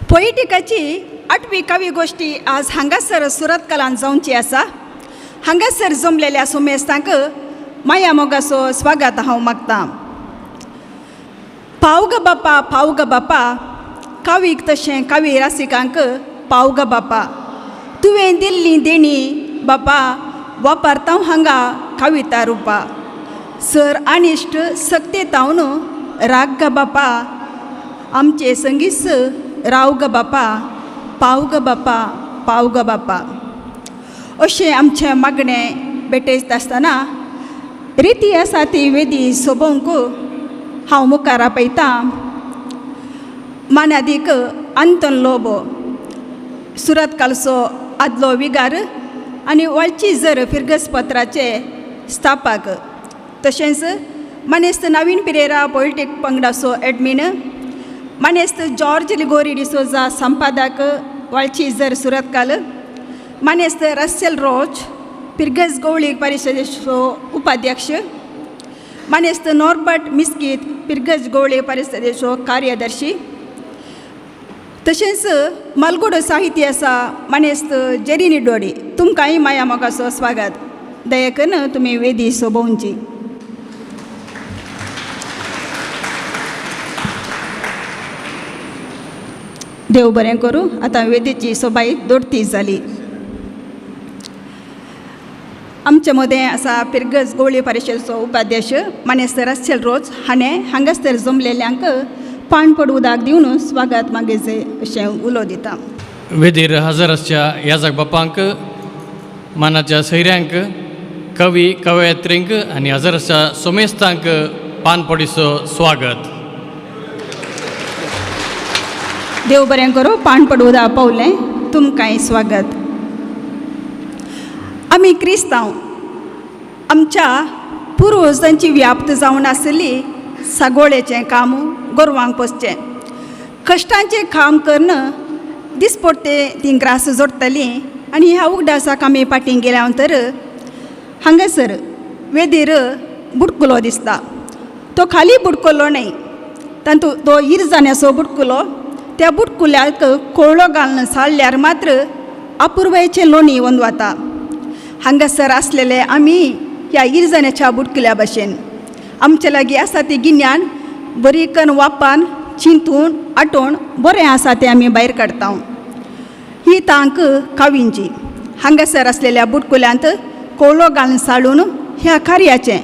पोएटिकाची आठवी कवी गोश्टी आज हांगासर सुरतकलान जावची आसा. हांगासर जमलेल्या सुमेस्तांक माया मोगाचो स्वागत हांव मागतां. पाव ग बापा पाव ग बापा कावीक तशें कावी रासिकांक पाव ग बापा, तुवें दिल्ली देणी बापा वापरता हांगा कविता रुपा. सर अनिश्ट सक्ते तावन राग ग बापा, आमचे संगीस राव ग बापा, पाव ग बापा पाव ग बापा. अशें आमचें मागणें भेटयता आसतना रिती आसा ती वेदी सोबोवंक हांव मुखार आपयतां मानादीक अंतन लोबो, सुरत कालचो आदलो विगार आनी वळची जर फिरगस पत्राचे स्थापक, तशेंच मानेस्त नवीन पिरेरा पॉलिटीक पंगडाचो एडमीन, मानेस्त जॉर्ज लिगोरी डिसोजा संपादक वाळची जर सुरतकाल, मानेस्त रस्सेल रोच पिरगस गवळी परिशदेचो उपाध्यक्ष, मानेस्त नॉर्बर्ट मिस्कीत पिरगस गवळी परिशदेचो कार्यदर्शी, तशेंच मालगुडो साहित्य आसा मानेस्त जेरी निडोडी. तुमकांय माया मोगाचो स्वागत. दया करून तुमी वेदी सोबोवची. देव बरें करूं. आतां वेदीची सोबाय दोडती जाली. आमचे मदें आसा पिरगज गवळी परिशदेचो उपाध्यक्ष मानेस्त रस्सेल रोज हाणें हांगासर जमलेल्यांक पाण पड उदक दिवन स्वागत मागेचे अशें उलो दिता. वेदीर हजर आसच्या याजक बापांक, मानाच्या सैऱ्यांक, कवी कवयित्रींक आनी हजर आसच्या सोमेस्तांक पानपडीचो स्वागत. देव बरें करूं. पान पड उदक पावलें, तुमकांय स्वागत. आमी क्रिस्तांव आमच्या पुर्वजांची व्याप्त जावन आसली सागोळेचें काम, गोरवांक पोसचें, कश्टांचें काम करून दिसपडटे ती ग्रास जोडटलीं. आनी ह्या उगडासाक आमी फाटीं गेल्या तर हांगासर वेदीर बुडकुलो दिसता. तो खाली बुडकुलो न्हय, तातूंत तो इरजाण्याचो बुडकुलो. त्या बुडकुल्याक कोळो घालून साळल्यार मात्र अपुर्वायचें लोणी वंद वता. हांगासर आसलेले आमी ह्या इरजाण्याच्या बुडकुल्या भशेन आमचे लागीं आसा ती गिन्यान बरी करून वापान चिंतून आटोवन बरें आसा तें आमी भायर काडटा. ही तांक कावींची. हांगासर आसलेल्या बुडकुल्यांत कोळो घालून साळून ह्या कार्याचें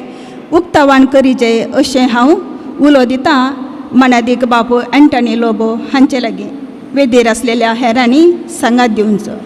उक्तावण करीचें अशें हांव उलो दितां मानादीक बापू एंटनी लोबो हांचे लागीं. वेदीर आसलेल्या हेरांनी सांगात दिवचो.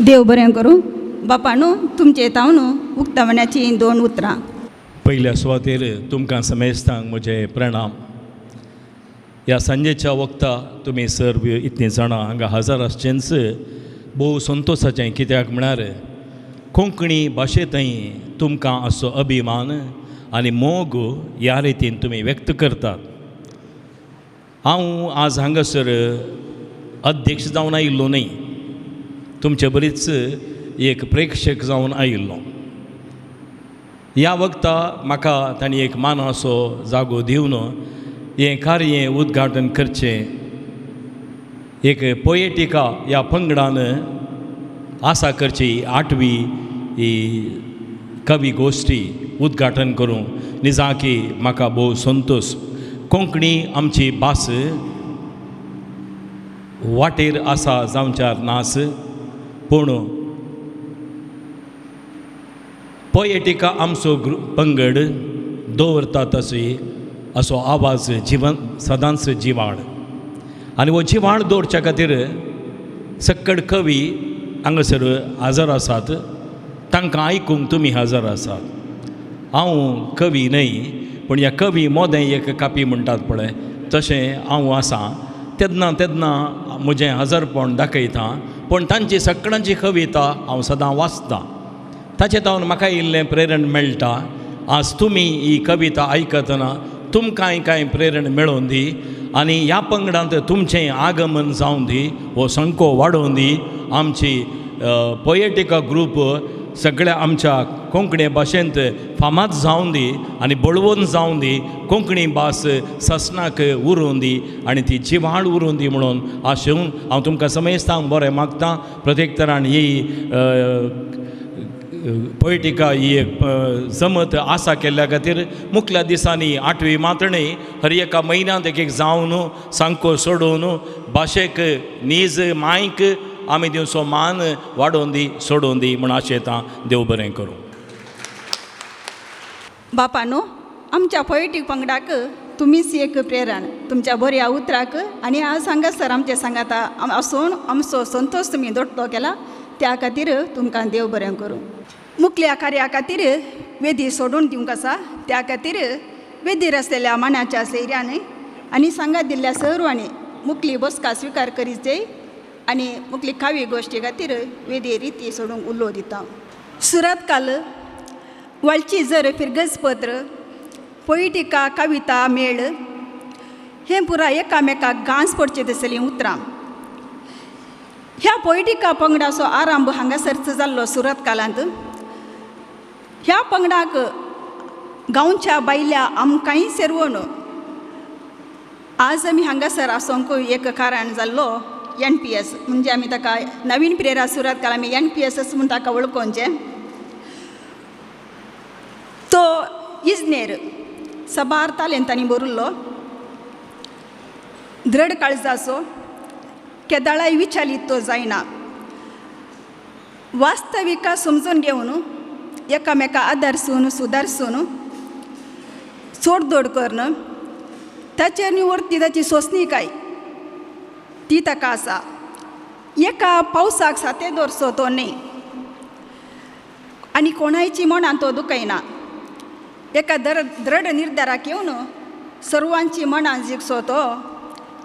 देव बरें करूं. बापानू तुमचे तावन उक्तावण्याची दोन उतरां. पयल्या सुवातेर तुमकां समेस्तांक म्हजे प्रणाम. ह्या सांजेच्या वखता तुमी सर्व इतलीं जाणां हांगा हजर आसचेंच भोव संतोशाचें. कित्याक म्हळ्यार कोंकणी भाशेंतय तुमकां असो अभिमान आनी मोग ह्या रितीन तुमी व्यक्त करतात. हांव आज हांगासर अध्यक्ष जावन आयिल्लो न्हय, तुमचे बरीच एक प्रेक्षक जावन आयिल्लो. ह्या वखता म्हाका तांणी एक मानाचो जागो दिवन हें कार्य उद्घाटन करचें एक पोएटिका ह्या पंगडान आसा करची आठवी ही कवी गोश्टी उद्घाटन करूं निजाकी म्हाका भोव संतोश. कोंकणी आमची भास वाटेर आसा जावच्यार नास, पूण पोएटिका आमचो पंगड दवरता तशी असो आवाज जिवन सदांच जिवाळ आनी हो जिवाळ दवरच्या खातीर सक्कड कवी हांगासर हजर आसात. तांकां आयकूंक तुमी हजर आसात. हांव कवी न्हय, पूण ह्या कवी मोदें एक कापी म्हणटात पळय तशें हांव आसा. तेन्ना तेन्ना म्हजें हजरपण दाखयता, पूण तांची सगळ्यांची कविता हांव सदां वाचतां. ताचे तावन म्हाका इल्लें प्रेरण मेळटा. आज तुमी ही कविता आयकतना तुमकांय कांय प्रेरण मेळोवन दी आनी ह्या पंगडांत तुमचें आगमन जावन दी, हो संको वाडोवन दी. आमची पोएटिका ग्रूप सगळ्या आमच्या कोंकणी भाशेंत फामाद जावन दी आनी बळवंत जावन दी. कोंकणी भास ससनाक उरोवन दी आनी ती जिवाळ उरोवन दी म्हणून आशेवन हांव तुमकां समेस्तांक बरें मागता. प्रत्येक तरान ही पोएटिका ही एक जमत आसा केल्ल्या खातीर मुखल्या दिसांनी आठवी मातणी हर एका म्हयन्यांत एक एक जावन सांको सोडोवन भाशेक नीज मायक आमी दिवचो मान वाडोवन दी सोडोवन दी म्हूण आशेतां. देव बरें करूं. बापानो, आमच्या पोएटीक पंगडाक तुमीच एक प्रेरण तुमच्या बऱ्या उतराक आनी आज हांगासर आमचे सांगाता आसून आमचो संतोश तुमी दोटलो केला त्या खातीर तुमकां देव बरें करूं. मुखल्या कार्या खातीर वेदी सोडून दिवंक आसा त्या खातीर वेदीर आसलेल्या मानाच्या सैऱ्यान आनी सांगात दिल्ल्या सर्वांनी मुखली बसका स्विकार करीत जाय आनी मुखली कावी गोश्टी खातीर वेदी रिती सोडूंक उलो दिता. सुरत काल वाळची जर फिरगज पत्र पोइटिका कविता मेळ हें पुरा एकामेकाक गांस पडचें तसलीं उतरां. ह्या पोइटिका पंगडाचो आरंभ हांगासरच जाल्लो सुरत कालांत. ह्या पंगडाक गांवच्या बायल्या आमकांय सेरवण आज आमी हांगासर आसूंक एक कारण जाल्लो एन पी एस, म्हणजे आमी ताका नवीन प्रेरा सुरत काल आमी एन पी एसच म्हूण ताका वळखोवचें. तो इजनेर सबार तालेंतांनी भरिल्लो, दृढ काळजाचो, केदाळाय विचारीत तो जायना, वास्तविका समजून घेवन एकामेका आदारसून सुदारसून चोडदोड करून ताचेर निवडती ताची सोंसणीकाय ती ताका आसा. एका पावसाक साते दवरचो तो न्हय आनी कोणायची मनां तो दुखयना. एका दृढ निर्धाराक येवन सर्वांची मनां जिखसो तो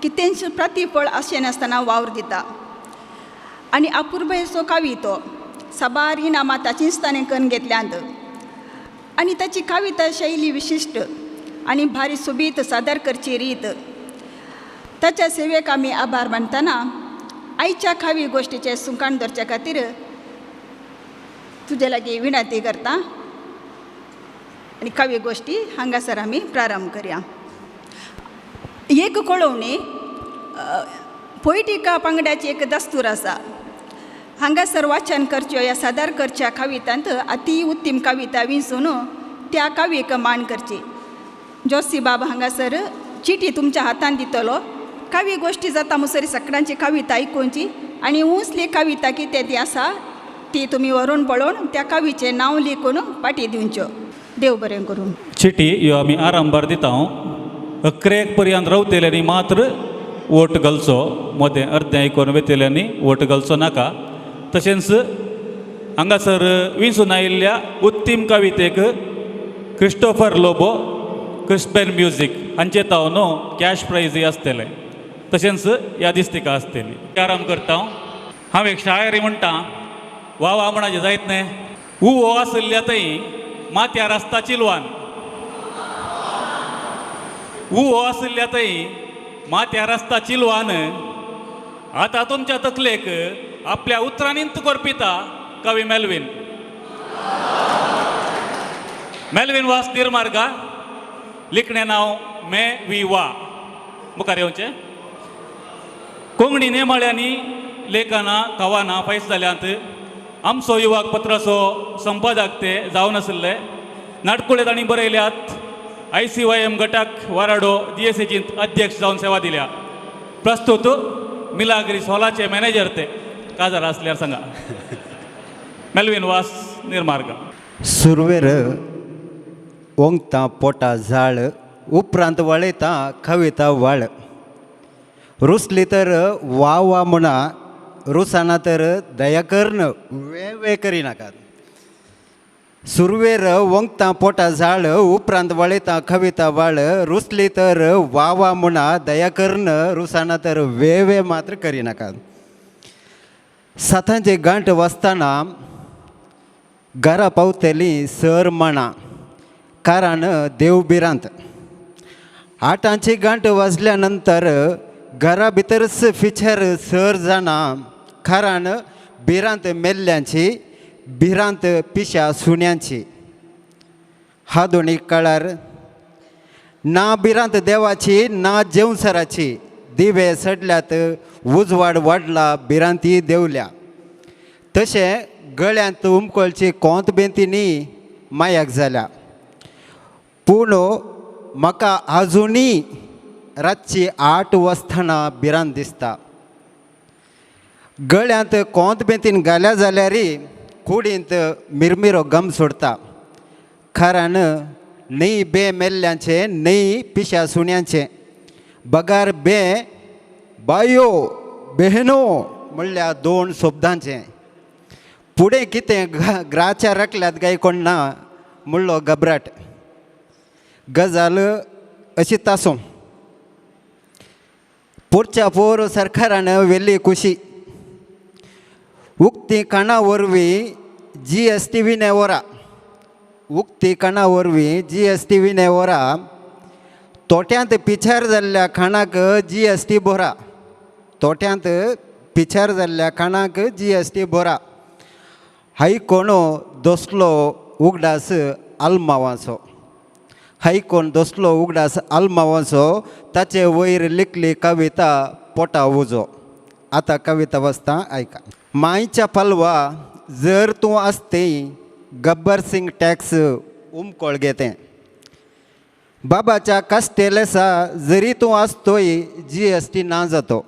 कितेंच प्रतिफळ अशें नासतना वावर दिता आनी अपुरबायेचो कावी तो साबार इनामां ताचींच ताणें करून घेतल्यांत आनी ताची कविता शैली विशिश्ट आनी भारी सोबीत सादर करची रीत. ताच्या सेवेक आमी आभार मानतना आयच्या खावी गोश्टीचें सुंकाण दवरच्या खातीर तुजे लागीं विनंती करता आनी काव्य गोश्टी हांगासर आमी प्रारंभ करया. एक कळोवणी पोइटिका पंगडाची एक दस्तूर आसा. हांगासर वाचन करच्यो ह्या सादर करच्या कवितांत अती उत्तम कविता विंचून त्या कवीक मान करची. जोसी बाब हांगासर चिटी तुमच्या हातान दितलो. कावी गोश्टी जाता मुसरी सगळ्यांची कविता आयकुची आनी उंचली कविता कितें ती आसा ती तुमी व्हरून पळोवन त्या कवीचें नांव लिखून पाटी दिवच्यो. देव बरें करूं. चिटी ह्यो आमी आरंभार दिता. अकरेक पर्यंत रावतल्यांनी मात्र वोट घालचो, मदें अर्दें आयकून वेतल्यांनी वोट घालचो नाका. तशेंच हांगासर विंचून आयिल्ल्या उत्तीम कवितेक क्रिस्टोफर लोबो क्रिस्पेन म्युजीक हांचे तावन कॅश प्रायजूय आसतलें, तशेंच यादिस्तिका आसतली. आराम करता हांव एक शायरी म्हणटा, वा वा म्हणाचें जायत न्हय. उवो आशिल्ल्या थंय माथ्यार आसता चिलवान, उवो आशिल्ल्या थंय माथ्यार आसता चिलवान. आतां तुमच्या तकलेक आपल्या उतरांनीच करपिता कवी मेल्विन. मेल्विन वास निर्मार्गा, लिखणें नांव मे वी वा. मुखार येवचें. कोंकणी नेमाळ्यांनी लेखनां कवनां फायस जाल्यांत. आमचो युवक पत्राचो संपादक ते जावन आशिल्ले. नाटकुळे तांणी बरयल्यात. ICYM गटाक वाराडो DSAचींत अध्यक्ष जावन सेवा दिल्या. प्रस्तुत मिलाग्रीस हॉलाचे मॅनेजर ते काजार आसल्यार सांगा. मेल्विन वास निर्मार्ग. सुरवेर ओंगता पोटा झाळ, उपरांत वळयता कविता वाळ. रुसली तर वा वा म्हणा, रुसाना तर दया करून वे वे करिनाकात. सुरवेर वोंगतां पोटा झाळ उपरांत वळयता कविता वाळ रुसली तर वा वा म्हणा दया करून रुसाना तर वे वे मात्र करिनाका. सातांचे गांठ वाचतना घरा पावतली सर म्हणा कारण देव भिरांत. आठांची गांठ वाजल्या नंतर घरा भितरच फिचर सर जाणा कारण भिरांत मेल्ल्यांची भिरांत पिशा सुण्यांची. हा दोनी काळार ना भिरांत देवाची ना जेवसराची दिवे सडल्यात उजवाड वाडला भिरांती देवल्या. तशें गळ्यांत उमकळची कोंत बेंतीनी मायाक जाल्या. पूण म्हाका आजुनूय रातची 8 वाजतना भिरांत दिसता. गळ्यांत कोंत बेंतीन घाल्या जाल्यार कुडींत मिरमिरो गम सोडता कारण न्हय बे मेल्ल्यांचें न्हय पिशा सुण्यांचें बगार बे बायो बेहनो म्हणल्यार 2 शब्दांचें. फुडें कितें ग्राच्या राखल्यात काय कोण ना म्हणलो घबराट. गजाल अशीच आसूं पोरच्या पोर सरकारान व्हेल्ली खुशी उक्ती काणा वरवीं GST विनेवरा उक्ती काणा वरवीं GST विनेवरा तोट्यांत पिछार जाल्ल्या खाणाक GST भरा तोट्यांत पिछार जाल्ल्या खाणाक GST भरा. हाय कोणो दोसलो उगडास आल्मावाचो हाय कोण दोसलो उगडास आल्मावाचो ताचे वयर लिखली कविता पोटा उजो. आतां कविता वाचता आयका. मायच्या पालवा जर तूं आसती गब्बर सिंग टॅक्स उमकोळ घेते. बाबाच्या कास्टेलेसा जरी तूं आसतोय GST ना जातो.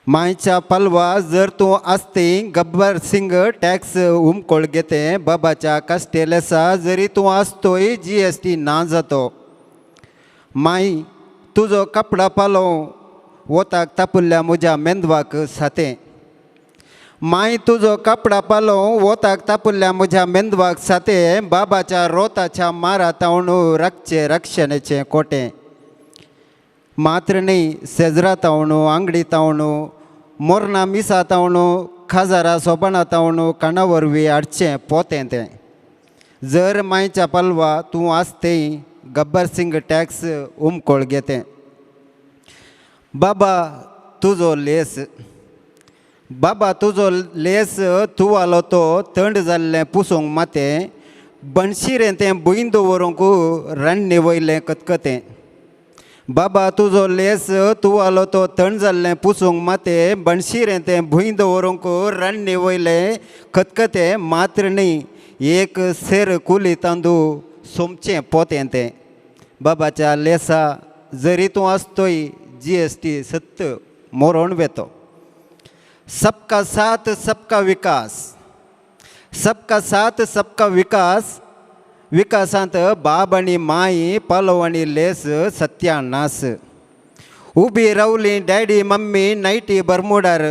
मायच्या पालवा जर तूं आसती गब्बर सिंग टॅक्स उमकोळ घेते. बाबाच्या कास्टेलेसा जरी तूं आसतोय GST ना जातो. माय तुजो कपडा पालो वताक तापुल्ल्या म्हज्या मेंदवाक सातें. माय तुजो कपडा पालो वताक तापुल्ल्या म्हज्या मेंदवाक सातें. बाबाच्या रोताच्या मारा तावन राखचें रक्षणेचें कोटें. मात्र न्ही सेजरा तावणू आंगडी तावणू मोरना मिसा तावणू खाजारा सोपाणां तावणू काणा वरवीं हाडचें पोतें तें. जर मायच्या पालवा तूं आसतेय गब्बर सिंग टॅक्स उमकोळ घेतें. बाबा तुजो लेस बाबा तुजो लेस तुवालो तो थंड जाल्लें पुसूंक मातें बनशिरें तें भूंय दवरूंक रान्नी वयलें कतकतें. बाबा तुजो लेस तुवालो तो थंड जाल्लें पुसूंक मातें बनशिरें तें भूंय दवरूंक रान्नी वयलें कतकतें. मात्र न्ही एक सेर कुली तांदूळ सोमचें पोतें तें. बाबाच्या लेसा जरी तूं आसतोय GST सत्त मोरोण वेतो. सबका साथ सबका विकास सबका साथ सबका विकास विकासांत बाब आनी माई पालव आनी लेस सत्यानास. उबी रावली डॅडी मम्मी नायटी बरमुडार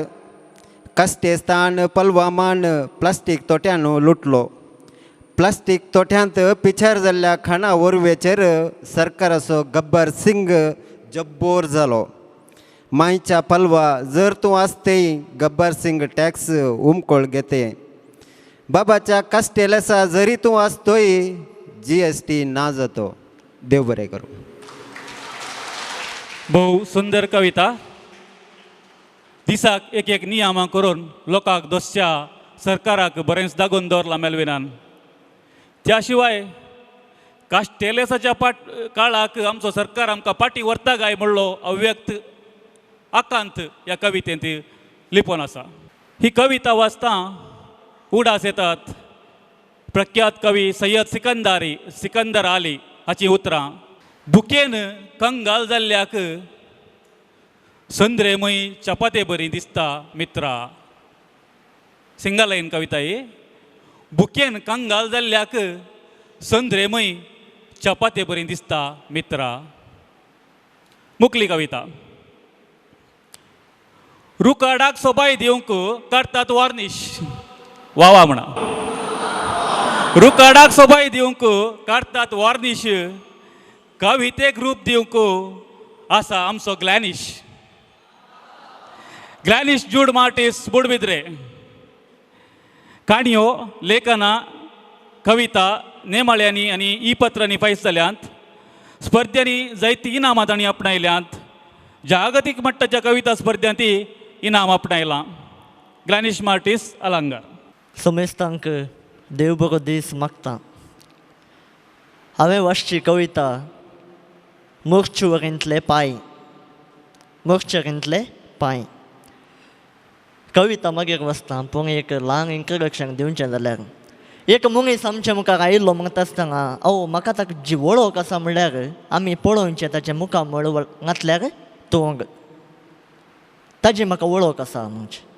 कस्टेस्तान पलवामान प्लास्टीक तोट्यान लुटलो. प्लास्टीक तोट्यांत पिछार जाल्ल्या खाणा वरवेचेर सरकाराचो गब्बर सिंग जब्बोर जालो. मायच्या पालवा जर तूं आसतेय गब्बर सिंग टॅक्स उमकोळ घेते. बाबाच्या कास्टेलेसा जरी तूं आसतोय GST ना जातो. देव बरें करूं. भोव सुंदर कविता. दिसाक एक एक नियमां करून लोकांक दोसच्या सरकाराक बरेंच दागोवन दवरलां मेलविनान. त्या शिवाय कास्टेलेसाच्या पाट काळाक आमचो सरकार आमकां पाटी व्हरता काय म्हणलो अव्यक्त आकांत ह्या कवितेंत लिपोवन आसा. ही कविता वाचता उडास येतात प्रख्यात कवी सय्यद सिकंदर आली हाचीं उतरां. भुकेन कंगाल जाल्ल्याक संद्रेमय चपाते बरी दिसता मित्रा. सिंगलायन कविता ही. भुकेन कंगाल जाल्ल्याक संद्रेमय चपाते बरी दिसता मित्रा. मुकली कविता. रुकाडाक सोबाय दिवंक काडटात वार्निश. वा वा म्हणा. रुकाडाक सोबाय दिवंक काडटात वार्निश, कवितेक रूप दिवंक आसा आमचो ग्लॅनिश. ग्लॅनिश जूड मार्टीस बुडबिद्रे. काणयो, लेखनां, कविता नेमाळ्यांनी आनी ई पत्रांनी फायस जाल्यांत. स्पर्ध्यांनी जायतीं इनामां तांणी आपणायल्यांत. जागतीक मट्टाच्या कविता स्पर्ध्यांत ती इनाम आपणायलां. ग्लॅनिश मार्टीस अलांगार. समेस्तांक देव बरो दीस मागता. हांवें वाचची कविता मोर्चुवरींतले पांय. मोर्चरींतले पांय कविता मागीर वाचता, पूण एक ल्हान इंट्रोडक्शन दिवचें जाल्यार एक मनीस आमच्या मुखार आयिल्लो म्हणटा आसतना अहो म्हाका ताका जी वळख आसा म्हणल्यार आमी पळोवचें ताचें मुखामळ घातल्यार तोंड, ताजी म्हाका वळख आसा म्हणजे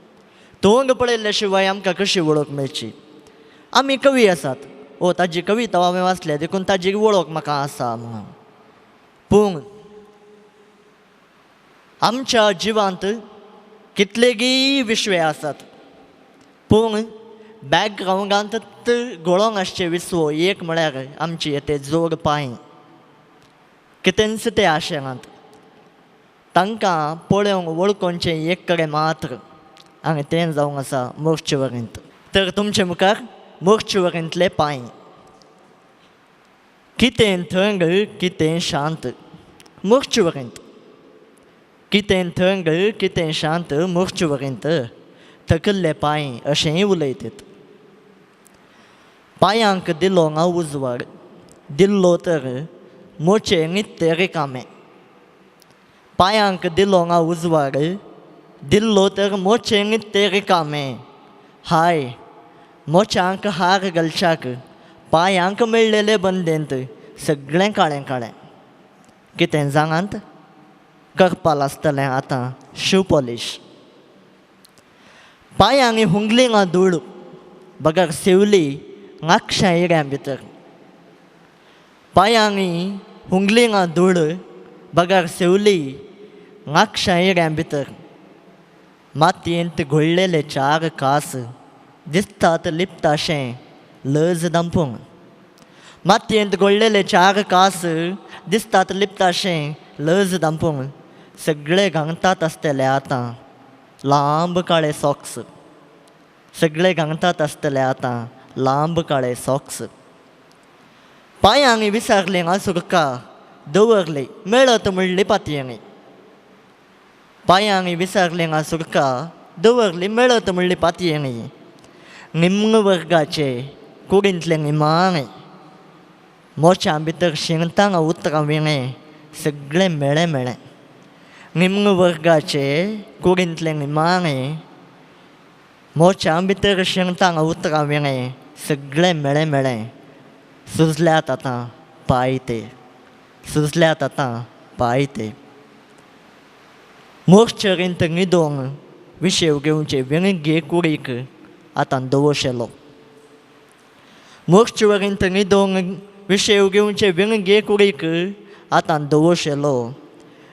तोंड पळयल्ल्या शिवाय आमकां कशी वळख मेळची. आमी कवी आसात, ओ ताजी कविता हांवें वाचल्या देखून ताजी वळख म्हाका आसा म्हणून. पूण आमच्या जिवांत कितलेगी विश्वे आसात, पूण बॅकग्रावंडांत गोळोंक आसचे विसवो एक म्हळ्यार आमची ते जोड पांय. कितेंच ते आशेनात, तांकां पळोवंक वळखोवचें एक कडेन मात्र, आनी तें जावंक आसा मोर्चवरींत. तर तुमचे मुखार मोर्चवरींतले पांय. कितें थंड कितें शांत मोर्चवरींत, कितें थंड कितें शांत मोर्चवरींत, थकल्ले पांय अशेंय उलयतात. पांयांक दिलो ना उजवाड, दिल्लो तर मोचे नित्य रिकामे. पांयांक दिलो ना उजवाड, दिल्लो तर मोचे नित्य रिकामे. हाय मोच्यांक हार घालच्याक पांयांक मेळ्ळेले बंदेंत सगळें काळें काळें. कितें जाणांत करपाल आसतलें आतां शू पॉलीश. पांयांनी हुंगली ना धूळ, बगर सेवली नाकशां इड्यां भितर. पांयांनी हुंगली ना धूळ, बगर सेवली नाकशां इड्यां भितर. मातयेंत घोळ्ळेले चार कास दिसतात लिपताशें लज दांपूंक. मातयेंत घोळ्ळेले चार कास दिसतात लिपताशें लज दांपूंक. सगळे घांगतात आसतले आतां लांब काळे सॉक्स. सगळे घांगतात आसतले आतां लांब काळे सॉक्स. पांयांनी विसरले ना सुरका दवरले मेळत म्हणली पातयांनी. पांयांनी विसरले ना सुरका दवरली मेळत म्हणली पातयांनी. निम्न वर्गाचे कुडींतले निमाणे मोच्या भितर शिंगतांगा उतरां विणें सगळें मेळें मेळें. निम्न वर्गाचे कुडींतले निमाणे मोच्या भितर शिंगतांगा उतरां विणें सगळें मेळें मेळें. सुजल्यात आतां पांय ते, सुजल्यात आतां पांय ते. मोर्चरींत न्हिदोंक विशेव घेवचे विणगे कुडीक आतां दवोशेलो. मोर्चवरींत न्हिदोंक विशेव घेवचे विणगे कुडीक आतां दवोशेलो.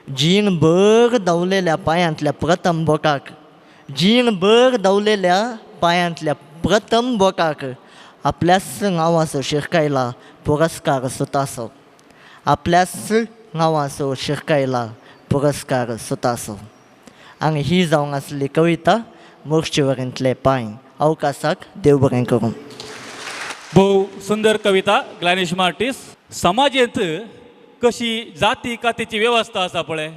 जीण भर धांवलेल्या पांयांतल्या प्रथम बोकाक, जीण भर धांवलेल्या पांयांतल्या प्रथम बोकाक आपल्याच नांवाचो शिरकायला पुरस्कार सुतासो. आपल्याच नांवाचो शिरकायला पुरस्कार सुतासो. आनी ही जावंक आसली कविता मोर्चवरींतले पांय. अवकाशाक देव बरें करूं. भोव सुंदर कविता ग्लॅनिश मार्टीस. समाजेंत कशी जाती कातीची वेवस्था आसा पळय,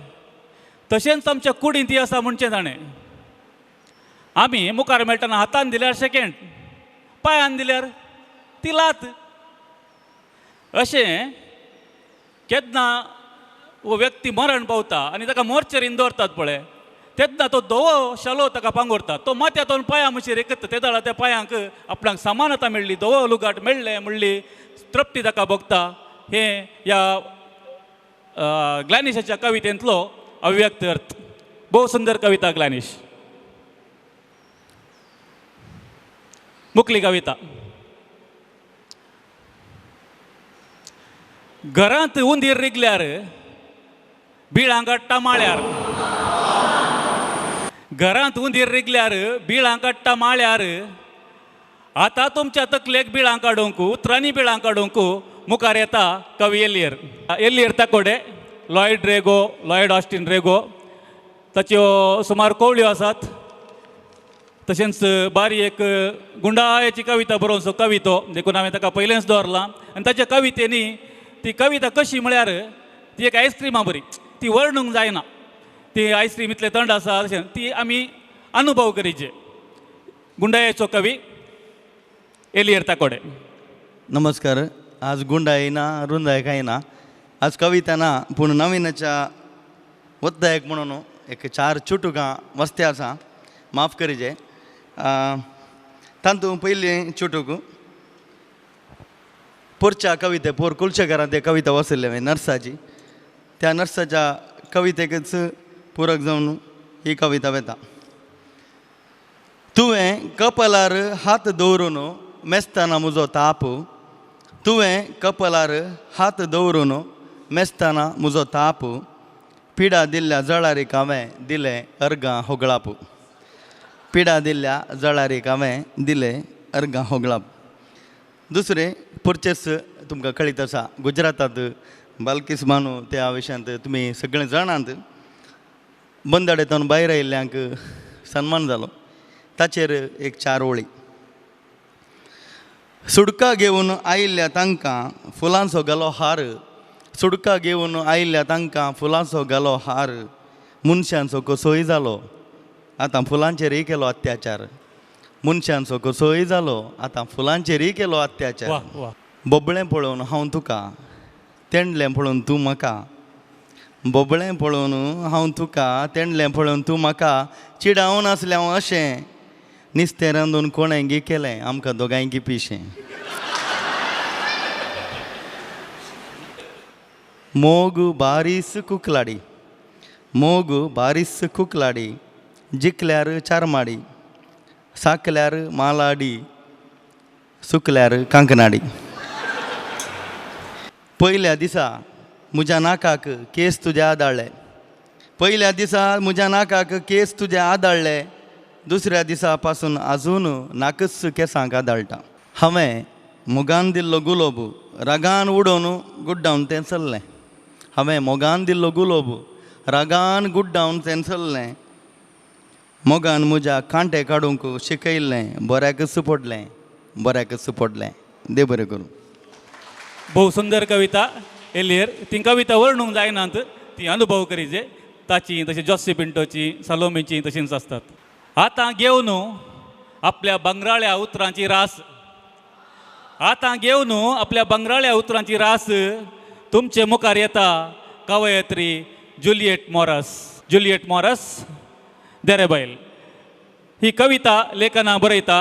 तशेंच आमच्या कुडींत ती आसा म्हणचें जाणें. आमी मुखार मेळटना हातान दिल्यार सेकेंड, पांयान दिल्यार ती लात. अशें केन्ना हो व्यक्ती मरण पावता आनी ताका मोर्चरीन दवरतात पळय, तेन्ना तो धवो शालो ताका पांगुरता, तो माथ्यातून पांयां मुशीर एकत्र ते जाल्यार त्या पांयांक आपणाक समानता मेळ्ळी, धवो लुगाट मेळ्ळें म्हणली तृप्ती ताका भोगता. हें ह्या ग्लॅनिशाच्या कवितेंतलो अव्यक्त अर्थ. भोव सुंदर कविता ग्लॅनिश. मुकली कविता. घरांत उंदीर रिगल्यार बिळां काडटा माळ्यार. घरांत उंदीर रिगल्यार बिळां काडटा माळ्यार. आतां तुमच्या तकलेक बिळां काडूंक, उतरांनी बिळां काडूंक मुखार येता कवी Eliar. Eliar Takode, Lloyd Rego, Lloyd Austin Rego. ताच्यो सुमार कवळ्यो आसात. तशेंच बारी एक गुंडाळ्याची कविता बरोवचो कवी तो, देखून हांवें ताका पयलेंच दवरलां. आनी ताच्या कवितेनी ती कविता कशी म्हळ्यार ती एक आयस्क्रिमा बरी, ती वर्णूंक जायना. ती आयस्क्रीम इतलें थंड आसा अशें ती आमी अनुभव करीचे. गुंडाळ्याचो कवी एलियर ताकोडे. नमस्कार. आज गुंडाय ना, रुंदाय कांय ना, आज कविता ना, पूण नवीनाच्या वद्दायक म्हणून एक चार चुटुकां वस्ते आसा, माफ करीजे. तातूंत पयलीं चुटूक पोरच्या कविते, पोर कुलशेकारान ते कविता वाचिल्ले हांवें नर्साची. त्या नर्साच्या कवितेकच पुरक जावन ही कविता वेता. तुवें कपलार हात दवरून मेस्ताना म्हजो ताप, तुवें कपलार हात दवरून मेस्ताना म्हजो ताप, पिडा दिल्ल्या जळारीक हांवें दिलें अर्गां होगळाप, पिडा दिल्ल्या जळारीक हांवें दिलें अर्गां होगळाप. दुसरें पुर्चेस तुमकां कळीत आसा, गुजरातांत बालकीस मानू त्या विशयांत तुमी सगळे जाणात. बंदडेंतून भायर आयिल्ल्यांक सन्मान जालो, ताचेर एक चार ओळी. सुडका घेवन आयिल्ल्या तांकां फुलांचो घालो हार, सुडका घेवन आयिल्ल्या तांकां फुलांचो घालो हार, मनशांचो कसोय जालो आतां फुलांचेरय केलो अत्याचार, मनशांचो कसोय जालो आतां फुलांचेरय केलो अत्याचार. बोबळें पळोवन हांव तुका, तेंडलें पळोवन तूं म्हाका, बोबळें पळोवन हांव तुका, तेंडलें पळोवन तूं म्हाका, चिडावन आसलें हांव अशें, निस्तें रांदून कोणें गी केलें आमकां दोगांय गी पिशें. मोग बारीस कुकलाडी, मोग बारीस कुकलाडी, जिखल्यार चारमाडी, साकल्यार मालाडी, सुकल्यार कांकणाडी. पयल्या दिसा म्हज्या नाकाक केस तुजे आदाळ्ळे, पयल्या दिसा म्हज्या नाकाक केस तुजे आदाळ्ळे, दुसऱ्या दिसा पासून आजून नाकच केसांक आदाळटा. हांवें मोगान दिल्लो गुलोब रागान उडोवन गुड्डावन तें चल्लें, हांवें मोगान दिल्लो गुलोब रागान गुड्डावन तें चल्लें, मोगान म्हज्या कांटे काडूंक शिकयल्लें, बऱ्याकच पडलें, बऱ्याकच पडलें. देव बरें करूं. भोव सुंदर कविता एलियर. ती कविता वर्णूंक जायनात, ती अनुभव करीजे. ताची तशी जॉसी पिंटोची, सालोमीची तशींच आसतात. आतां घेवन आपल्या बंगराळ्या उतरांची रास, आतां घेवन आपल्या बंगराळ्या उतरांची रास तुमचे मुखार येता कवयत्री जुलियट मॉरस. जुलियट मॉरस देरेबैल ही कविता लेखनां बरयता.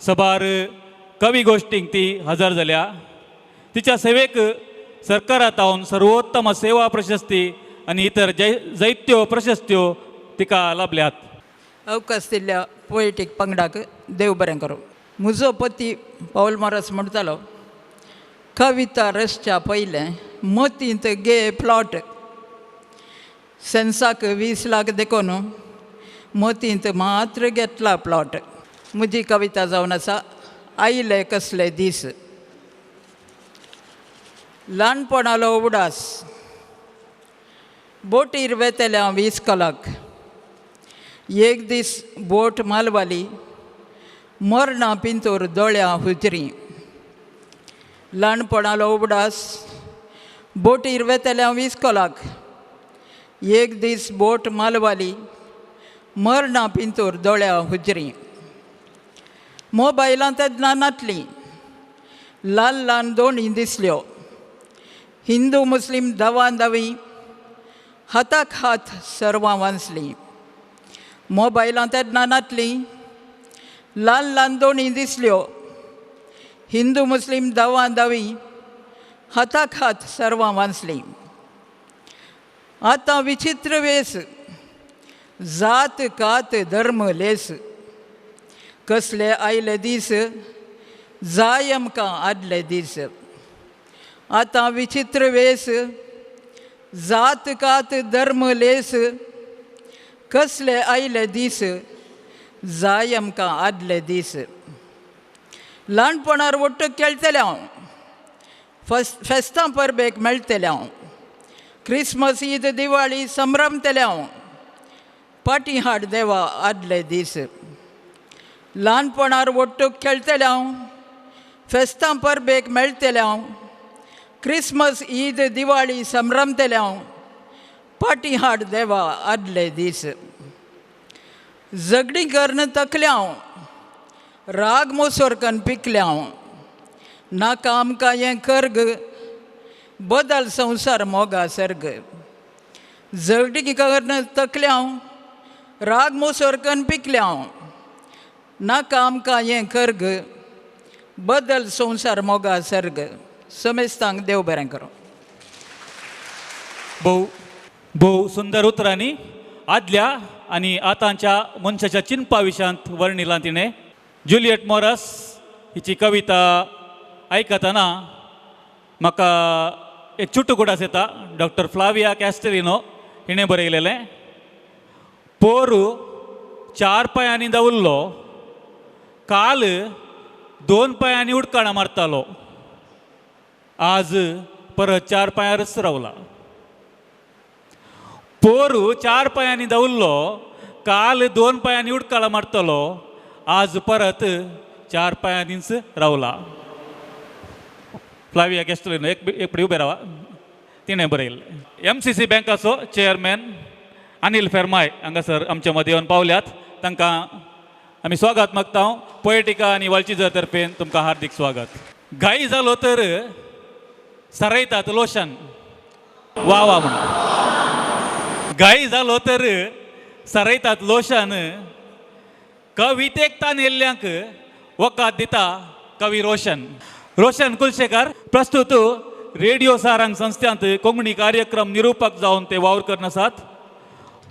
सबार कवी गोश्टींक ती हजर जाल्या. तिच्या सेवेक सरकारांत सर्वोत्तम सेवा प्रशस्ती आनी इतर जैत्यो प्रशस्त्यो तिका लाभल्यात. अवकाश दिल्ल्या पोएटीक पंगडाक देव बरें करूं. म्हजो पती पावल मोरस म्हणटालो, कविता रचच्या पयलें मतींत गे प्लॉट, सेन्साक 20 लाख देखून मतींत मात्र घेतला प्लॉट. म्हजी कविता जावन आसा आयले कसले दीस. ल्हानपणालो उडास, बोटीर वेतले हांव 20 कलाक, एक दीस बोट मालवाली, मरणां पिंतूर दोळ्यां हुजरी. ल्हानपणालो उगडास, बोटीर वेतले हांव 20 कलाक, एक दीस बोट मालवाली, मरणां पिंतूर दोळ्यां हुजरी. मोबायलां तेन्ना नातलीं, ल्हान ल्हान दोणी दिसल्यो, हिंदू मुस्लीम दावान दावी, हाताक हात सर्वां वांचलीं. मोबायलां तेन्ना नातलीं, ल्हान ल्हान दोणी दिसल्यो, हिंदू मुस्लीम दावान दावी, हाताक हात सर्वां वांचलीं. आतां विचित्र वेस, जात कात धर्म लेस, कसले आयले दीस, जाय आमकां आदले दीस. आतां विचित्र वेस, जात कात धर्म लेस, कसले आयले दीस, जाय आमकां आदले दीस. ल्हानपणार ಒಟ್ಟು खेळटलें हांव, फेस्तां परबेक मेळटलें हांव, क्रिसमस ईद दिवाळी संभ्रमतलें हांव, पाटी हाड देवा आदले दीस. ल्हानपणार ಒಟ್ಟು खेळटलें हांव, फेस्तां परबेक मेळटलें हांव, क्रिसमस ईद दिवाळी संभ्रमतलें हांव, पाटी हाड देवा आदले दीस. झगडीं करून तकलें हांव, राग मोसोर कन्न पिकलें हांव, नाका आमकां हें कर्ग, बदल संवसार मोगा सर्ग. झगडीं करून तकलें हांव, राग मोसोर कन्न पिकलें हांव, नाका आमकां हें कर्ग, बदल संवसार मोगा सर्ग. समेस्तांक देव बरें करूं. भोव भोव सुंदर उतरांनी आदल्या आनी आतांच्या मनशाच्या चिंतपा विशयांत वर्णिलां तिणें. जुलियट मोरस हिची कविता आयकतना म्हाका एक चुटकुडास येता. डॉक्टर फ्लाविया कॅस्टेलिनो हिणें बरयलेलें. पोरू 4 पांयांनी दवरलो, काल 2 पांयांनी उडकाणां मारतालो, आज परत 4 पांयारच रावला. पोरू 4 पांयांनी दवरलो, काल 2 पांयांनी उडकाळां मारतलो, आज परत 4 पांयांनीच रावला. फ्लाविया कॅस्टेलिनो एक एक उबे रावा, तिणें बरयल्लें. MCC बँकाचो चेअरमॅन अनिल फेरमाय हांगासर आमच्या मदीं येवन पावल्यात, तांकां आमी स्वागत मागता. पोएटिका आनी वालचिजर तर्फेन तुमकां हार्दीक स्वागत. घाई जालो तर सरयतात लोशन, वा वा म्हणून. घाई जालो तर सरयतात लोशन, कवितेक तानेल्ल्यांक वकात दिता कवी रोशन. रोशन कुलशेकार प्रस्तुत रेडिओ सारंग संस्थांत कोंकणी कार्यक्रम निरूपक जावन ते वावर करून आसात.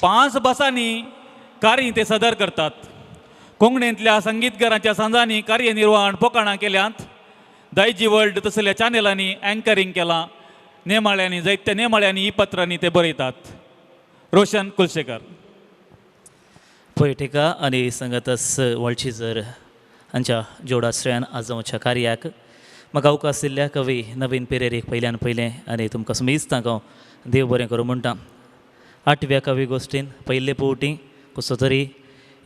5 भासांनी कार्य ते सदर करतात. कोंकणींतल्या संगीतकारांच्या सांजांनी कार्यनिर्वहण पोकाणां केल्यांत. दायजी वर्ल्ड तसल्या चॅनलांनी अँकरींग केलां. नेमाळ्यांनी जायत्या नेमाळ्यांनी ई पत्रांनी ते बरयतात. रोशन कुलशेकर. पोएटिका आनी संगतस वळचिजर हांच्या जोडाश्रयान आज आमच्या कार्याक म्हाका अवकाश दिल्ल्या कवी नवीन पेरेरीक पयल्यान पयलें आनी तुमकां समेस्तांक हांव देव बरें करूं म्हणटा. 8व्या कवी गोश्टीन पयले पवटी कसो तरी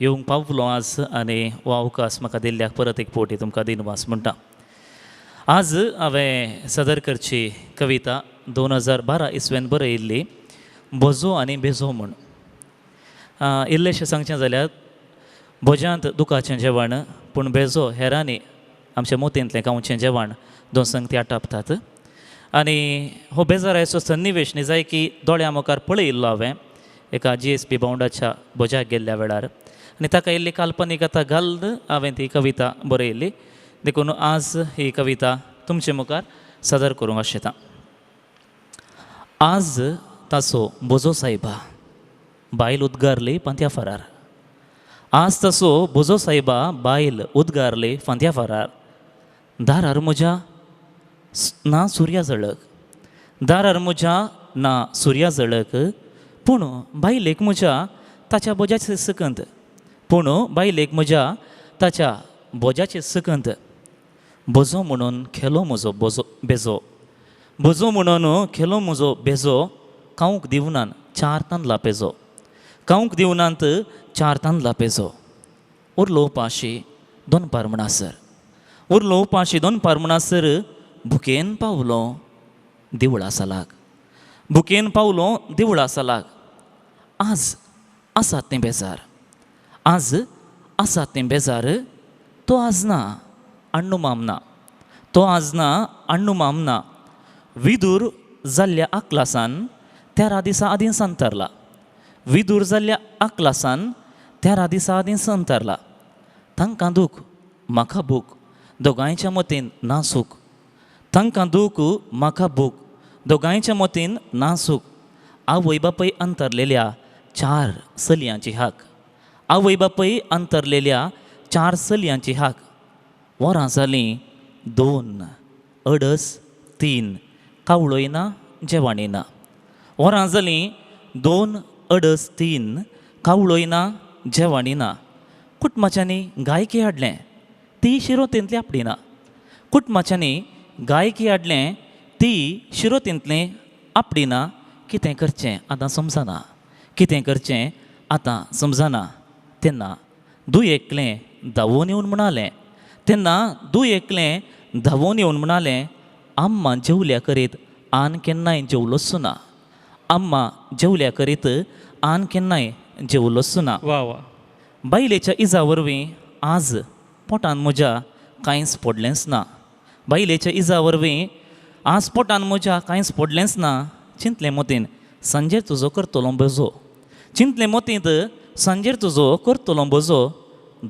येवंक पावलो आज आनी हो अवकाश म्हाका दिल्ल्याक परत एक पवटी तुमकां दिनवास म्हणटा. आज हांवें सदर करची कविता 2012 इसवेन बरयिल्ली, भोजो आनी बेजो म्हूण. इल्लेशें सांगचें जाल्यार भोज्यांत दुखाचें जेवण, पूण बेजो हेरांनी आमच्या मोतींतलें गांवचें जेवण दोन संगती आटापतात. आनी हो बेजारायचो सन्निवेश निजाय की दोळ्या मुखार पळयिल्लो हांवें एका GSP बावंडाच्या भोज्याक गेल्ल्या वेळार, आनी ताका इल्ली काल्पनीक आतां घालून हांवें ती कविता बरयल्ली. देखून आज ही कविता तुमचे मुखार सादर करूंक आशेता. आज ताचो बोजो सायबा बायल उद्गारली फांत्या फारार. आज ताचो बोजो सायबा बायल उद्गारली फांत्या फारार. दारार म्हज्या ना सुर्या झळक, दारार म्हज्या ना सुर्या झळक, पूण बायलेक म्हज्या ताच्या बोज्याचे सकंत, पूण बायलेक म्हज्या ताच्या बोज्याचे सकंत. बोजो म्हणून खेलो म्हजो बोजो बेजो, बोजो म्हणून खेलो म्हजो बेजो, खावंक दिवनान 4 तांदळां पेजो, खावंक दिवनांत 4 तांदळां पेजो. उरलो उपाशी दनपार म्हणसर, उरलो उपाशी दनपार म्हणसर, भुकेन पावलो देवळा सालाक, भुकेन पावलो देवळा सालाक. आज आसात तें बेजार, आज आसात तें बेजार, तो आज ना अण्णू माम ना, तो आज ना अण्णू माम ना. विदूर जाल्ल्या आकलासान 13 दिसा आदीं संतरला, विदूर जाल्ल्या आकलासान 13 दिसा आदीं संतरला. तांकां दूख म्हाका भूक, दोगांयच्या मतीन ना सूख, तांकां दूख म्हाका भूक, दोगांयच्या मतीन ना सूख. आवय बापय अंतरलेल्या 4 चलयांची हाक, आवय बापय अंतरलेल्या 4 चलयांची हाक. वरां जालीं 2 अडस 3, कावळोय ना जेवणय ना. वरां जालीं 2 अडस 3, कावळोय ना जेवणय ना. कुटमाच्यांनी गायकी हाडलें, ती शिरोतेंतली आपडिना. कुटुंबाच्यांनी गायकी हाडलें ती शिरोतेंतलें आपडिना. कितें करचें आतां समजना, कितें करचें आतां समजना. तेन्ना दुयेकलें धांवून येवन म्हणालें, तेन्ना दुयेकलें धांवून येवन म्हणालें, अम्मा जेवल्या करीत आन केन्नाय जेवलोच ना, अम्मा जेवल्या करीत आन केन्नाय जेवलोच ना. वा वा. बायलेच्या इजा वरवीं आज पोटान म्हज्या कांयच पडलेंच ना, बायलेच्या इजा वरवीं आज पोटान म्हज्या कांयच पडलेंच ना. चिंतलें मोतीन सांजेर तुजो करतलो बजो, चिंतलें मोतींत सांजेर तुजो करतलो बजो.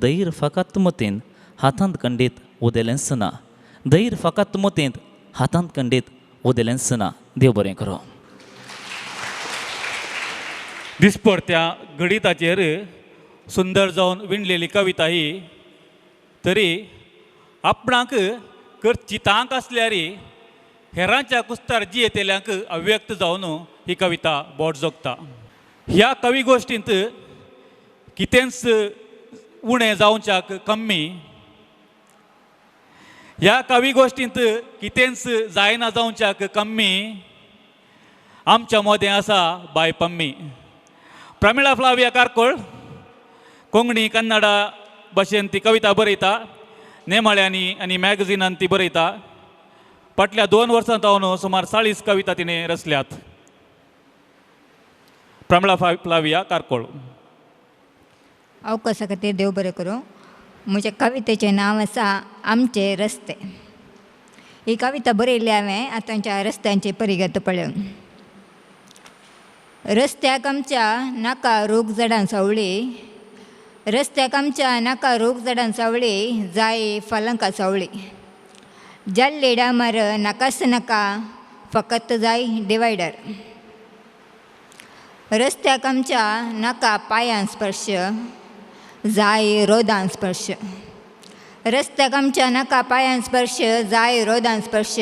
धैर फकत मतीन हातांत कंडीत उदेलेंच ना, धैर फकत मतींत हातांत कंडीत उदेलेंच ना. देव बरें करो. दिसपडत्या गणिताचेर सुंदर जावन विणलेली कविता ही तरी आपणाक करची तांक आसल्यार हेरांच्या कुस्तार जियेतल्यांक अव्यक्त जावन ही कविता बोट जोगता. ह्या कवी गोश्टींत कितेंच उणें जावच्याक कम्मी, ह्या कवी गोश्टींत कितेंच जायना जावच्याक कम्मी, आमच्या मोदें आसा बाय पम्मी. प्रमिळा फ्लाविया कारकोळ कोंकणी कन्नडा भाशेन ती कविता बरयता, नेमाळ्यांनी आनी मॅगझिनान ती बरयता. फाटल्या 2 वर्सां जावन सुमार 40 कविता तिणें रचल्यात. प्रमिळा फ्लाविया कारकोळ. अवकाशा खातीर देव बरें करूं. म्हज्या कवितेचें नांव आसा आमचे रस्ते. ही कविता बरयल्ली हांवें आतांच्या रस्त्यांची परिगत पळोवन. रस्त्याक आमच्या नाका रूख झाडां सावळी, रस्त्याक आमच्या नाका रूख झाडां सावळी, जाय फलांका सावळी. जाल्ले डांबर नाकास नाका, फकत जाय डिवायडर. रस्त्याक आमच्या नाका पांयां स्पर्श, जाय रोदां स्पर्श. रस्त्याक आमच्या नाका पांयां स्पर्श, जाय रोदां स्पर्श.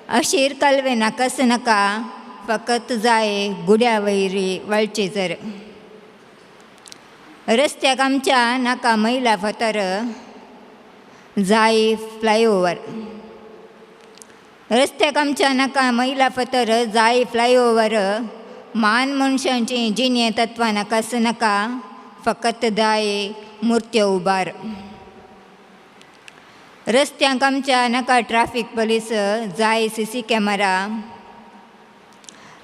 अशीर कालवे नाकास नाका, फकत जाय गुड्या वैरी वळचे जर. रस्त्याक आमच्या नाका मैला फातर, जाय फ्लायओवर. रस्त्याक आमच्या नाका मैला फातर, जाय फ्लायओवर. मान मनशांची जिणे तत्वां नाकास नाका, फकत जाय मुर्त्यो उबार. रस्त्यांक आमच्या नाका ट्राफीक पोलीस, जाय सी सी कॅमेरा.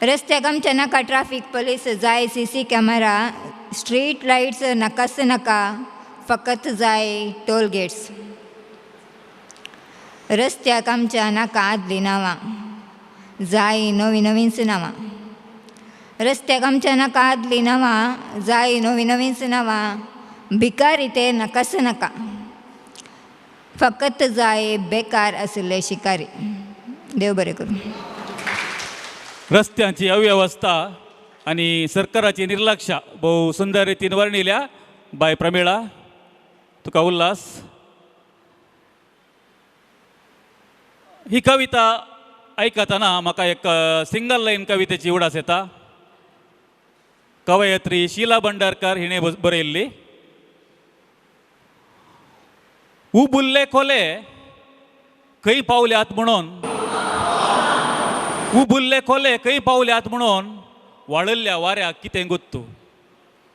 रस्त्याक आमच्या नाका ट्राफीक पोलीस, जाय C C camera. Street lights नाकास नाका, फकत जाय टोल गेट्स. रस्त्याक आमच्या नाका आदलीं नांवां, जाय नवीं नवींच नांवां. रस्त्याक आमच्या नाका आदलीं नांवां, जाय नवीं नवींच नांवां. भिकारी ते नाकास नाका, फकत जाय बेकार आशिल्ले शिकारी. देव बरें करूं. रस्त्यांची अव्यवस्था आनी सरकाराची निर्लक्ष भोव सुंदर रितीन वर्णिल्या बाय प्रमिळा, तुका उल्हास. ही कविता आयकतना म्हाका एक सिंगल लायन कवितेची उडास येता. कवयित्री शीला भंडारकर हिणें बरयल्ली. उबुल्ले खोले खंय पावल्यात म्हणून, उबुल्ले खोले खंय पावल्यात म्हणून, वाळिल्ल्या वाऱ्याक कितें गुत्तू.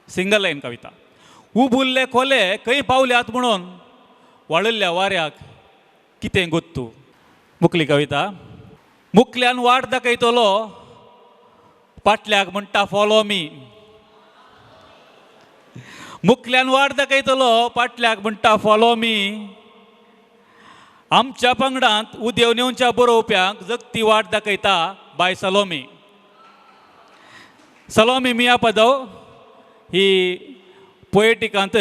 सिंगल लायन कविता. उबुल्ले खोले खंय पावल्यात म्हणून, वाळिल्ल्या वाऱ्याक कितें गुत्तू. मुकली कविता. मुकल्यान वाट दाखयतलो पाटल्याक म्हणटा फॉलो मी. मुकल्यान वाट दाखयतलो पाटल्याक म्हणटा फॉलो मी. आमच्या पंगडांत उदेवन येवच्या बरोवप्यांक जगती वाट दाखयता बाय सलोमी. सलोमी मिया पदव ही पोएटिकांत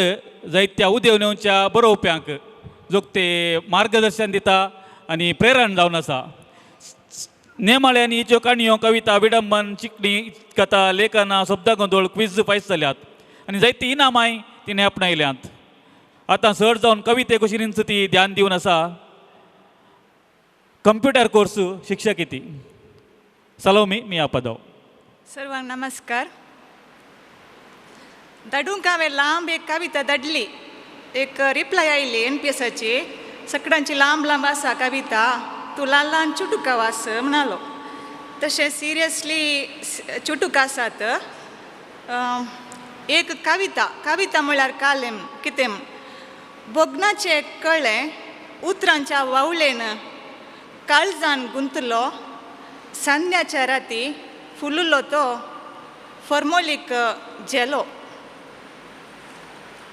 जायत्या उदेवन येवच्या बरोवप्यांक जोगते मार्गदर्शन दिता आनी प्रेरण जावन आसा. नेमाळ्यांनी हिच्यो काणयो, कविता, विडंबन, चिकणी कथा, लेखनां, शब्दगोंदळ, क्विज फायस जाल्यात आनी जायतीं इनामांय तिणें आपणायल्यांत. आतां चड जावन कविते कुशीनच ती ध्यान दिवन आसा. कंप्युटर कोर्स शिक्षक ती. सलोमी मिया पदव. सर्वांक नमस्कार. धाडूंक हांवें लांब एक कविता धाडली, एक रिप्लाय आयली एन पी एसाची, सकडांची लांब लांब आसा कविता, तूं ल्हान ल्हान चुटुका वाच म्हणालो. तशें सिरियसली चुटुका आसात. एक कविता, कविता म्हळ्यार कालेम कितें भोगणाचें कळ्ळें उतरांच्या वावलेन काळजान गुंतलो, संध्याच्या राती फुललो तो फॉर्मोलीक झेलो.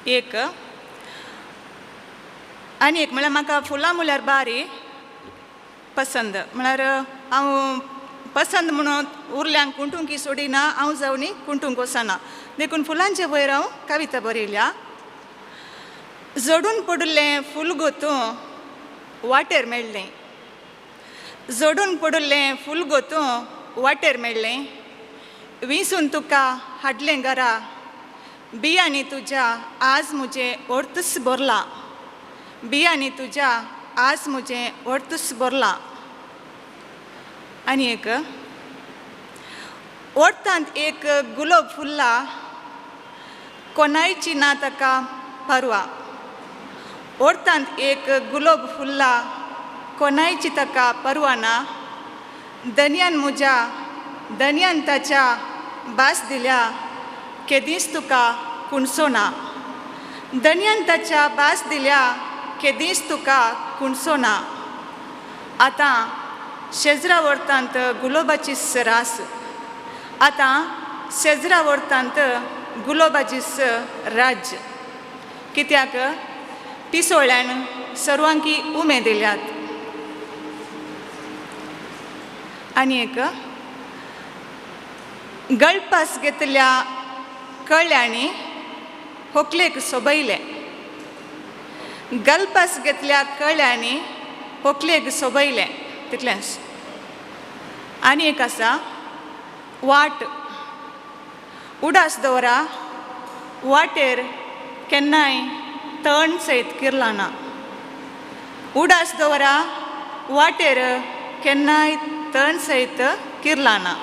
एक आनी एक म्हळ्यार म्हाका फुलां म्हळ्यार बारी पसंद, म्हळ्यार हांव पसंद म्हणून उरल्यांक कुंटुंकी सोडिना, हांव जावनी कुंटूंक वचना, देखून फुलांचे वयर हांव कविता बरयल्या. जोडून पडिल्लें फुलगोतूं वाटेर मेळ्ळें, जोडून पडिल्लें फुलगोतूं वाटेर मेळ्ळें, विसून तुका हाडलें घरा, बियांनी तुज्या आज म्हजें ओर्तूच भरलां, बियांनी तुज्या आज म्हजें ओर्तूच भरलां. आनी एक ओर्तांत एक गुलाब फुल्ला, कोणायची ना ताका परवा, ओर्तांत एक गुलाब फुल्ला, कोणायची ताका परवा ना, दनयान म्हज्या दनयान ताच्या भास दिल्या केदींच तुका कुणसो ना, दनयान ताच्या भास दिल्या केदींच तुका कुणसो ना. आतां शेजरा वर्तांत गुलाबाची रास, आतां शेजरा वर्तांत गुलाबाची राज्य, कित्याक पिसोळ्यान सर्वांकी उमे दिल्यात. आनी एक गळपास घेतल्या कळ्यांनी होकलेक सोबयलें, गलपास घेतल्या कळ्यांनी होकलेक सोबयलें, तितलेंच. आनी एक आसा वाट, उडास दवरा वाटेर केन्नाय तण सयत किरलाना, उडास दवरा वाटेर केन्नाय तण सयत किरलाना.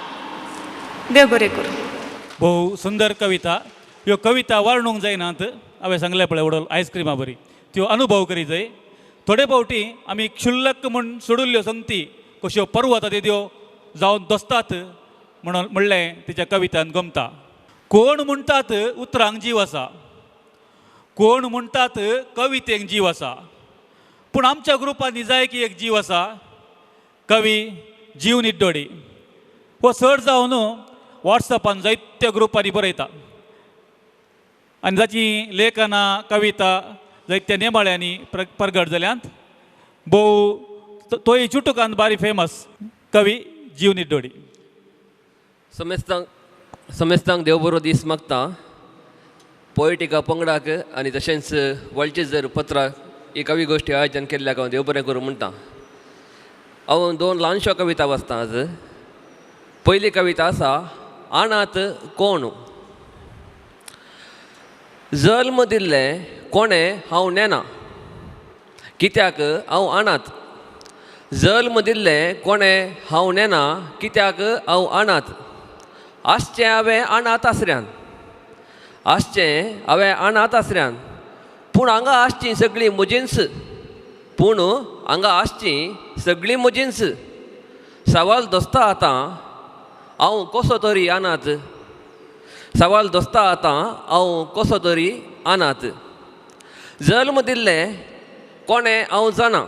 देव बरें करूं. भोव सुंदर कविता. ह्यो कविता वर्णूंक जायनात, हांवें सांगलें पळय उडोल आयस्क्रिमा बरी त्यो अनुभव करी जाय. थोडे फावटी आमी क्षुल्लक म्हूण सोडिल्ल्यो संगती कश्यो पर्वता तेद्यो जावन दोसतात म्हणून म्हणलें तिच्या कवितान गमता. कोण म्हणटात उतरांक जीव आसा, कोण म्हणटात कवितेक जीव आसा, पूण आमच्या ग्रुपान निजायकी एक जीव आसा, कवी जीव निड्डोडी. हो चड जावन वॉट्सएपान जायत्या ग्रुपांनी बरयता आनी ताची लेखनां कविता जायत्या नेमाळ्यांनी परगट जाल्यांत. भोव तोय चुटुकान बारी फेमस कवी जीव निड्डोडी. समेस्तांक देव बरो दीस मागता. पोएटिका पंगडाक आनी तशेंच वळचेजर पत्राक ही कवी गोश्टी आयोजन केल्ल्याक हांव देव बरें करूं म्हणटा. हांव दोन ल्हानश्यो कविता वाचतां आज. पयली कविता आसा आणात कोण. जल्म दिल्लें कोणें हांव नेना, कित्याक हांव आणात. जल्म दिल्लें कोणें हांव नेना, कित्याक हांव आणात. आसचें हांवें आणात आसऱ्यान, आसचें हांवें आणात आसऱ्यान, पूण हांगा आसचीं सगळीं म्हजींच, पूण हांगा आसचीं सगळीं म्हजींच. सवाल दोस्ता आतां हांव कसो तरी आनात, सवाल दोस्ता आतां हांव कसो तरी आनात. जल्म दिल्लें कोणें हांव जाणा,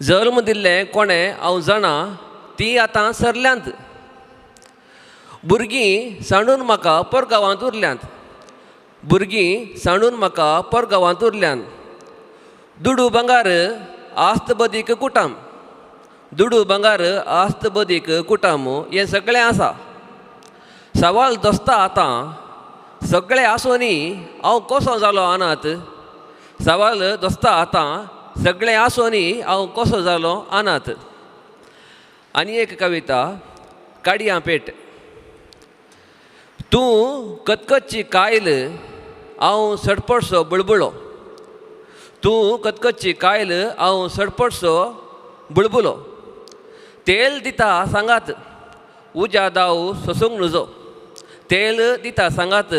जल्म दिल्लें कोणें हांव जाणा, ती आतां सरल्यांत. भुरगीं सांडून म्हाका परगांवांत उरल्यांत, भुरगीं सांडून म्हाका परगांवांत उरल्यांत. दुडू भांगार आस्त बदीक कुटाम, दुडू भांगार आस्त बदीक कुटाम, हें सगळें आसा. सवाल दोस्ता आतां सगळें आसूनी हांव कसो जालो अनाथ, सवाल दोस्ता आतां सगळें आसूनी हांव कसो जालो अनाथ. आनी एक कविता काडयां पेट. तूं कतकतची कायल हांव सडपडसो बुळबुळो, तूं कतकतची कायल हांव सडपडसो बुळबुलो. तेल दिता सांगात उज्या दाव सोसूंक नुजो, तेल दिता सांगात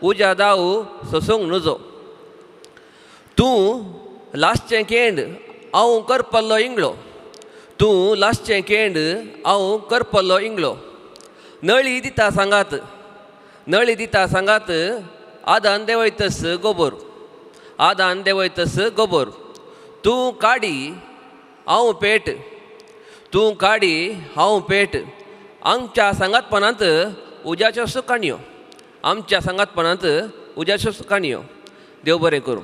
उज्या दाव सोसूंक नुजो. तूं लासचें केंड हांव करपल्लो इंगळो, तूं लासचें केंड हांव करपल्लो इंगळो. नळी दिता सांगात, नळी दिता सांगात, आदान देंवयतस गोबोर, आदान देंवयतस गोबोर. तूं काडी हांव पेट, तूं काडी हांव पेट, आमच्या सांगातपणांत उज्याच्यो काणयो, आमच्या सांगातपणांत उज्याच्यो काणयो. देव बरें करूं.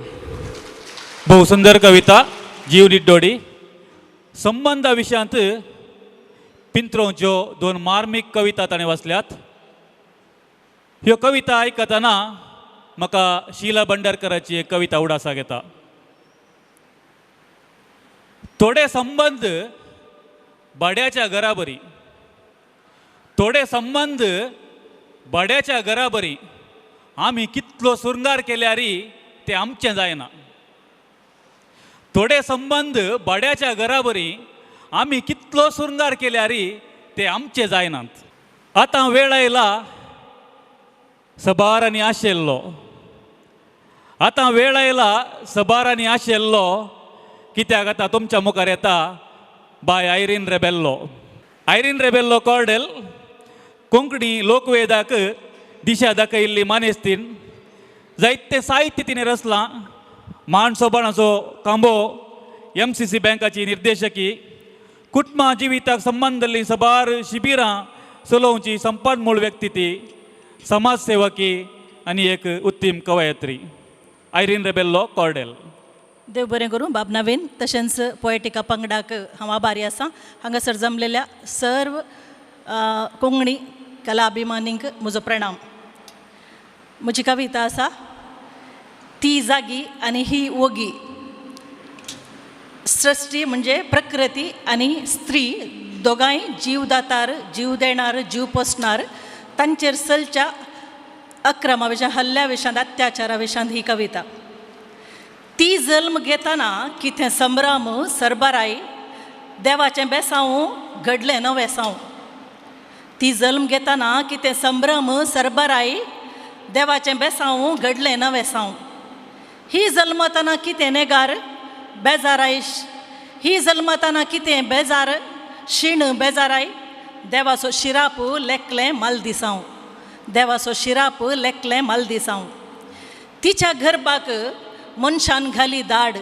भोव सुंदर कविता जीव निड्डोडी. संबंदा विशयांत पिंत्रोंच्यो दोन मार्मीक कविता ताणें वाचल्यात. ह्यो कविता आयकतना म्हाका शीला भंडारकराची एक कविता उडासाक येता. थोडे संबंद भाड्याच्या घरा बरी, थोडे संबंद भाड्याच्या घरा बरी, आमी कितलो सुरंगार केल्यार ते आमचें जायना. थोडे संबंद भाड्याच्या घरा बरी, आमी कितलो सुरंगार केल्यार ते आमचे जायनात. आतां वेळ आयला सबार आनी आशिल्लो, आतां वेळ आयला सबार आनी आशिल्लो, कित्याक आतां तुमच्या मुखार येता बाय आयरीन रेबेल्लो. आयरीन रेबेल्लो कॉर्डेल कोंकणी लोकवेदाक दिशा दाखयल्ली मानेस्तीन. जायते साहित्य तिणें रचलां. मान सोबाणाचो कांबो, MCC बँकाची निर्देशकी, कुटुंबा जिविताक संबंदल्ली सबार शिबिरां चलोवची संपन्न मूळ व्यक्ती ती, समाजसेवकी आनी एक उत्तीम कवयत्री आयरीन रेबेल्लो कॉर्डेल. देव बरें करूं बाब नवीन तशेंच पोएटिका पंगडाक हांव आभारी आसा. हांगासर जमलेल्या सर्व कोंकणी कला अभिमानींक म्हजो प्रणाम. म्हजी कविता आसा ती जागी आनी ही ओगी. सृश्टी म्हणजे प्रकृती आनी स्त्री दोगांय जीवदातार, जीव देणार, जीव पोसणार, तांचेर चलच्या अक्रमा विशयांत, हल्ल्या विशयांत, अत्याचारा विशयांत ही कविता. ती जल्म घेतना कितें संभ्रम सरबराय, देवाचें बेसांव घडलें नवें साव. ती जल्म घेतना कितें संभ्रम सरबराय, देवाचें बेसांव घडलें नवें साव. ही जल्मतना कितें नेगार बेजाराय, ही जल्मतना कितें बेजार शीण बेजाराय, देवाचो शिराप लेखलें मालदिसांव, देवाचो शिराप लेखलें मालदिसांव. तिच्या गर्भाक मनशान घाली दाड,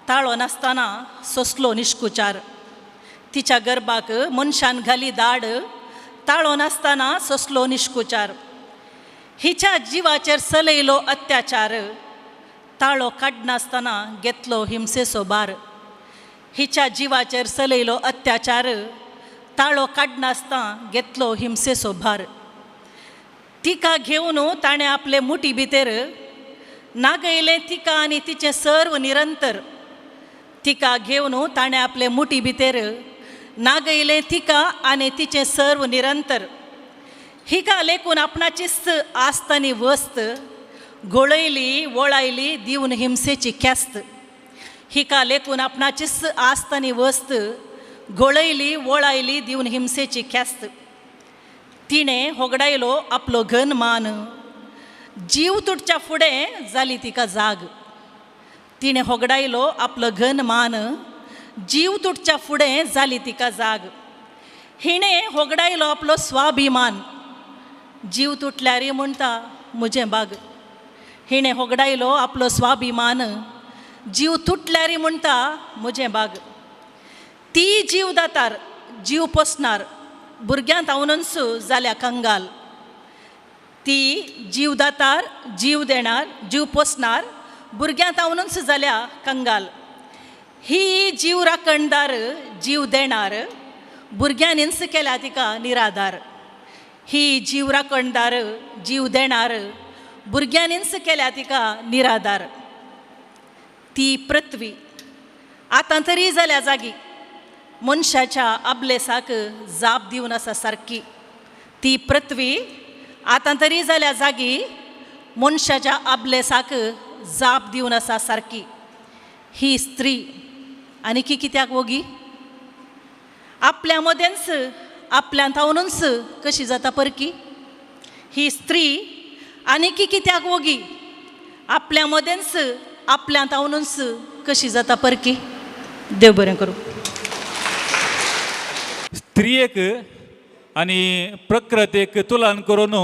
ताळो नासतना सोंसलो निश्कुचार. तिच्या गर्भाक मनशान घाली दाड, ताळो नासतना सोंसलो निश्कुचार. हिच्या जिवाचेर चलयलो अत्याचार, ताळो काडनासतना घेतलो हिंसेचो भार. हिच्या जिवाचेर चलयलो अत्याचार, ताळो काडनासतना घेतलो हिंसेचो भार. तिका घेवन ताणें आपले मुठी भितर नागयलें तिका आनी तिचें सर्व निरंतर. तिका घेवन ताणें आपले मुठी भितर नागयलें तिका आनी तिचें सर्व निरंतर. हिका लेखून आपणाचीच आस्त आनी वस्त घोळयली वळायली दिवन हिंसेची ख्यास्त. हिका लेखून आपणाचीच आस्त आनी वस्त घोळयली वळायली दिवन हिंसेची ख्यास्त. तिणें होगडायलो आपलो घन मान, जीव तुटच्या फुडें जाली तिका जाग. तिणें होगडायलो आपलो घन मान, जीव तुटच्या फुडें जाली तिका जाग. हिणें होगडायलो आपलो स्वाभिमान, जीव तुटल्यार म्हणटा म्हजें बाग. हिणें होगडायलो आपलो स्वाभिमान, जीव तुटल्यार म्हणटा म्हजें बाग. ती जीव दातार जीव पोसणार, भुरग्यांत हांवनूच जाल्या कंगाल. ती जीव दातार जीव देणार, जीव पोसणार, भुरग्यांत हांवनूच जाल्या कंगाल. ही जीव राखणदार जीव देणार, भुरग्यांनीच केल्या तिका निराधार. ही जीव राखणदार जीव देणार, भुरग्यांनीच केल्या तिका निराधार. ती पृथ्वी आतां तरी जाल्या जागी, मनशाच्या अबलेसाक जाप दिवन आसा सारकी. ती पृथ्वी आतां तरी जाल्या जागी, मनशाच्या अबलेसाक जाप दिवन आसा सारकी. ही स्त्री आनी की कित्याक वोगी, आपल्या मदेंच आपल्यान थावनूच कशी जाता परकी. ही स्त्री आनी की कित्याक वोगी, आपल्या मदेंच आपल्यांत हांवनूच कशी जाता परकी. देव बरें करूं. स्त्रियेक आनी प्रकृतीक तुलन करून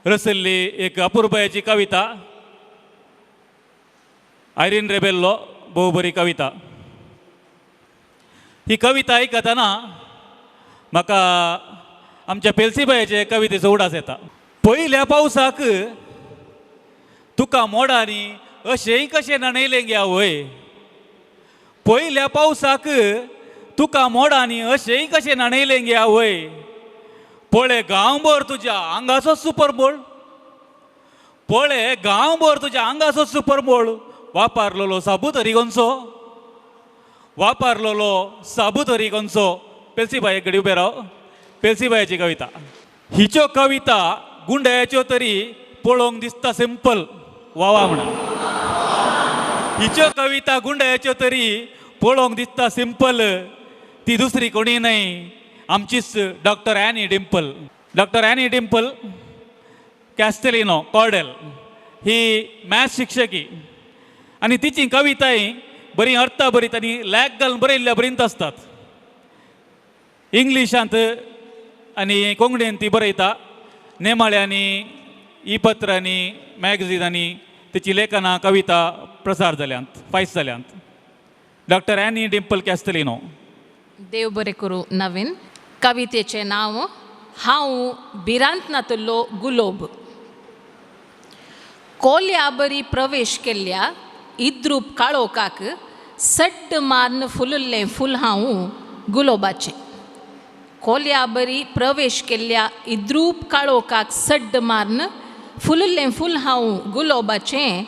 रचल्ली एक अपुरबायेची कविता आयरीन रेबेल्लो, भोव बरी कविता. ही कविता आयकतना म्हाका आमच्या पेलसीबायचे कवितेचो उडास येता. पयल्या पावसाक तुका मोडांनी अशेंय कशें न्हाणयलें गे आवय, पयल्या पावसाक तुका मोडांनी अशेंय कशें न्हाणयलें गे आवय, पळय गांवभर तुज्या आंगाचो सुपरमोळ, पळय गांवभर तुज्या आंगाचो सुपरमोळ, वापरलेलो साबू तरी गोंचो, वापरलेलो साबू तरी गोंचो. पेलसीबाये कडेन उबें राव. पेलसीबायेची कविता. हिच्यो कविता गुंडयाच्यो तरी पळोवंक दिसता सिंपल वावा म्हणा. हिच्यो कविता गुंडयाच्यो तरी पळोवंक दिसता सिंपल, ती दुसरी कोणी न्हय आमचीच doctor Annie Dimple. Doctor Annie Dimple Castelino Cordel ही मॅथ्स शिक्षकी आनी तिची कविताय बरी अर्था बरीत आनी लॅक घालून बरयल्ल्या बरींत आसतात. इंग्लिशांत आनी कोंकणीन ती बरयता. नेमाळ्यांनी, ई पत्रांनी, मॅगझिनांनी तिची लेखनां कविता प्रसार जाल्यांत, फायस जाल्यांत. Doctor Annie Dimple Castelino. देव बरें करूं. नवीन कवितेचें नांव हांव भिरांत नातलो गुलोब. कोल्या बरी प्रवेश केल्ल्या इद्रूप काळोखाक सट्ट मारून फुलिल्लें फूल हांव गुलोबाचें. कोल्या बरी प्रवेश केल्ल्या इद्रूप काळोखाक सड्ड मारून फुलिल्लें फूल हांव गुलोबाचें.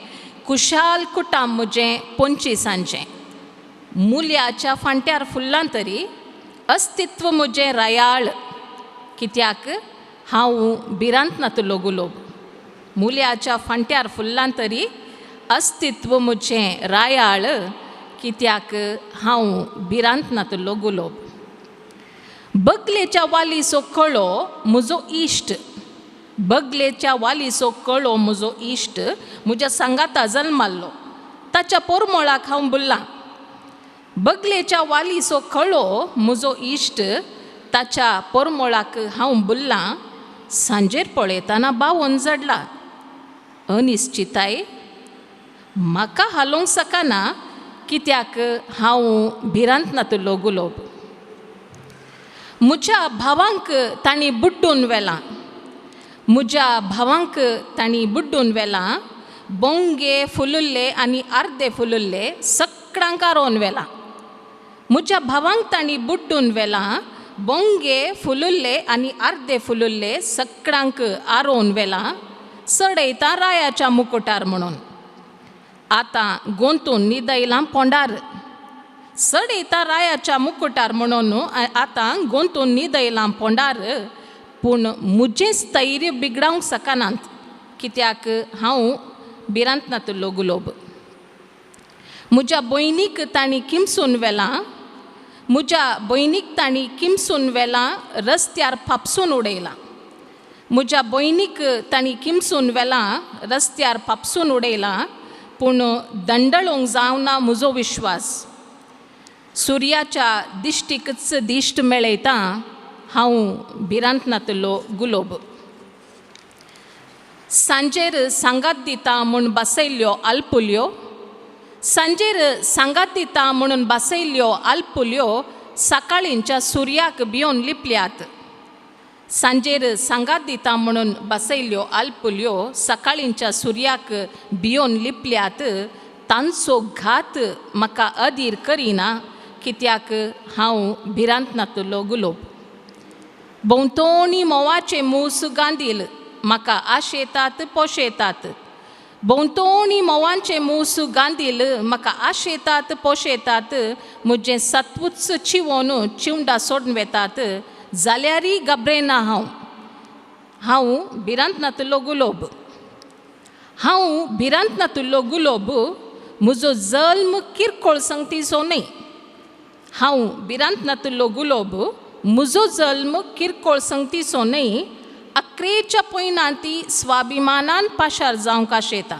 कुशाल कुटाम म्हजें पंचवीसांचें, मुल्याच्या फांट्यार फुल्लां तरी अस्तित्व म्हजें रायाळ, कित्याक हांव भिरांत नातलो गुलोब. मुल्याच्या फांट्यार फुल्लां तरी अस्तित्व म्हजें रायाळ, कित्याक हांव भिरांत नातलो गुलोब. बगलेच्या वालीचो कळो म्हजो इश्ट, बगलेच्या वालीचो कळो म्हजो इश्ट, म्हज्या सांगाता जल्माल्लो ताच्या पोरमोळाक हांव बुल्लां. बगलेच्या वालीचो कळो म्हजो इश्ट, ताच्या पोरमोळाक हांव बुल्लां. सांजेर पळयतना बावोन जडला अनिश्चिताय म्हाका हालोवंक शकना, कित्याक हांव भिरांत नातलो गुलोब. म्हज्या भावांक तांणी बुड्डून व्हेलां, म्हज्या भावांक तांणी बुड्डून व्हेलां, बोंगे फुलुल्ले आनी अर्दे फुलुल्ले सगळ्यांक आरोवन व्हेलां. म्हज्या भावांक तांणी बुड्डून व्हेलां, बोंगे फुलुल्ले आनी अर्दे फुलुल्ले सगळ्यांक आरोवन व्हेलां, चडयता रायाच्या मुकुटार म्हणून आतां गोंतून न्हिदयलां पोंडार. चडयता रायाच्या मुकुटार म्हणून आतां गोंतून न्हिदयलां पोंडार, पूण म्हजें स्थैर्य बिगडावंक शकनात, कित्याक हांव भिरांत नातलो गुलोब. म्हज्या भयणीक तांणी किमसून व्हेलां, म्हज्या भयणीक तांणी किमसून व्हेलां, रस्त्यार फापसून उडयलां. म्हज्या भयणीक तांणी किमसून व्हेलां, रस्त्यार फापसून उडयलां, पूण दंडळोवंक जावना म्हजो विश्वास. सुर्याच्या दिश्टीकच दिश्ट मेळयता हांव भिरांत नातलो गुलोब. सांजेर सांगात दिता म्हूण बसयल्ल्यो आलपुल्यो, सांजेर सांगात दिता म्हणून बसयल्ल्यो आलपुल्यो सकाळींच्या सुर्याक भियोन लिपल्यात. सांजेर सांगात दिता म्हणून बसयल्ल्यो आलपुल्यो सकाळींच्या सुर्याक भियोन लिपल्यात. तांचो घात म्हाका अधीर करिना, कित्याक हांव भिरांत नातलो गुलोब. भोंवतणी म्होंवाचे मूस गांधील म्हाका आशेतात पोशेतात, भोंवतणी म्होंवाचे मूस गांधील म्हाका आशेतात पोशेतात, म्हजें सत्वूच चिवोन चिवंडा सोडून वेतात, जाल्यारय घाबरेना हांव. हांव भिरांत नातलो गुलोब, हांव भिरांत नातलो गुलोब. म्हजो जल्म किरकोळ संगतीचो न्हय, हांव भिरांत नातलो गुलोब. म्हजो जल्म किरकोळ संगतीचो न्हय, अक्रेच्या पयनांती स्वाभिमानान पाशार जावंक आशेता.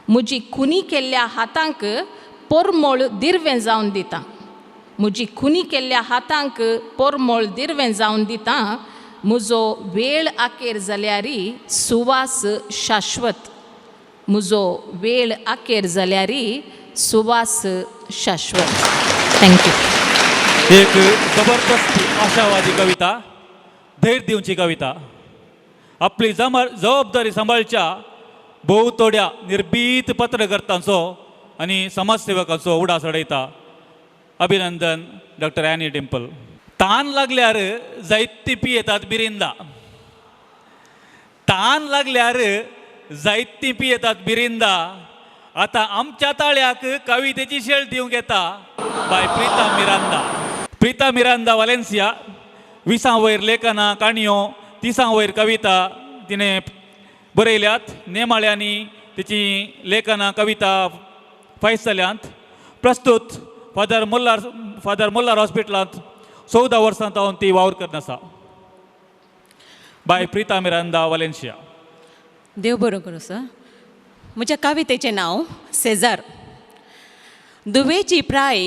म्हजी खुनी केल्ल्या हातांक पोरमोळ दिरवें जावन दिता. म्हजी खुनी केल्ल्या हातांक पोरमोळ दिरवें जावन दिता. म्हजो वेळ आकेर जाल्यारी सुवास शाश्वत. म्हजो वेळ आकेर जाल्यारी सुवास शाश्वत. Thank you. एक जबरदस्त आशावादी कविता, धैर्य दिवची कविता. आपली जबाबदारी सांबाळच्या भोव थोड्या निर्भीत पत्रकर्त्यांचो आनी समाजसेवकांचो उडास अडयता. अभिनंदन डॉक्टर ॲनी डिम्पल. तान लागल्यार जायती पियेतात बिरिंदा. तान लागल्यार जायती पियेतात बिरिंदा. आतां आमच्या ताळ्याक कवितेची शेळ दिवंक येता बाय प्रिता मिरांदा. प्रिता मिरांदा वालेन्सिया 20 वयर लेखनां, काणयो, 30 वयर कविता तिणें बरयल्यात. नेमाळ्यांनी तिची लेखनां, कविता फायस जाल्यांत. प्रस्तूत फादर मुल्लार हॉस्पिटलांत 14 वर्सां तावन ती वावर करत आसा. बाय प्रिता मिरांदा वालेन्शिया. देव बरो करूं सर. म्हज्या कवितेचें नांव सेजार. दुवेची प्राय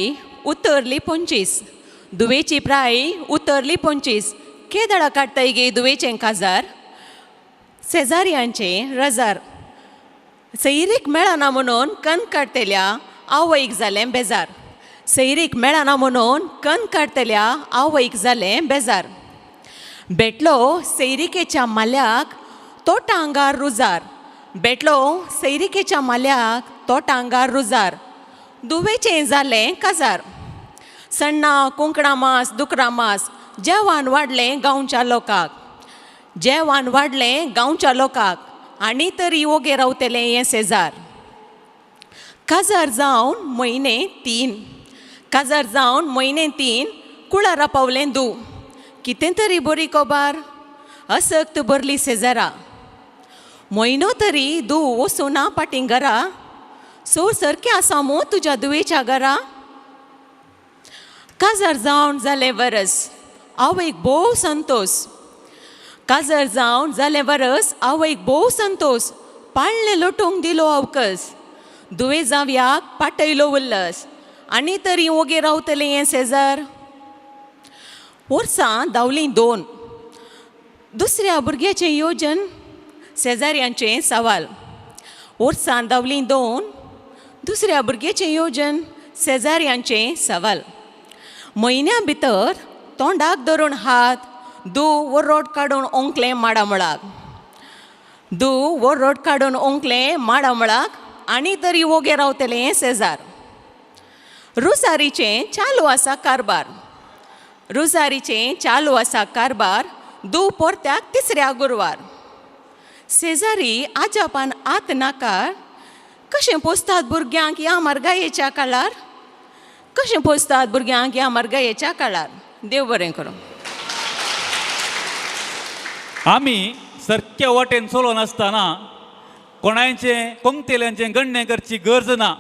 उतरली 25, दुवेची प्राय उतरली 25, केदळा काडटाय गे दुवेचें काजार, सेजार्यांचें रजार. सैरीक मेळना म्हणून कन काडटल्या आवयक जालें बेजार. सैरीक मेळना म्हणून कन काडटल्या आवयक जालें बेजार. भेटलो सैरिकेच्या माल्याक तो टांगार रुजार. भेटलो सैरिकेच्या माल्याक तो टांगार रुजार. दुवेचें जालें काजार. सण्णां कुंकडां मास दुकरां मास जेवण वाडलें गांवच्या लोकांक. जेवण वाडलें गांवच्या लोकांक आनी तरी ओगे रावतलें हें सेजार. काजार जावन म्हयने 3, काजार जावन म्हयने 3, कुळारा पावलें दू. कितें तरी बरी खबर असक्त भरली सेजारा. म्हयनो तरी दू वचूना फाटीं घरा. सो सारकें आसा मू तुज्या दुवेच्या घरा. काजार जावन जालें वरस आवयक भोव संतोस. काजार जावन जालें वरस आवयक भोव संतोस. पाळणें लोटूंक दिलो अवकस. दुवे जावयाक पाटयलो उल्लस. आनी तरी ओगे रावतलें हें सेजार. वर्सां धांवलीं 2, दुसऱ्या भुरग्याचें योजन सेजार्यांचें सवाल. वर्सां धांवलीं 2, दुसऱ्या भुरग्याचें योजन सेजार्यांचें सवाल. म्हयन्या भितर तोंडाक धरून हात दू वरोड काडून ओंकलें माडामळाक. दू वरोड काडून ओंकलें माडामळाक. आनी तरी ओगे रावतलें हें सेजार. रुजारीचें चालू आसा कारबार. रुजारीचें चालू आसा कारबार. दू पोरत्याक तिसऱ्या गुरवार. सेजारी आजापान आत नाकार. कशें पोसतात भुरग्यांक ह्या म्हारगायेच्या काळार. कशें पोसतात भुरग्यांक ह्या म्हारगायेच्या काळार. देव बरें करूं. आमी सारक्या वाटेन चलोन आसतना कोणायचें कोंकतेल्यांचें गणणें करची गरज ना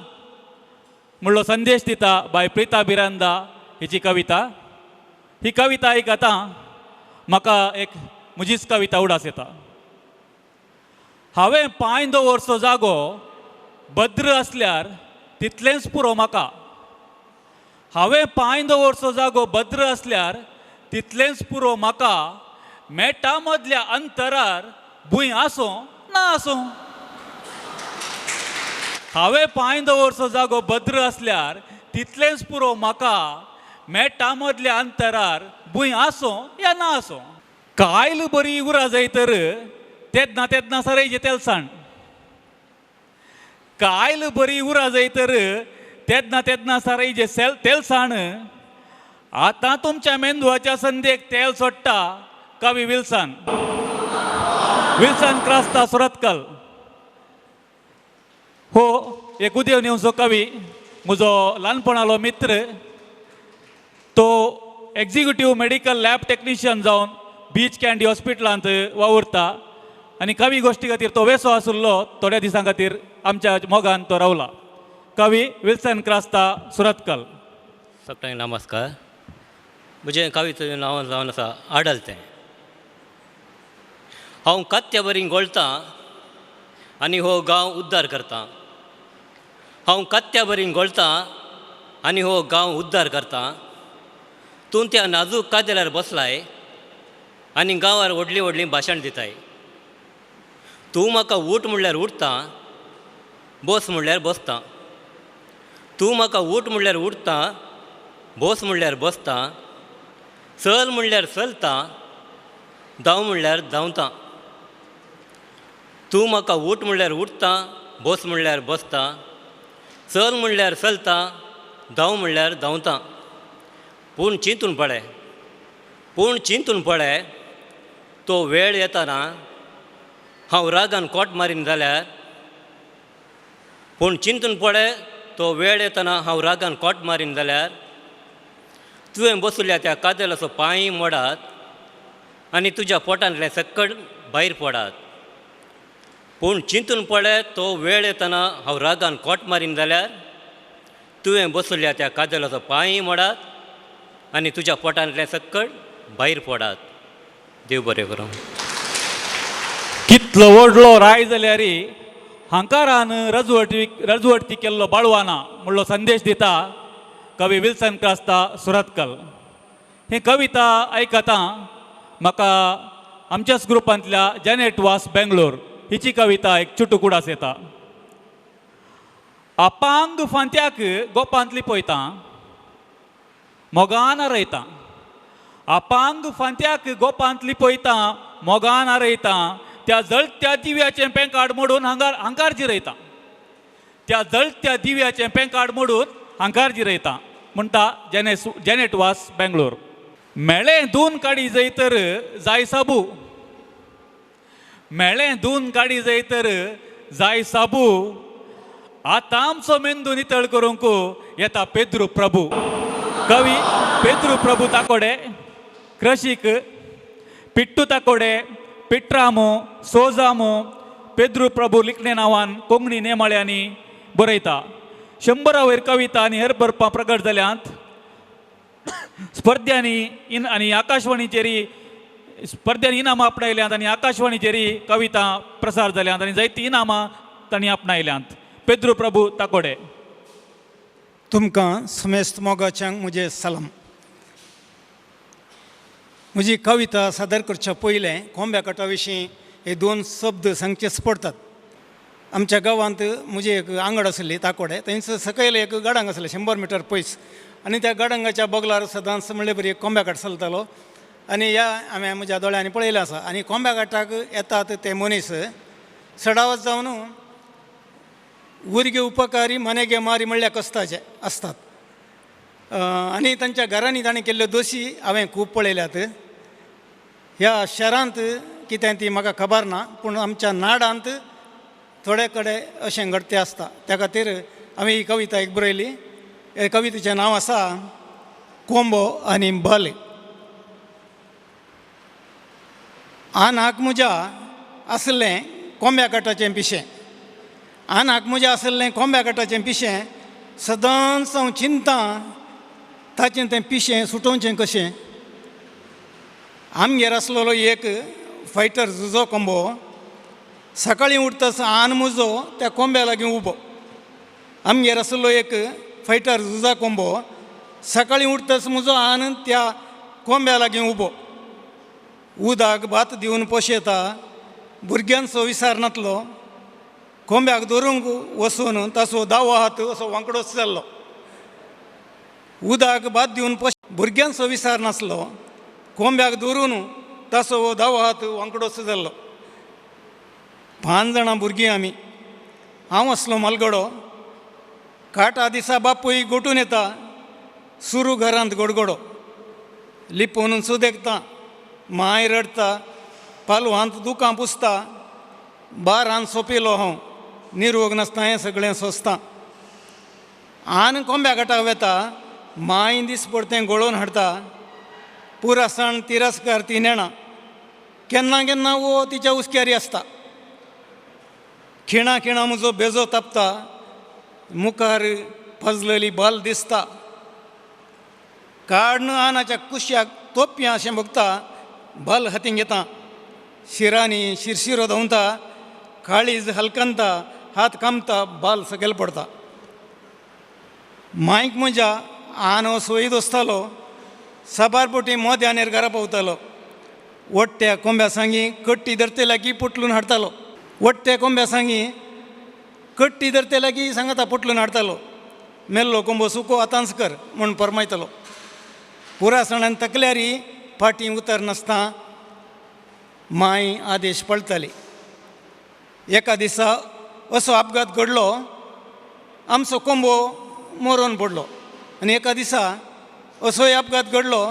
म्हणलो संदेश दिता बाय प्रिता मिरांदा हिची कविता. ही कविता आयकता म्हाका एक म्हजीच कविता उडास येता. हांवें पांय दवरचो जागो भद्र आसल्यार तितलेंच पुरो म्हाका. हांवें पांय दवरचो जागो भद्र आसल्यार तितलेंच पुरो म्हाका. मेटा मदल्या अंतरार भूंय आसूं ना आसूं. हांवें पांय दवरचो जागो भद्र आसल्यार तितलेंच पुरो म्हाका. मेटा मदल्या अंतरार भूंय आसूं या ना आसूं. कायल बरी उरा जाय तर तेन्ना तेन्ना सरयचें तेलसाण. कायल बरी उरा जाय तर तेन्ना तेन्ना सरयचें तेलसाण. आतां तुमच्या मेंदवाच्या संदेक तेल सोडटा कवी विल्सन. विल्सन क्रास्ता सुरतकल हो एक उदेव नेवचो कवी, म्हजो ल्हानपणालो मित्र. तो एक्झिक्युटीव मेडिकल लॅब टॅक्निशियन जावन बीच कँडी हॉस्पिटलांत वावुरता आनी कवी गोश्टी खातीर तो वेसो आशिल्लो. थोड्या दिसां खातीर आमच्या मोगान तो रावला. कवी विल्सन क्रास्ता सुरतकल. सगळ्यांक नमस्कार. म्हजें कवितेचें नांव जावन आसा आडल तें. हांव कात्या बरी गोळटां आनी हो गांव उद्धार करतां. हांव कात्या बरीन गोळतां आनी हो गांव उद्धार करता. तूं त्या नाजूक कादेलार बसलाय आनी गांवार व्हडलीं व्हडलीं भाशण दिताय. तूं म्हाका ऊठ म्हणल्यार उठता, बस म्हणल्यार बसता. तूं म्हाका ऊठ म्हणल्यार उठता, बस म्हणल्यार बसता, चल म्हणल्यार चलता, धांव म्हणल्यार धांवता. तूं म्हाका ऊठ म्हणल्यार उठता, बस म्हणल्यार बसता, चल म्हणल्यार चलता, धांव म्हणल्यार धांवता. पूण चिंतून पळय, पूण चिंतून पळय, तो वेळ येताना हांव रागान कोट मारीन जाल्यार. पूण चिंतून पळय, तो वेळ येताना हांव रागान कोट मारीन जाल्यार तुवें बसल्या त्या कादेलाचो पांय मोडात आनी तुज्या पोटांतलें सक्कड भायर पडात. पूण चिंतून पळय, तो वेळ येताना हांव रागान कोट मारीन जाल्यार तुवें बसल्या त्या कादेलाचो पांय मोडात आनी तुज्या पोटांतलें सक्कड भायर पडात. देव बरें करूं. कितलो व्हडलो राय जाल्यार हांकारान रजवटी केल्लो बाळवाना म्हणलो संदेश दिता कवी विल्सन क्रास्ता सुरतकल. ही कविता आयकता म्हाका आमच्याच ग्रुपांतल्या जॅनेट वास बेंगलोर हिची कविता एक चुटुकुडास येता. अपांग फांत्याक गोपांत लिपयता, मोगान आरयता. अपांग फांत्याक गोपांत लिपयता, मोगान आरयता. त्या जळत्या दिव्याचें पेंकाड मोडून हांगार जिरयता. त्या जळत्या दिव्याचें पेंकाड मोडून हांगार जिरयता म्हणटा जॅनेट वास बेंगलोर. मेळें दोन काडी जय तर जाय साबू, मेळें दोन काडी जय तर जाय साबू. आतां आमचो मेंदू नितळ करूंक येता पेद्रू प्रभू. कवी पेद्रू प्रभू ताकोडे, क्रशीक पिट्टू ताकोडे, पिट्रामो सोजामो पेद्रू प्रभू लिखणे नांवान कोंकणी नेमाळ्यांनी बरयता. 100 वयर कविता आनी हेर बरपां प्रगट जाल्यांत. स्पर्ध्यांनी आनी आकाशवाणीचेर स्पर्ध्यांनी इनामां आपणायल्यांत आनी आकाशवाणीचेर कविता प्रसार जाल्यांत आनी जायतीं इनामां तांणी आपणायल्यांत. पेद्रू प्रभू ताकोडे. तुमकां समेस्त मोगाच्यांक म्हजें सलाम. म्हजी कविता सादर करच्या पयलें कोंब्या कटा विशीं हे दोन शब्द सांगचेच पडटात. आमच्या गांवांत म्हजी एक आंगड आसली ताकोडे, थंयसर सकयल एक गडांग आसलें 100 मिटर पयस, आनी त्या गडांगाच्या बगलार सदांच म्हणले बरी एक कोंब्या काट चलतालो. आनी ह्या हांवें म्हज्या दोळ्यांनी पळयलें आसा. आनी कोंब्या काटाक येतात ते मनीस सडावत जावन उरगे उपकारी मनेगे मारी म्हणल्यार कस्ताचे आसतात. आनी तांच्या घरांनी ताणें केल्ल्यो दोशी हांवें खूब पळयल्यात. ह्या शहरांत कितें ती म्हाका खबर ना, पूण आमच्या नाडांत थोडे कडेन अशें घडतें आसता. त्या खातीर हांवें ही कविता एक बरयली. हे कवितेचें नांव आसा कोंबो आनी बल. आनाक म्हज्या आसलें कोंब्या काटाचें पिशें, आनाक म्हज्या आसलें कोंब्या काटाचें पिशें, सदांच हांव चिंता ताचें तें पिशें सुटोवचें कशें. आमगेर आसलेलो एक फायटर जुजो कोंबो, सकाळीं उठतास आन म्हजो त्या कोंब्या लागीं उबो. आमगेर आसलो एक फायटर जुजा कोंबो, सकाळीं उठतास म्हजो आन त्या कोंब्या लागीं उबो. उदक भात दिवन पोशेता, भुरग्यांचो विसार नातलो. कोंब्याक धरूंक वचून ताचो दावो हात असो वांकडोच जाल्लो. उदक भात दिवन भुरग्यांचो विसार नासलो, कोंब्याक धरून ताचो दावो हात वांकडोच जाल्लो. 5 जाणां भुरगीं आमी. हांव आसलो मालगडो. काटा दिसा बापूय गोटून येता, सुरू घरांत गोडगोडो. लिपोवन सुदेकता, माय रडटा, पालवांत दुकां पुसता. बारान सोंपिलो हांव, निरोग नासता हें सगळें सोंसता. आन कोंब्या घाटाक वेता, माय दीस पडतें गोळोवन हाडटा. पुरासण तिरस्कार ती नेणा, केन्ना केन्ना वो तिच्या हुस्क्यारी आसता. खिणा खिणा म्हजो बेजो तापता, मुखार पजलेली बाल दिसता. काडून आनाच्या कुश्याक तोपयां अशें भोगता, बाल हातीन घेता. शिरांनी शिरशिरो धांवता, काळीज हलकंता, हात कामता, बाल सकयल पडटा. मायक म्हज्या आनो सोयी दोसतालो, साबार पोटी मोद्यानेर घरा पावतालो. वट्ट्या कोंब्या सांगी कट्टी धरते लागीं पोटलून हाडटालो. वट्ट्या कोंब्या सांगी कट्टी धरते लागीं सांगाता पोटलून हाडटालो. मेल्लो कोंबो सुको आतांच कर म्हूण परमायतालो. पुरासणान तकल्यारी फाटीं उतर नासतना माय आदेश पळताली. एका दिसा असो अपघात घडलो, आमचो कोंबो मरोन पडलो. आनी एका दिसा असोय अपघात घडलो,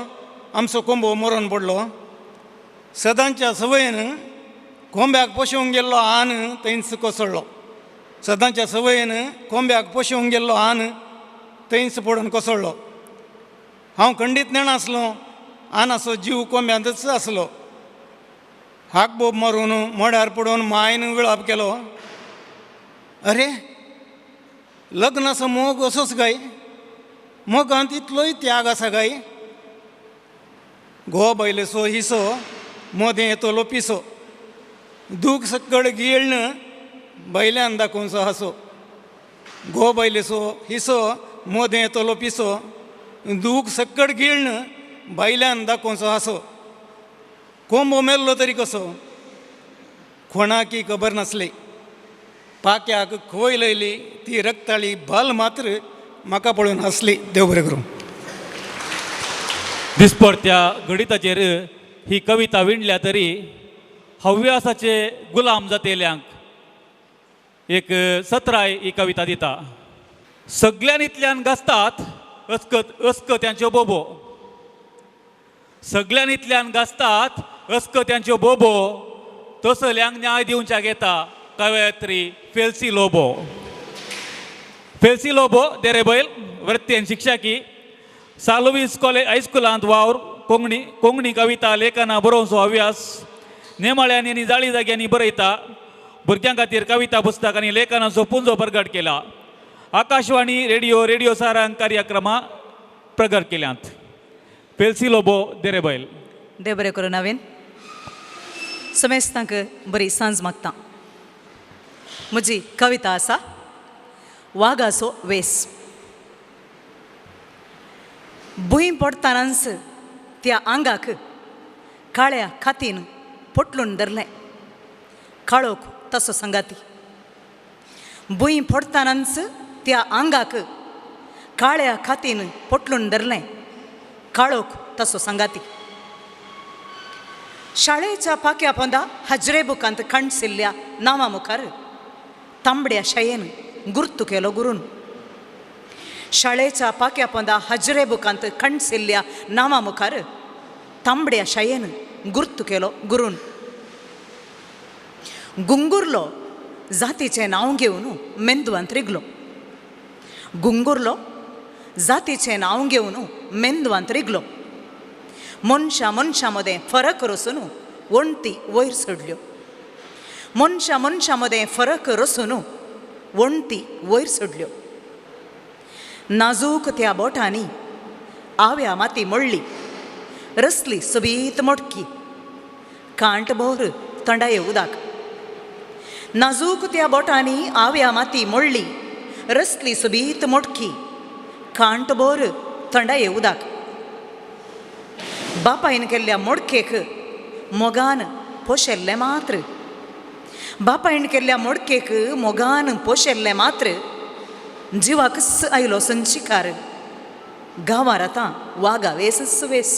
आमचो कोंबो मरोन पडलो. सदांच्या सवयेन कोंब्याक पोशेवंक गेल्लो आन थंयच कोसळ्ळो. सदांच्या सवयेन कोंब्याक पोशेवंक गेल्लो आन थंयच पडून कोसळ्ळो. हांव खंडीत नेणासलो, आनाचो जीव कोंब्यांतच आसलो. हाक बोब मारून मोड्यार पडून मायन विळाप केलो. अरे लग्नाचो मोग असोच काय? मोगांत इतलोय त्याग आसा काय? घोव बायलेचो हिसो मोदें येतलो पिसो, दूख सकड गिळ्ण बायल्यान दाखोवचो हांसो. घोव बायलेचो हिसो मोदें येतलो पिसो, दूख सकड गिळ्ण बायल्यान दाखोवचो हांसो. कोंबो मेल्लो तरी कसो कोणाकी खबर नासली. पाक्याक खोय लयली ती रक्ताळी भाल मात्र म्हाका पळोवन हांसली. देव बरें करूं. दिसपडत्या गणिताचेर ही कविता विणल्या तरी हव्यासाचे गुलाम जातेल्यांक एक सत्राय ही कविता दिता. सगळ्यान इतल्यान गाजतात अस्कत अस्कत्यांच्यो बोबो, सगळ्यान इतल्यान गाजतात अस्कत्यांच्यो बोबो, तसल्यांक न्याय दिवच्याक येता कवयत्री फेल्सी लोबो. फेल्सी लोबो देरेबैल वृत्तीन शिक्षकी, सालुवीस कॉलेज हायस्कुलांत वावर, कोंकणी कोंकणी कविता लेखनां बरोवचो अभ्यास, नेमाळ्यांनी आनी जाळी जाग्यांनी बरयता. भुरग्यां खातीर कविता पुस्तक आनी लेखनाचो पुंजो प्रगट केला. आकाशवाणी रेडिओ रेडिओ सारांग कार्यक्रमां प्रगट केल्यांत. फेल्सी लोबो देरेबैल. देव बरें करूं नवीन समेस्तांक बरी सांज मागता. म्हजी कविता आसा वागाचो वेस. भूंय पडटनाच त्या आंगाक काळ्या खातीन पोटलून धरलें, काळोख तसो सांगाती. भूंय पडटनाच त्या आंगाक काळ्या खातीन पोटलून धरलें, काळोख तसो सांगाती. शाळेच्या पाक्या पोंदा हजरे बुकांत काणशिल्ल्या नांवा मुखार तांबड्या शायेन गुर्तू केलो गुरून. शाळेच्या पाक्या पोंदा हजरे बुकांत काणशिल्ल्या नांवा मुखार तांबड्या शायेन गुर्तू केलो गुरून. गुंगुरलो जातीचें नांव घेवन मेंदवांत रिगलो. गुंगुरलो जातीचें नांव घेवन मेंदवांत रिगलो. मनशां मनशां मदें फरक रसून वण्टी वयर सोडल्यो. मनशां मनशां मदें फरक रसून वण्टी वयर सोडल्यो. नाजूक त्या बोटांनी आव्या माती मोडली, रसली सोबीत मोटकी, कांट भोर थंडाये उदक. नाजूक त्या बोटांनी आव्या माती मोडली, रसली सोबीत मोटकी, कांट भोर थंडाये उदक. बापायन केल्ल्या मोडकेक मोगान पोशेल्लें मात्र, बापायन केल्ल्या मोडकेक मोगान पोशेल्लें मात्र, जिवाकच आयलो संचिकार. गांवार आतां वागा वेसच वेस,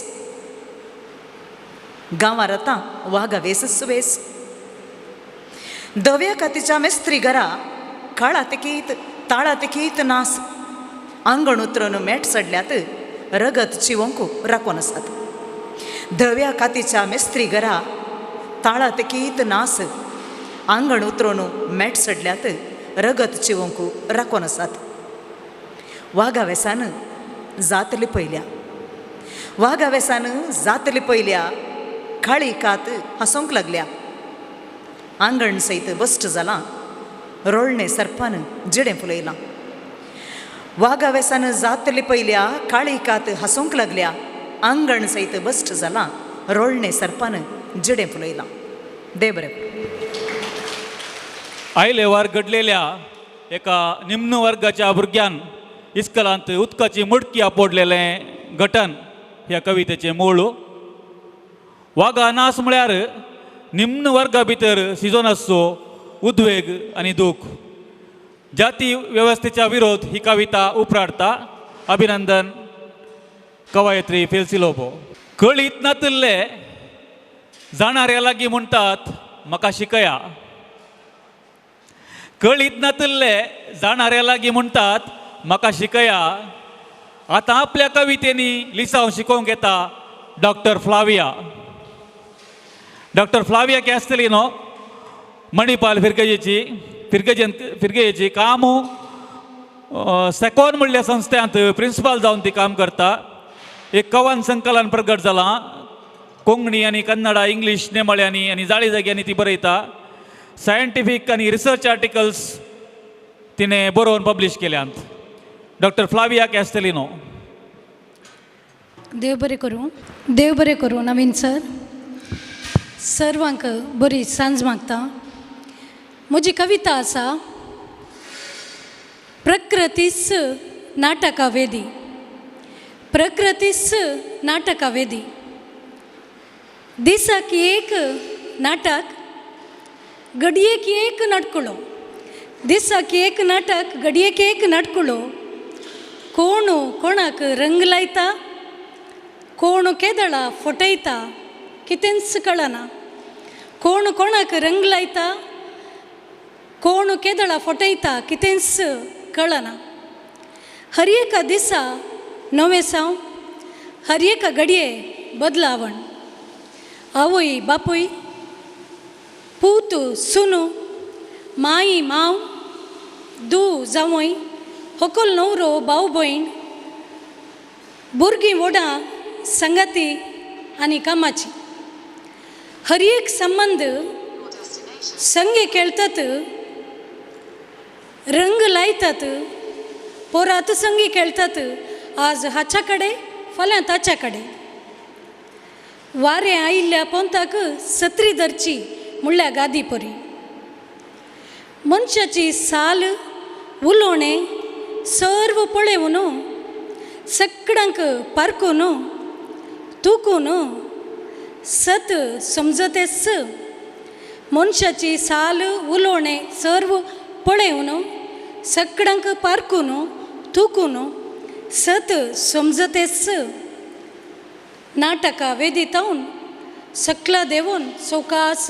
गांवार आतां वागा वेसच वेस. धव्या कातीच्या मेस्त्री घरा काळा तेकीत ताळा तेकीत नास, आंगण उतरून मेट चडल्यात रगत चिवंकू राखून आसात. धव्या कातीच्या मेस्त्री घरा ताळा तेकीत नास, आंगण उतरून मेट चडल्यात रगत चिवंकू राखून आसात. वागा वेसान जात लिपयल्या, वागा वेसान जात लिपयल्या, काळी कात हांसूंक लागल्या. आंगण सयत बस्ट जालां, रोळणें सर्पान जिडें फुलयलां. वागा वेसान जात लिपयल्या, काळी कात हांसूंक लागल्या, आंगण सयत बस्ट जालां, रोळणें सर्पान जिडें फुलयलां. देव बरें. आयलेवार घडलेल्या एका निम्न वर्गाच्या भुरग्यान इस्कलांत उदकाची मडकी आपडलेलें घटन ह्या कवितेचें मूळ. वागा नास म्हळ्यार निम्न वर्गा भितर सिजोन आसचो उद्वेग आनी दूख. जाती वेवस्थेच्या विरोध ही कविता उपराडता. अभिनंदन कवयित्री फेल्सी लोबो. कळीत नातिल्ले जाणाऱ्या लागीं म्हणटात म्हाका शिकया. कळीत नातिल्ले जाणाऱ्या लागीं म्हणटात म्हाका शिकया. आतां आपल्या कवितेनी लिसांव शिकोवंक येता doctor Flavia. Doctor Flavia Castelino Manipal फिरगजेची फिरगजेन फिरगेजेची काम सेकॉन म्हणल्या संस्थ्यांत प्रिंसिपाल जावन ती काम करता. एक कवन संकलन प्रगट जालां कोंकणी आनी कन्नडा इंग्लीश नेमाळ्यांनी आनी जाळी जाग्यांनी ती बरयता. सायंटिफीक आनी रिसर्च आर्टिकल्स तिणें बरोवन पब्लीश केल्यात. Doctor Flavia Castelino. देव बरें करूं, देव बरें करूं नवीन सर. सर्वांक बरी सांज मागता. म्हजी कविता आसा प्रकृतीस नाटका वेदी. प्रकृतीस नाटका वेदी. दिसाक एक नाटक घडयेक एक नाटकुळो. दिसाक एक नाटक घडयेक एक नाटकुळो. कोण कोणाक रंग लायता, कोण केदळा फटयता, कितेंच कळना. कोण कोणाक रंग लायता, कोण केदळा फटयता, कितेंच कळना. हर एका दिसा नवें साव, हर एका घडये बदलावण. आवय बापूय, पूत सुनू, माई माव, दू जावय, होकल नवरो भाव भयण, भुरगीं व्हडां संगाती आनी कामाची. हर एक संबंद संगे खेळतात, रंग लायतात, पोरात संगी खेळतात. आज हाच्या कडेन फाल्यां ताच्या कडेन. वारें आयिल्ल्या पोंताक सत्री धरची म्हणल्यार गादी परी. मनशाची साल उलोवणें सर्व पळोवन सगळ्यांक पारकून तुकून सत समजतेच. मनशाची साल उलोवणें सर्व पळोवन सगळ्यांक पारकून तुकून सत समजतेच. नाटका वेदी तावन सकला देवून सवकास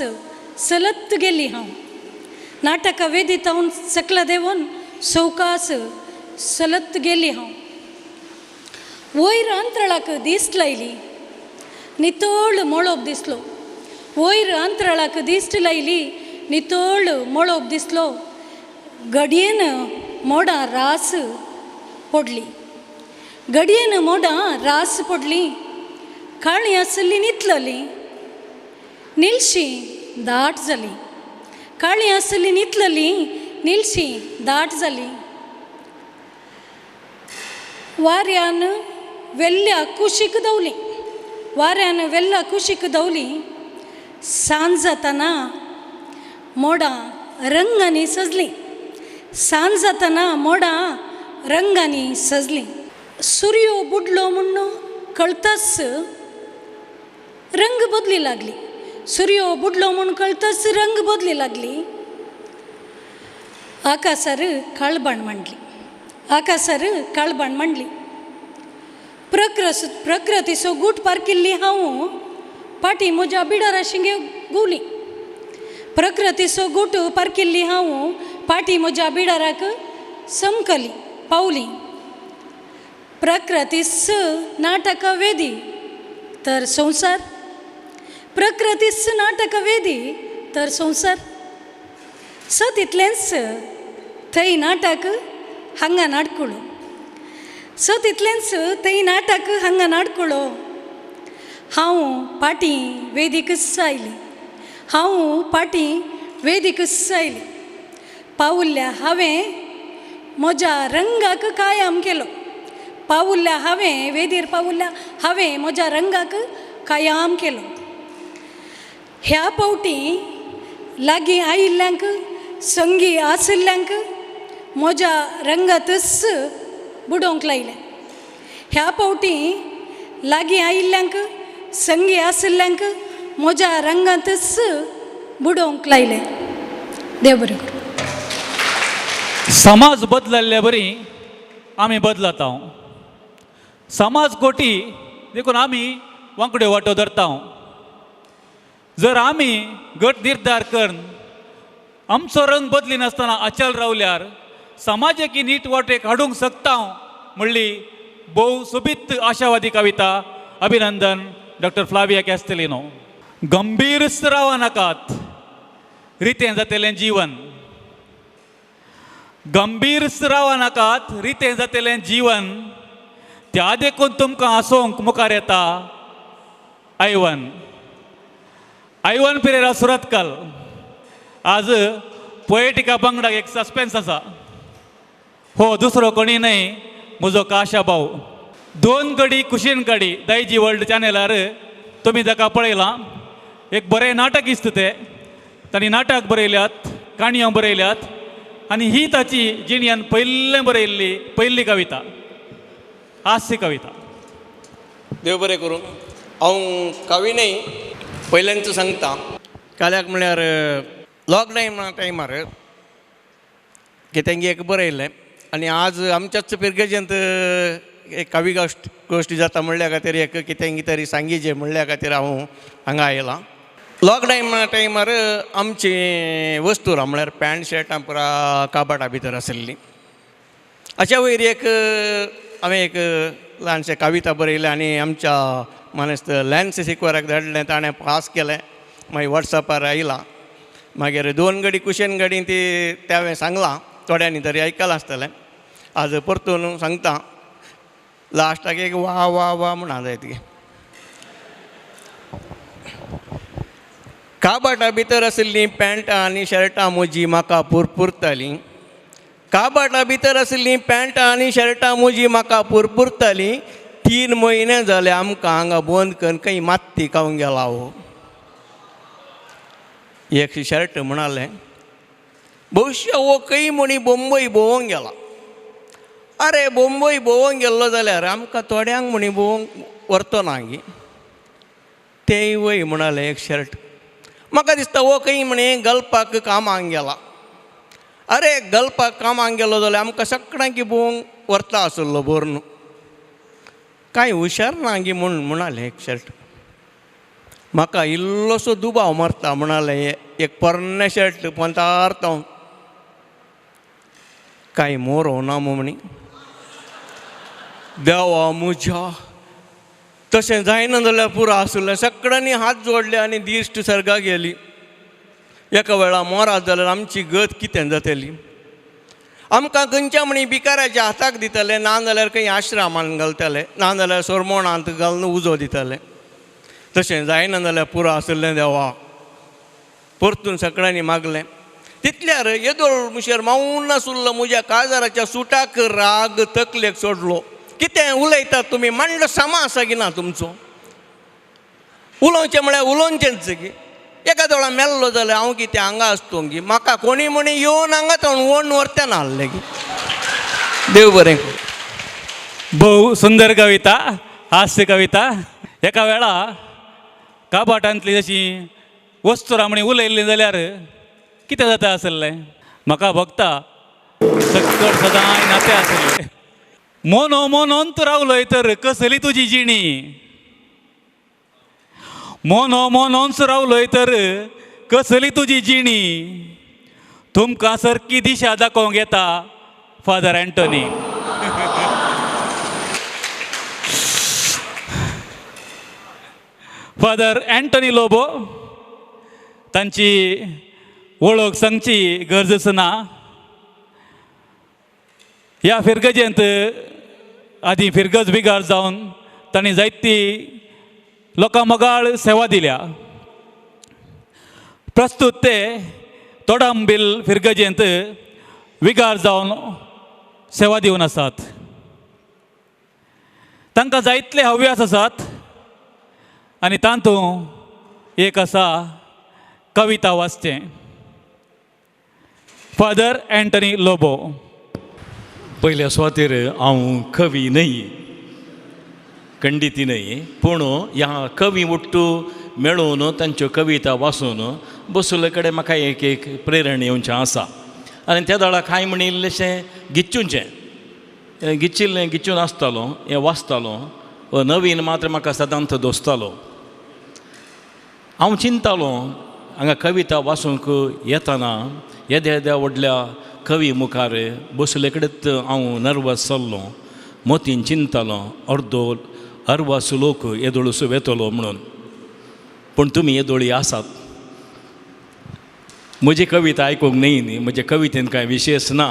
सलत गेली हांव. नाटका वेदी तावन सकला देवून सवकास सलत गेली हांव. वयर अंतराळाक दिश्ट लायली, नितळ मळब दिसलो. वयर अंतराळाक दिश्ट लायली, नितळ मळब दिसलो. घडयेन मोडां रास पडली, घडयेन मोडां रास पडली. काळी आसली नितलली, निलशी दाट जाली. काळी आसली नितलली, निलशी दाट जाली. वाऱ्यान वेल्ल्या कुशीक दवली, वाऱ्यान वेल्ल्या कुशीक दवली. सांज जातना मोडां रंगांनी सजली, सांज जातना मोडां रंगांनी सजली. सुर्यो बुडलो म्हूण कळताच रंग बदली लागली. सुर्यो बुडलो म्हूण कळताच रंग बदली लागली. आकासार काळबाण मांडली, आकासार काळबाण मांडली. प्रकृतीचो गूट पारकिल्ली हांव पाटी म्हज्या बिडारा शिंगे गुवली. प्रकृतीचो गूट पारकिल्ली हांव पाटी म्हज्या बिडाराक समकली पावली. प्रकृतीस नाटक वेदी तर संवसार, प्रकृतीस नाटक वेदी तर संवसार. सत इतलेंच थंय नाटक हांगा नाटकुळो. सत इतलेंच थंय नाटक हांगा नाटकुळो. हांव पाटी वेदीकच आयली, हांव पाटी वेदीकच आयली. पावुल्ल्या हांवें म्हज्या रंगाक कायाम केलो. पावुल्ल्या हांवें वेदीर पावुल्ल्या हांवें म्हज्या रंगाक कायाम केलो. ह्या पावटी लागीं आयिल्ल्यांक संगी आशिल्ल्यांक म्हज्या रंगातच बुडोवंक लायलें. ह्या फावटी लागीं आयिल्ल्यांक संगी आशिल्ल्यांक म्हज्या रंगांतच बुडोवंक लायलें. देव बरें करूं. समाज बदलल्ले बरी आमी बदलता. समाज कोटी देखून आमी वांकड्यो वाटो धरता. जर आमी घट निर्धार करून आमचो रंग बदली नासतना अचल रावल्यार समाजाकी नीट वाटेक हाडूंक शकता म्हणली भोव सोबीत आशावादी कविता. अभिनंदन डॉक्टर फ्लाविया कॅस्टेलिनो. गंभीर रावा नाकात रितें जातलें जीवन. गंभीर रावा नाकात रितें जातलें जीवन. त्या देखून तुमकां हांसोवंक मुखार येता आयवन. आयवन पिरेरा सुरतकल. आज पोएटिका पंगडाक एक सस्पेन्स आसा. हो दुसरो कोणी न्हय म्हजो काशा भाऊ. दोन गडी कुशीन गाडी दायजी वर्ल्ड चॅनलार तुमी ताका पळयलां. एक बरें नाटक दिसता तें. तांणी नाटक बरयल्यात, काणयो बरयल्यात आनी ही ताची जिणयान पयलें बरयल्ली पयली कविता, हास्य कविता. देव बरें करूं. हांव कवी न्हय, पयल्यांच सांगता. काल्याक म्हळ्यार लॉकडावन टायमार कितें एक बरयलें आनी आज आमच्याच पिरगेजेंत एक कवी गोश्टी जाता म्हणल्या खातीर एक कितें तरी सांगीजे म्हणल्या खातीर हांव हांगा आयलां. लॉकडावन टायमार आमची वस्तुरां म्हळ्यार पॅन्ट शर्टां पुरा काबाटा भितर आशिल्लीं. हाच्या वयर एक हांवें एक ल्हानशें कविता बरयलें आनी आमच्या मानेस्त लॅन्स सिक्वराक धाडलें. ताणें पास केलें. मागीर वॉट्सॅपार आयलां. मागीर दोन गडी कुशेन गडी ती तें हांवें सांगलां, थोड्यांनी तरी आयकलां आसतलें. आज परतून सांगता. लास्टाक एक वा वा वा म्हणा जाय ती. काबाटा भितर आशिल्लीं पॅन्टां आनी शर्टां म्हजी म्हाका पुरपुरतालीं. काबाटा भितर आशिल्लीं पॅन्टां आनी शर्टां म्हजी म्हाका पुरपुरतालीं. 3 म्हयने जाले आमकां हांगा बंद करून खंय मात्ती खावंक गेला हो. एक शर्ट म्हणालें, भविश्य हो खंय म्हणी बोंबय भोंवंक गेला. अरे बोंबय भोंवंक गेल्लो जाल्यार आमकां थोड्यांक म्हणी भोंवंक व्हरतो ना गी. तेंय वय म्हणालें एक शर्ट. म्हाका दिसता हो खंय म्हणी गल्पाक कामाक गेला. अरे गल्पाक कामाक गेलो जाल्यार आमकां सगळ्यांक भोंवंक व्हरता आसलो भरून. कांय हुशार ना गी म्हूण म्हणालें एक शर्ट. म्हाका इल्लोसो दुबाव मारता म्हणालें एक पोरणें शर्ट पोंतार हांव. कांय मोरो ना म्हणी. देवा म्हज्या, तशें जायना जाल्यार पुरो आसलें. सगळ्यांनी हात जोडले आनी दिश्ट सर्गा गेली. एका वेळा मोरात जाल्यार आमची गत कितें जातली. आमकां खंयच्या म्हणी भिकाऱ्याच्या हाताक दितले, ना जाल्यार खंय आश्रमान घालतले, ना जाल्यार सोरमोणांत घालून उजो दितले. तशें जायना जाल्यार पुरो आसलें देवा. परतून सगळ्यांनी मागलें. तितल्यार येदोळ मुशेर मावन आसलो म्हज्या काजाराच्या सुटाक राग तकलेक सोडलो. कितें उलयतात तुमी, मांडलो सामा आसा की ना तुमचो. उलोवचें म्हळ्यार उलोवचेंच की. एका दोळा मेल्लो जाल्यार हांव कितें हांगा आसतो गी. म्हाका कोणी म्हणी येवन हांगा तो ओण व्हरता ना आहलें की. देव बरें. भोव सुंदर कविता, हास्य कविता. एका वेळा काबाटांतली जशी वस्तुरां म्हणी उलयल्ली जाल्यार कितें जाता आसलें. म्हाका भोगता सक्कड सदांय नातें आसलें. मोनो मोनोन तूं रावलोय तर कसली तुजी जिणी. मोनो मोनोन रावलोय तर कसली तुजी जिणी. तुमकां सारकी दिशा दाखोवंक येता father Anthony. Father Antony Lobo तांची वळख सांगची गरज ना. ह्या फिरगजेंत आदी फिरगज बिगार जावन तांणी जायती लोकां मोगाळ सेवा दिल्या. प्रस्तूत ते तोडांबील फिरगजेंत विगार जावन सेवा दिवन आसात. तांकां जायतले हव्यास आसात आनी तातूंत एक आसा कविता वाचचें. Father Antony Lobo. पयल्या सुवातेर हांव कवी न्हय, खंडिती न्हय, पूण ह्या कवी ಒಟ್ಟು मेळोवन तांच्यो कविता वाचून बसुल्ले कडेन म्हाका एक एक प्रेरण येवचें आसा. आनी त्या वेळार कांय म्हण इल्लेशें गिच्चुचें गिचिल्लें गिच्चून आसतालो, हें वाचतालो. नवीन मात्र म्हाका सदांच दोसतालो. हांव चिंतालो हांगा कविता वाचूंक येतना येद्या येद्या व्हडल्या कवी मुखार बसले कडेच हांव नर्वस जाल्लो. मोतीन चिंतालो अर्दो अर्वास लोक येदोळसो वेतलो म्हणून, पूण तुमी येदोळी आसात. म्हजी कविता आयकूंक न्हय न्ही, म्हजे कवितेन कांय विशेश ना,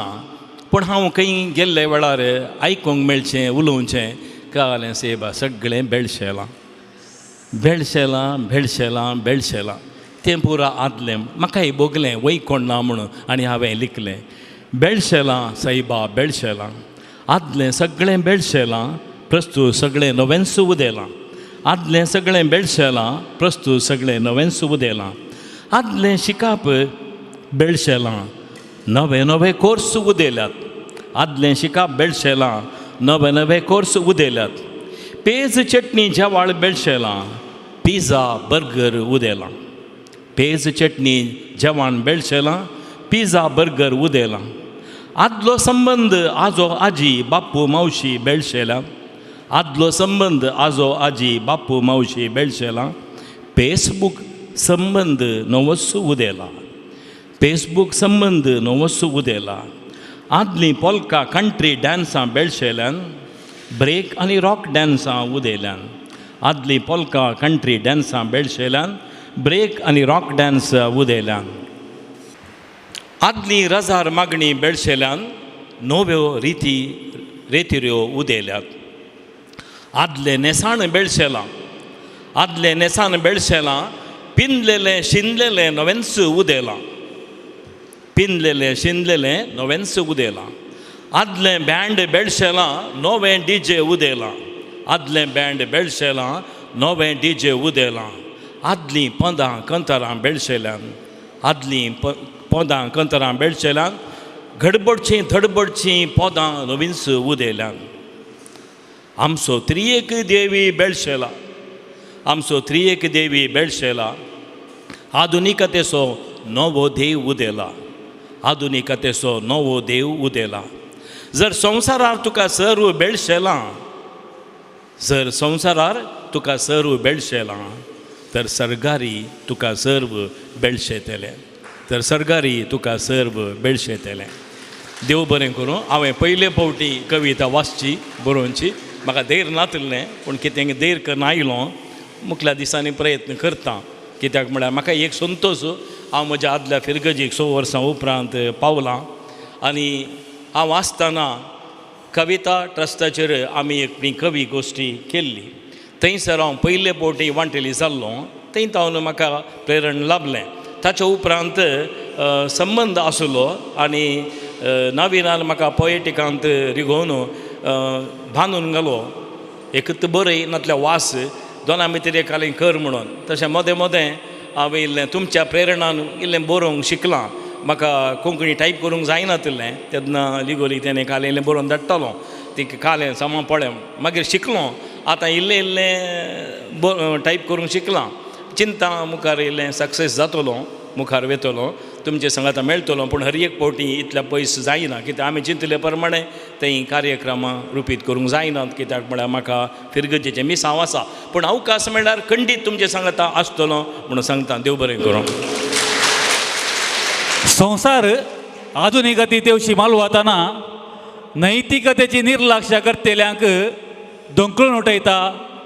पूण हांव खंय गेल्ले वेळार आयकूंक मेळचें उलोवचें कळ्ळें सेबा सगळें बेळशेलां बेळशेलां बेळशेलां बेळशेलां तें पुरा आदलें म्हाकाय भोगलें वय कोण ना म्हणून आनी हांवें लिखलें बेळशेलां सायबा बेळशेलां आदलें सगळें बेळशेलां प्रस्तूत सगळें नवेंच उदेलां आदलें सगळें बेळशेलां प्रस्तूत सगळें नवेंच उदेलां आदलें शिकाप बेळशेलां नवे नवे कोर्स उदेल्यात आदलें शिकाप बेळशेलां नवे नवे कोर्स उदेल्यात पेज चटणी जेवाळ बेळशेलां पिझ्झा बर्गर उदेलां पेज चटणी जेवण बेळशेलां पिझ्झा बर्गर उदेलां आदलो संबंद आजो आजी बाप्पू मावशी बेळशेलां आदलो संबंद आजो आजी बाप्पू मावशी बेळशेलां फेसबूक संबंद नवोच उदेला फेसबूक संबंद नवोच उदेला आदलीं पोल्का कंट्री डांसां बेळशेल्यान ब्रेक आनी रॉक डांसां उदेल्यान आदलीं पोल्का कंट्री डांसां बेळशेल्यान ब्रेक आनी रॉक डांस उदेल्यान आदली रजार मागणी बेळशेल्यान नव्यो रिती रेतिऱ्यो उदेल्यात आदलें न्हेसाण बेळशेलां आदलें न्हेसाण बेळशेलां पिंदलेलें शिंदलेलें नवेंच उदेलां पिंदलेलें शिंदलेलें नवेंच उदेलां आदलें बँड बेळशेलां नवें डी जे उदेलां आदलें बँड बेळशेलां नवें डी जे उदेलां आदलीं पदां कंतरां बेळशेल्यान आदलीं पदां कंतरां बेळशेल्यान घडबडचीं धडबडचीं पदां नवींच उदेल्यान आमचो त्रियेक देवी बेळशेला आमचो त्रियेक देवी बेळशेला आधुनिकतेचो नवो देव उदेला आधुनिकतेचो नवो देव उदेला जर संवसारार तुका सर्व बेळशेलां जर संवसारार तुका सर्व बेळशेलां तर सरगारी तुका सर्व बेळशेतलें तर सरगारी तुका सर्व बेळशेतलें. देव बरें करूं. हांवें पयले फावटी कविता वाचची बरोवची म्हाका धैर्य नातिल्लें पूण कितें धैर्य करून आयलो मुखल्या दिसांनी प्रयत्न करता कित्याक म्हळ्यार म्हाका एक संतोश हांव म्हज्या आदल्या फिरगजीक 6 वर्सां उपरांत पावलां आनी हांव आसतना कविता ट्रस्टाचेर आमी एक कवी गोश्टी केल्ली थंयसर हांव पयले फावटी वांटेली जाल्लो थंय तावन म्हाका प्रेरण लाभलें. ताच्या उपरांत संबंद आसलो आनी नवीनान म्हाका पोएटिकांत रिगोवन बांदून घालो एकूच बरय नातल्या वास दोना भितर एक हालीं कर म्हणून तशें मदें मदें हांवें इल्लें तुमच्या प्रेरणान इल्लें बरोवंक शिकलां. म्हाका कोंकणी टायप करूंक जायनातिल्लें तेन्ना लिगोली तेणें कालें इल्लें बरोवन धाडटालो ती कालें सामान पळय मागीर शिकलो आतां इल्लें इल्लें टायप करूंक शिकलां. चिंता मुखार इल्लें सक्सेस जातलो मुखार वेतलो तुमचे सांगाता मेळटलो पूण हर एक फावटी इतल्या पयस जायना कित्याक आमी चिंतले प्रमाणे थंय कार्यक्रमां रुपीत करूंक जायनात कित्याक म्हळ्यार म्हाका फिरगजेचें मिसांव आसा पूण अवकाश मेळ्ळ्यार खंडीत तुमचे सांगाता आसतलो म्हणून सांगता. देव बरें करूं. संवसार आधुनिकते तेवशी मालवताना नैतिकतेची निर्लक्ष करतल्यांक धोंकळून उठयता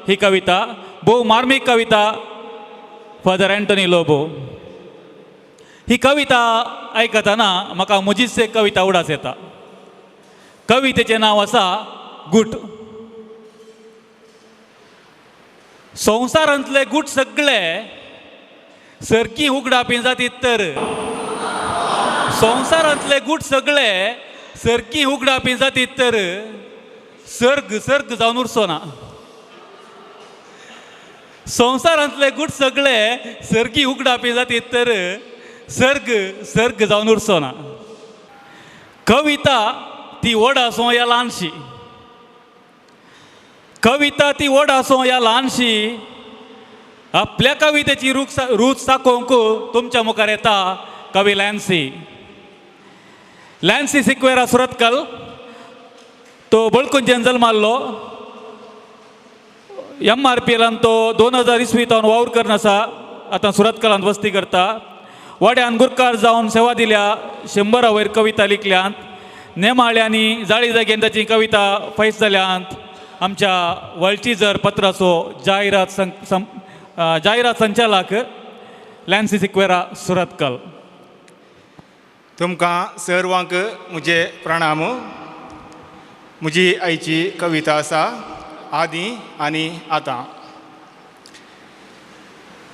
ही कविता. भोव मार्मीक कविता फादर एंटनी लोबो. ही कविता आयकतना म्हाका म्हजीच एक कविता उडास येता. कवितेचें नांव आसा गूट. संवसारांतले गूट सगळे सरकी उगडापी जातीत तर संवसारांतले गूट सगळे सरकी उगडापी जातीत तर सर्ग सर्ग जावन उरचो ना. संवसारांतले गूट सगळे सरकी उगडापी जातीत तर सर्ग सर्ग जावन उरचो ना. कविता ती व्हड आसूं या ल्हानशी, कविता ती व्हड आसूं या ल्हानशी, आपल्या कवितेची रूच दाखोवंक तुमच्या मुखार येता कवी लॅन्सी. लॅन्सी सिक्वेरा सुरतकल, तो बळकुंचेन जल्माल्लो. MRPLान तो 2000 इसवी तावन वावर करून आसा. आतां सुरतकलांत वस्ती करता. वाड्यान गुरकार जावन सेवा दिल्या. 100 वयर कविता लिखल्यांत. नेमाळ्यांनी जाळी जाग्यान ताची कविता फैस जाल्यांत. आमच्या वळचीजर पत्राचो जायरात संचालक लॅन्सी सिक्वेरा सुरतकल. तुमकां सर्वांक म्हजे प्रणाम. म्हजी आईची कविता आसा आदी आनी आतां.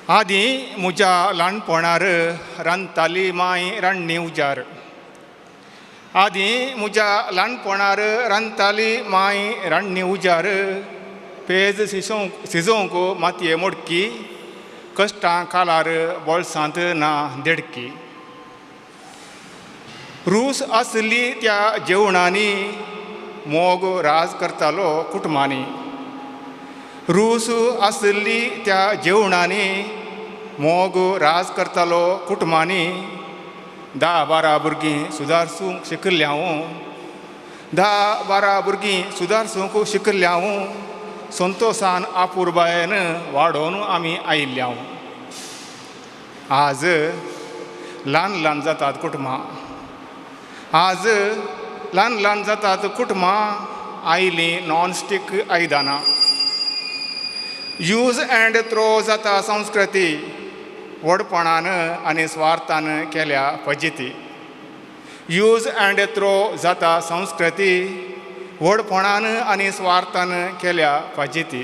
आदी म्हज्या ल्हानपणार रांदताली माय रांदणी उजार. आदी म्हज्या ल्हानपणार रांदताली माय रांदणी उजार. पेज शिजोवंक मातये मोडकी, कश्टां कालार बोल्सांत ना देडकी. रूस आसली त्या जेवणांनी, मोग राज करतालो कुटुंबांनी. रूस आसली त्या जेवणांनी, मोग राज करतालो कुटुंबांनी. 10 12 भुरगीं सुदारसूंक शिकल्ल्या हांव, 10 12 भुरगीं सुदारसूंक शिकल्ल्या हांव. संतोसान आपुरबायेन वाडोवन आमी आयिल्ल्या हांव. आज ल्हान ल्हान जातात कुटुंबां, आज ल्हान ल्हान जातात कुटुंबां. आयलीं नॉनस्टीक आयदनां, यूज अँड थ्रो जाता संस्कृती. व्हडपणान आनी स्वार्थान केल्या फजिती. यूज अँड थ्रो जाता संस्कृती, व्हडपणान आनी स्वार्थान केल्या फजिती.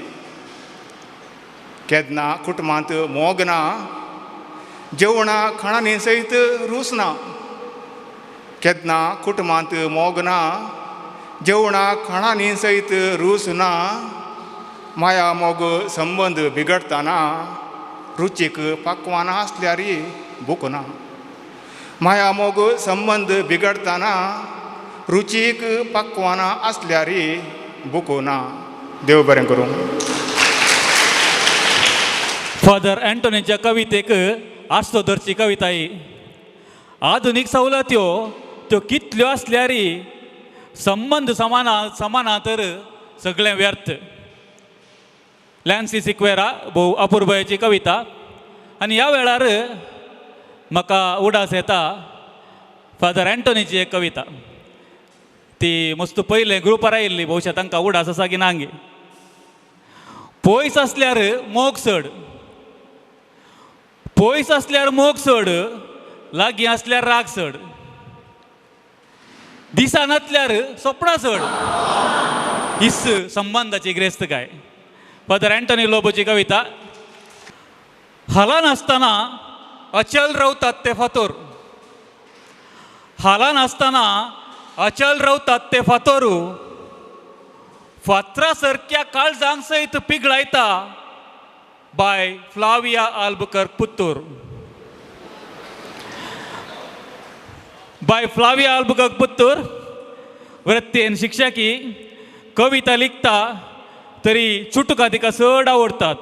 केन्ना कुटुंबांत मोग ना, जेवणां खाणांनी सयत रूच ना. केन्ना कुटुंबांत मोग ना, जेवणां खाणांनी सयत रूच ना. माया मोग संबंद बिगडटाना, रुचीक पाकवान आसल्यार भूक ना. माया मोग संबंद बिगडटाना, रुचीक पाकवान आसल्यार भूक ना. देव बरें करूं. फादर अँटोनीच्या कवितेक आसतो धरची कविता ही. आधुनीक सवलत्यो त्यो कितल्यो आसल्यार संबंद समाना तर सगळें व्यर्थ. लॅन्सी सिक्वेरा भोव अपुरबायेची कविता. आनी ह्या वेळार म्हाका उडास येता फादर अँटोनीची एक कविता. ती मस्त पयलें ग्रुपार आयिल्ली, भोवशा तांकां उडास आसा की नांगे. पयस आसल्यार मोग चड, पयस आसल्यार मोग चड, लागीं आसल्यार राग चड, दिसा नातल्यार सोपणां चड. हीच संबंदाची ग्रेस्तकाय. फादर अँटोनी लोबोची कविता. हालान आसतना अचल रावतात ते फातोर, हालान आसतना अचल रावतात ते फातोर, फातरा सारक्या काळजांक सयत पिगळायता. बाय फ्लाविया आल्बुकर्क पुत्तूर. बाय फ्लाविया आल्बुकर्क पुत्तूर वृत्तेन शिक्षकी, कविता लिखता तरी चुटुकां तिका चड आवडटात.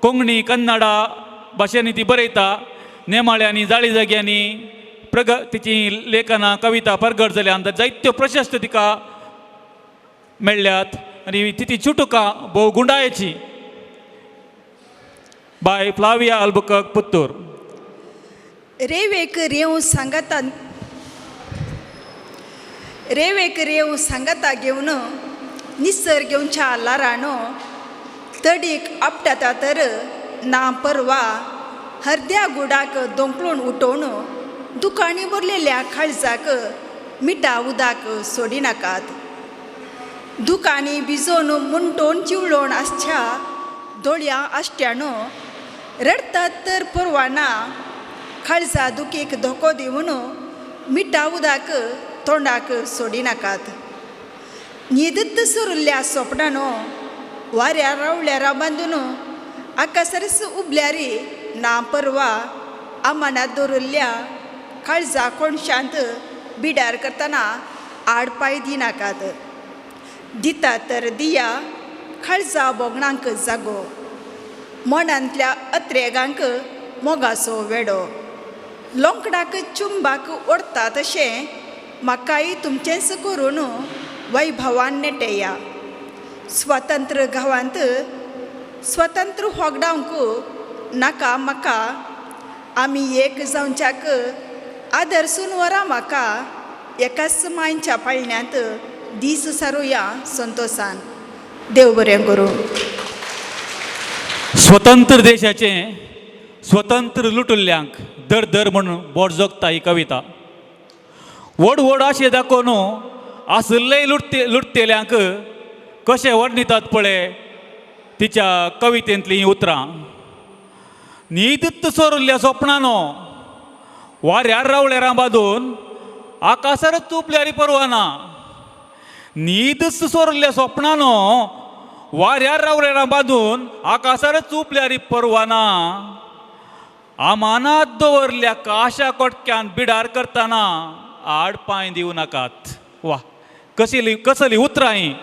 कोंकणी कन्नडा भाशेंनी ती बरयता. नेमाळ्यांनी जाळी जाग्यांनी तिची लेखनां कविता परगट जाल्या. जायत्यो प्रशस्त तिका मेळ्ळ्यात आनी तिची चुटुकां भोव गुंडायेची. बाय फ्लाविया आल्बुकर्क पुत्तूर. रेवेक रेंव सांगाता, रेवेक रेंव सांगाता घेवन निसर घेवच्या ल्हारानो तडीक आपटाता तर ना परवा. हरद्या गुडाक दोंकळून उठोवन दुकांनी भरलेल्या काळजाक मिठा उदक सोडिनाकात. दुकांनी भिजोवन मुंटोवन चिवळोवन आसच्या दोळयां आष्ट्यानो रडटात तर परवाना. काळजा दुखीक धोको दिवन मिठा उदक तोंडाक सोडिनाकात. न्हिदत सरुल्ल्या सोपणानो वाऱ्या रावळ्यारा बांदून आकासारच उबल्यारी ना परवा. आमानात दवरिल्ल्या काळजा कोणशांत बिडार करतना आडपाय दिनाकात. दिता तर दिया खळजा बोगणांक जागो, मनांतल्या अत्रेगांक मोगाचो वेडो. लोंकडाक चुंबाक ओडता तशें म्हाकाय तुमचेंच करून वैभवान नेटेया. स्वतंत्र गांवांत स्वतंत्र होगडावंक नाका म्हाका, आमी एक जावच्याक आदर्सून वरा म्हाका. एकाच मांयच्या पाळण्यांत दीस सारुया संतोसान. देव बरें करूं. स्वतंत्र देशाचें स्वतंत्र लुटुल्ल्यांक दर दर म्हूण बोट जोगता ही कविता. व्हड व्हड आशे दाखोवन आशिल्लेय लुटतेल्यांक कशें वर्णितात पळय तिच्या कवितेंतलीं उतरां. न्हीदत सोरिल्ल्या सोपणानो वाऱ्यार रावळेरां बांदून आकाशारच तुपल्यार परवाना. न्हीदच सोरिल्ल्या सोपणानो वाऱ्यार रावळेरां बांदून आकाशारच चुपल्यार परवाना. आमानात दवरल्या काशा कोटक्यान बिडार करतना आड पांय दिवं नाकात. वा कसली कसली उतरां ही.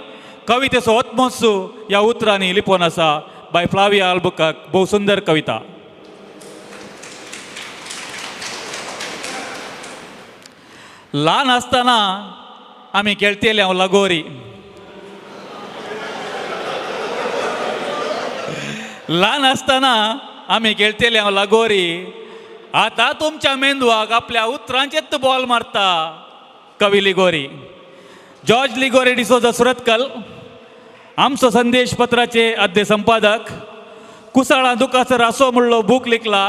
कवितेचो आत्मोत्सव ह्या उतरांनी लिपोवन आसा. बाय फ्लाविया आल्बुकर्क. भोव सुंदर कविता. ल्हान आसतना आमी खेळटेले हांव लगोरी. ल्हान आसतना आमी खेळटेले हांव लगोरी. आतां तुमच्या मेंदवाक आपल्या उतरांचेच बॉल मारता कवी Liguori. George Liguori D'Souza Surathkal आमचो संदेश पत्राचे आद्य संपादक. कुसाळां दुखाचो रासो म्हणलो बूक लिखला.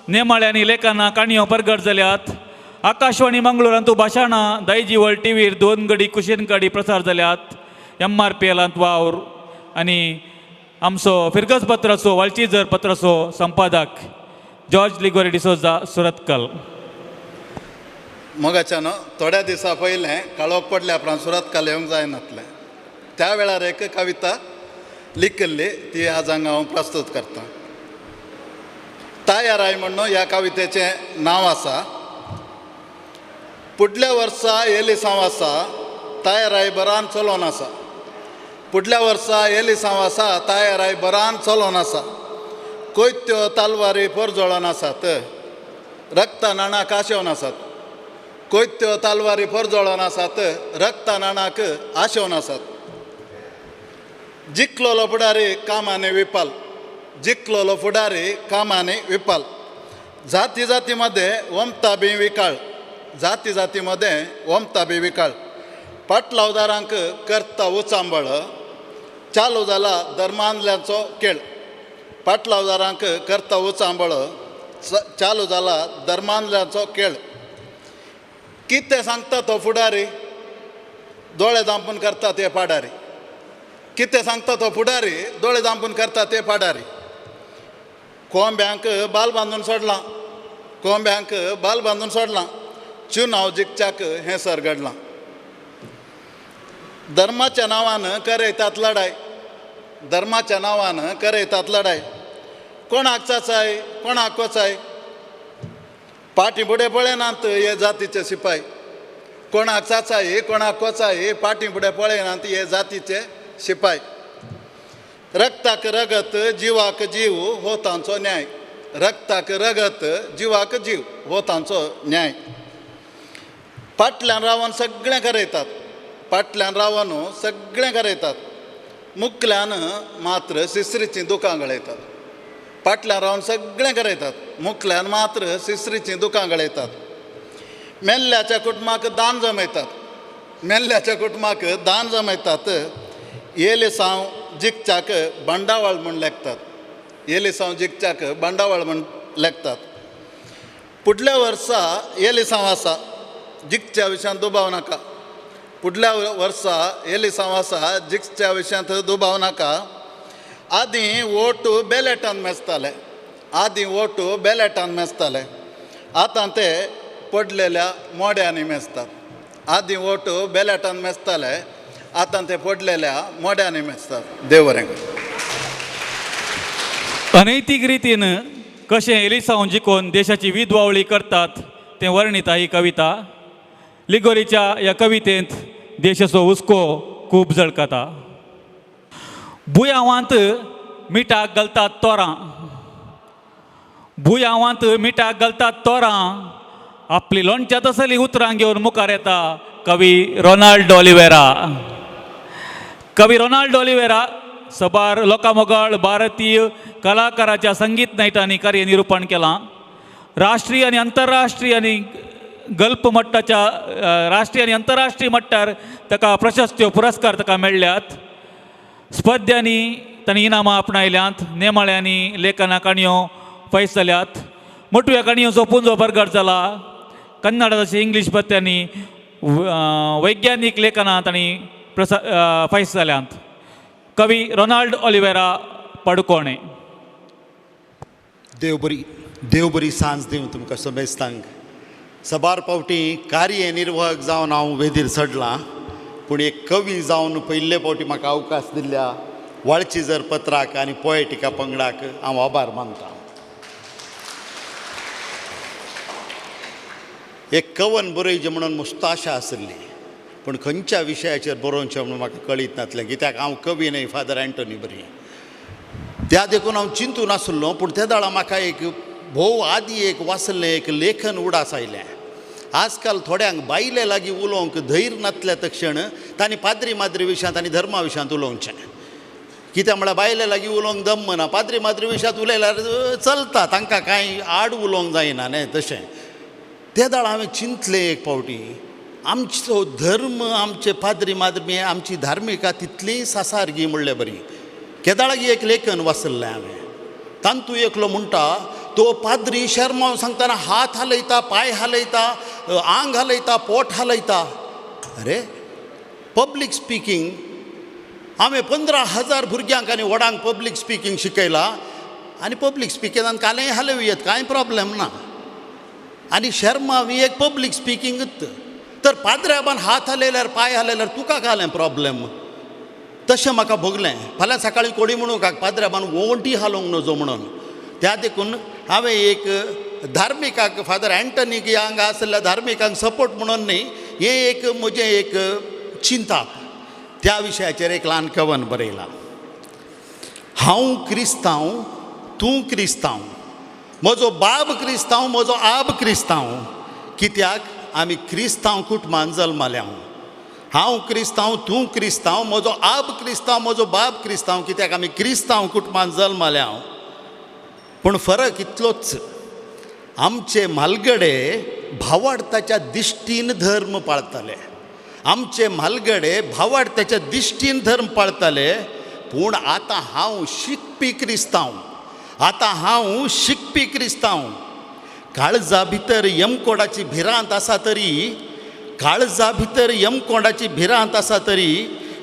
नेमाळ्यांनी लेखनां काणयो परगट जाल्यात. आकाशवाणी मंगळूरांतू भाशणां दायजी वर्ल्ड टीव्हीर 2 गडी कुशीन गाडी प्रसार जाल्यात. MRP एलांत वावर आनी आमचो फिरगज पत्राचो वालचीजर पत्राचो संपादक जॉर्ज लिगोरी डिसोजा सुरतकल. मोगाच्यान थोड्या दिसां पयलें काळोख पडल्या उपरांत सुरतकल येवंक जायनातलें. त्या वेळार एक कविता लिखिल्ली ती आज हांगा हांव प्रस्तूत करतां. तायाराय म्हणून ह्या कवितेचें नांव आसा. फुडल्या वर्सा एलिसांव आसा तायाराय बरान चलोन आसा. फुडल्या वर्सा एलिसांव आसा तायाराय बरान चलोन आसा. कोयत्यो तालवारी परजळोन आसात, रक्ता नाणाक आशेवन आसात. कोयत्यो तालवारी परजळोन आसात, रक्ता नाणाक आशेवन आसात. जिखलोलो फुडारी कामांनी विपाल, जिखलोलो फुडारी कामांनी विपाल. जाती जाती मध्ये वमता बी विकाळ, जाती जाती मध्ये वमता बी विकाळ. पाटलावदारांक करता उचांबळ, चालू जाला धर्मांतल्याचो खेळ. पाटलावदारांक करता उचांबळ, चालू जाला धर्मांतल्याचो खेळ. कितें सांगता तो फुडारी, दोळे धांपून करता ते पाडारी. कितें सांगता तो फुडारी, दोळे धांपून करता ते पाडारी. कोंब्यांक बाल बांदून सोडलां, कोंब्यांक बाल बांदून सोडलां. चुनाव जिखच्याक हें सर घडलां. धर्माच्या नांवान करयतात लढाय, धर्माच्या नांवान करयतात लढाय. कोणाक चाचाय कोणाक कोचाय, पाटी फुडें पळयनात हे जातीचे शिपाय. कोणाक चाचाय कोणाक कोचाय, पाटी फुडें पळयनात हे जातीचे शिपाय. रक्ताक रगत जिवाक जीव हो तांचो न्याय. रक्ताक रगत जिवाक जीव हो तांचो न्याय. फाटल्यान रावन सगळें करयतात, फाटल्यान रावन सगळें करयतात. मुखल्यान मात्र सिसरीचीं दुकां गळयतात. फाटल्यान रावन सगळें करयतात, मुखल्यान मात्र सिसरीचीं दुकां गळयतात. मेल्ल्याच्या कुटुंबाक दान जमयतात, मेल्ल्याच्या कुटुंबाक दान जमयतात. एलिसांव जिखच्याक बंडावळ म्हूण लेखतात, एलिसांव जिखच्याक बंडावळ म्हूण लेखतात. फुडल्या वर्सा एलिसांव आसा, जिखच्या विशयांत दुबाव नाका. फुडल्या वर्सा एलिसांव आसा, जिखच्या विशयांत दुबाव नाका. आदीं वोट बॅलेटान मेजताले, आदीं वोट बॅलेटान मेजताले. आतां ते पडलेल्या मोड्यांनी मेजतात. आदीं वोट बॅलेटान मेजताले, आतां ते पडलेल्या मोड्यांनी मेजतात. देव बरें. अनैतीक रितीन कशें एलिसांव जिखोवन देशाची विधवावळी करतात तें वर्णिता ही कविता. लिगोरीच्या ह्या कवितेंत देशाचो हुस्को खूब झळकता. बुयांवांत मिठाक घालतात तोरां, बुयांवांत मिठाक घालतात तोरां, आपली लोणच्या तसली उतरां घेवन मुखार येता कवी रोनाल्ड ऑलिवेरा. कवी रोनाल्ड ऑलिवेरा सबार लोकामोगाळ भारतीय कलाकाराच्या संगीत नायटांनी कार्य निरुपण केलां. राष्ट्रीय आनी अंतरराष्ट्रीय आनी गल्प मट्टाच्या राष्ट्रीय आनी अंतरराष्ट्रीय मट्टार ताका प्रशस्त्यो पुरस्कार ताका मेळ्ळ्यात. स्पर्ध्यांनी तांणी इनामां आपणायल्यांत. नेमाळ्यांनी लेखना काणयो फायस जाल्यात. मोटव्या काणयोचो पुंजो बरगड जाला. कन्नड तशें इंग्लीश पत्त्यांनी वैज्ञानीक लेखनां तांणी फायस जाल्यांत. कवी रोनाल्ड ऑलिवेरा पडकोणे. देव बरी देव बरी सांज दिवं तुमकां समेस्तांक. सबार पावटी कार्य निर्वाहक जावन हांव वेदीर चडलां, पूण एक कवी जावन पयले पावटी म्हाका अवकाश दिल्ल्या वाळची जर पत्राक आनी पोएटिका पंगडाक हांव आभार मानता. एक कवन बरयचें म्हणून मुस्ताशा आशिल्ली, पूण खंयच्या विशयाचेर बरोवचें म्हणून म्हाका कळीत नासलें, कित्याक हांव कवी न्हय फादर एंटनी बरी. त्या देखून हांव चिंतून आसलो. पूण त्या दाळा म्हाका एक भोव आदी एक वाचलें एक लेखन उडास आयलें. आजकाल थोड्यांक बायले लागीं उलोवंक धैर्य नासल्या तक्षण तांणी पाद्री माद्री विशयांत आनी धर्मा विशयांत उलोवचें. कित्याक म्हळ्यार बायले लागीं उलोवंक दम ना, पाद्री माद्री विशयांत उलयल्यार चलता, तांकां कांय आड उलोवंक जायना न्हय तशें. ते दाळ हांवें चिंतलें एक पावटी, आमचो धर्म आमचे पाद्री माद्री आमची धार्मिका तितलीय सासारगी म्हणले बरी. केदाळागी एक लेखन वाचल्लें हांवें, तांतू एकलो म्हणटा तो पाद्री शर्माव सांगतना हात हालयता, पांय हालयता, आंग हालयता, पोट हालयता. अरे पब्लीक स्पिकींग हांवें 15,000 भुरग्यांक आनी व्हडांक पब्लीक स्पिकींग शिकयलां आनी पब्लीक स्पिकिंगान कालेय हालोवं येत, कांय प्रॉब्लेम ना. आनी शर्माव ही एक पब्लीक स्पिकींगूच. तर पाद्र्याबान हात हालयल्यार पांय हालयल्यार तुका कालें प्रॉब्लेम? तशें म्हाका भोगलें. फाल्यां सकाळीं कोणी म्हणूंक पाद्र्याबान ओंटी हालोवंक नजो म्हणून. त्या देखून हांवें एक धार्मिकाक फादर एंटनीक ह्या हांगा आशिल्ल्या धार्मिकांक सपोर्ट म्हणून न्ही, हें एक म्हजें एक चिंताप. त्या विशयाचेर एक ल्हान कवन बरयलां. हांव क्रिस्तांव, तूं क्रिस्तांव, म्हजो बाब क्रिस्तांव, म्हजो आब क्रिस्तांव, कित्याक आमी क्रिस्तांव कुटुंबान जल्मल्या. हांव क्रिस्तांव, तूं क्रिस्तांव, म्हजो आब क्रिस्तांव, म्हजो बाब क्रिस्तांव, कित्याक आमी क्रिस्तांव कुटुंबान जल्मल्या. पूण फरक इतलोच, आमचे म्हालगडे भावार्थाच्या दिश्टीन धर्म पाळताले, आमचे म्हालगडे भावार्थाच्या दिश्टीन धर्म पाळताले. पूण आतां हांव शिकपी क्रिस्तांव, आतां हांव शिकपी क्रिस्तांव. काळजा भितर यमकोडाची भिरांत आसा तरी, काळजा भितर यमकोडाची भिरांत आसा तरी,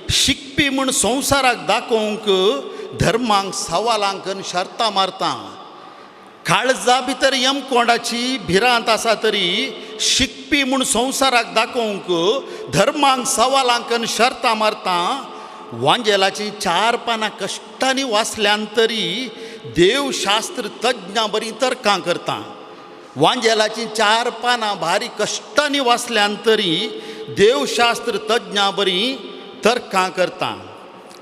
शिकपी म्हूण संवसाराक दाखोवंक धर्मांक सवालांक शर्तां मारता. काळजा भितर यमकोंडाची भिरांत आसा तरी, शिकपी म्हूण संवसाराक दाखोवंक धर्मांक सवालांक शर्तां मारता. वांजेलाचीं 4 पानां कश्टांनी वाचल्यान तरी देवशास्त्र तज्ञां बरीं तर्कां करता. वांजेलाचीं 4 पानां भारी कश्टांनी वाचल्यान तरी देवशास्त्र तज्ञां बरीं तर्कां करता.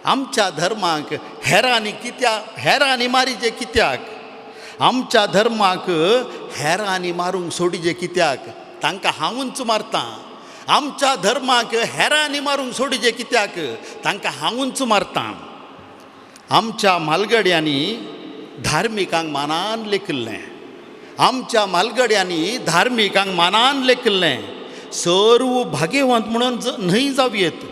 आमच्या धर्माक हेरांनी कित्याक हेरांनी मारीचे कित्याक, आमच्या धर्माक हेरांनी मारूंक सोडीचे कित्याक, तांकां हांवूच मारता. आमच्या धर्माक हेरांनी मारूंक सोडीचे कित्याक, तांकां हांवूच मारता. आमच्या म्हालगड्यांनी धार्मिकांक मानान लेखिल्लें, आमच्या म्हालगड्यांनी धार्मिकांक मानान लेखिल्लें. सर्व भाग्यवंत म्हणून न्हय जावयेत,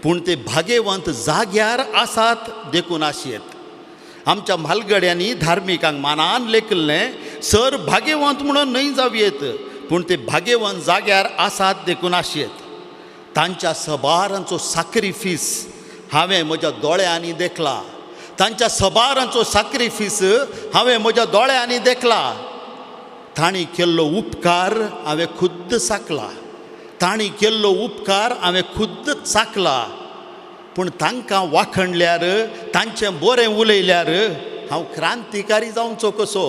पूण ते भाग्यवंत जाग्यार आसात देखून आसयेत. आमच्या म्हालगड्यांनी धार्मिकांक मानान लेखिल्लें, सर भाग्यवंत म्हणून न्हय जावयेत, पूण ते भाग्यवंत जाग्यार आसात देखून आसयेत. तांच्या सबारांचो साक्रिफीस हांवें म्हज्या दोळ्यांनी देखला, तांच्या सबारांचो साक्रिफीस हांवें म्हज्या दोळ्यांनी देखला. तांणी केल्लो उपकार हांवें खुद्द साकला, तांणी केल्लो उपकार हांवें खुद्द चाकला. पूण तांकां वाखणल्यार, तांचें बरें उलयल्यार हांव क्रांतिकारी जावचो कसो?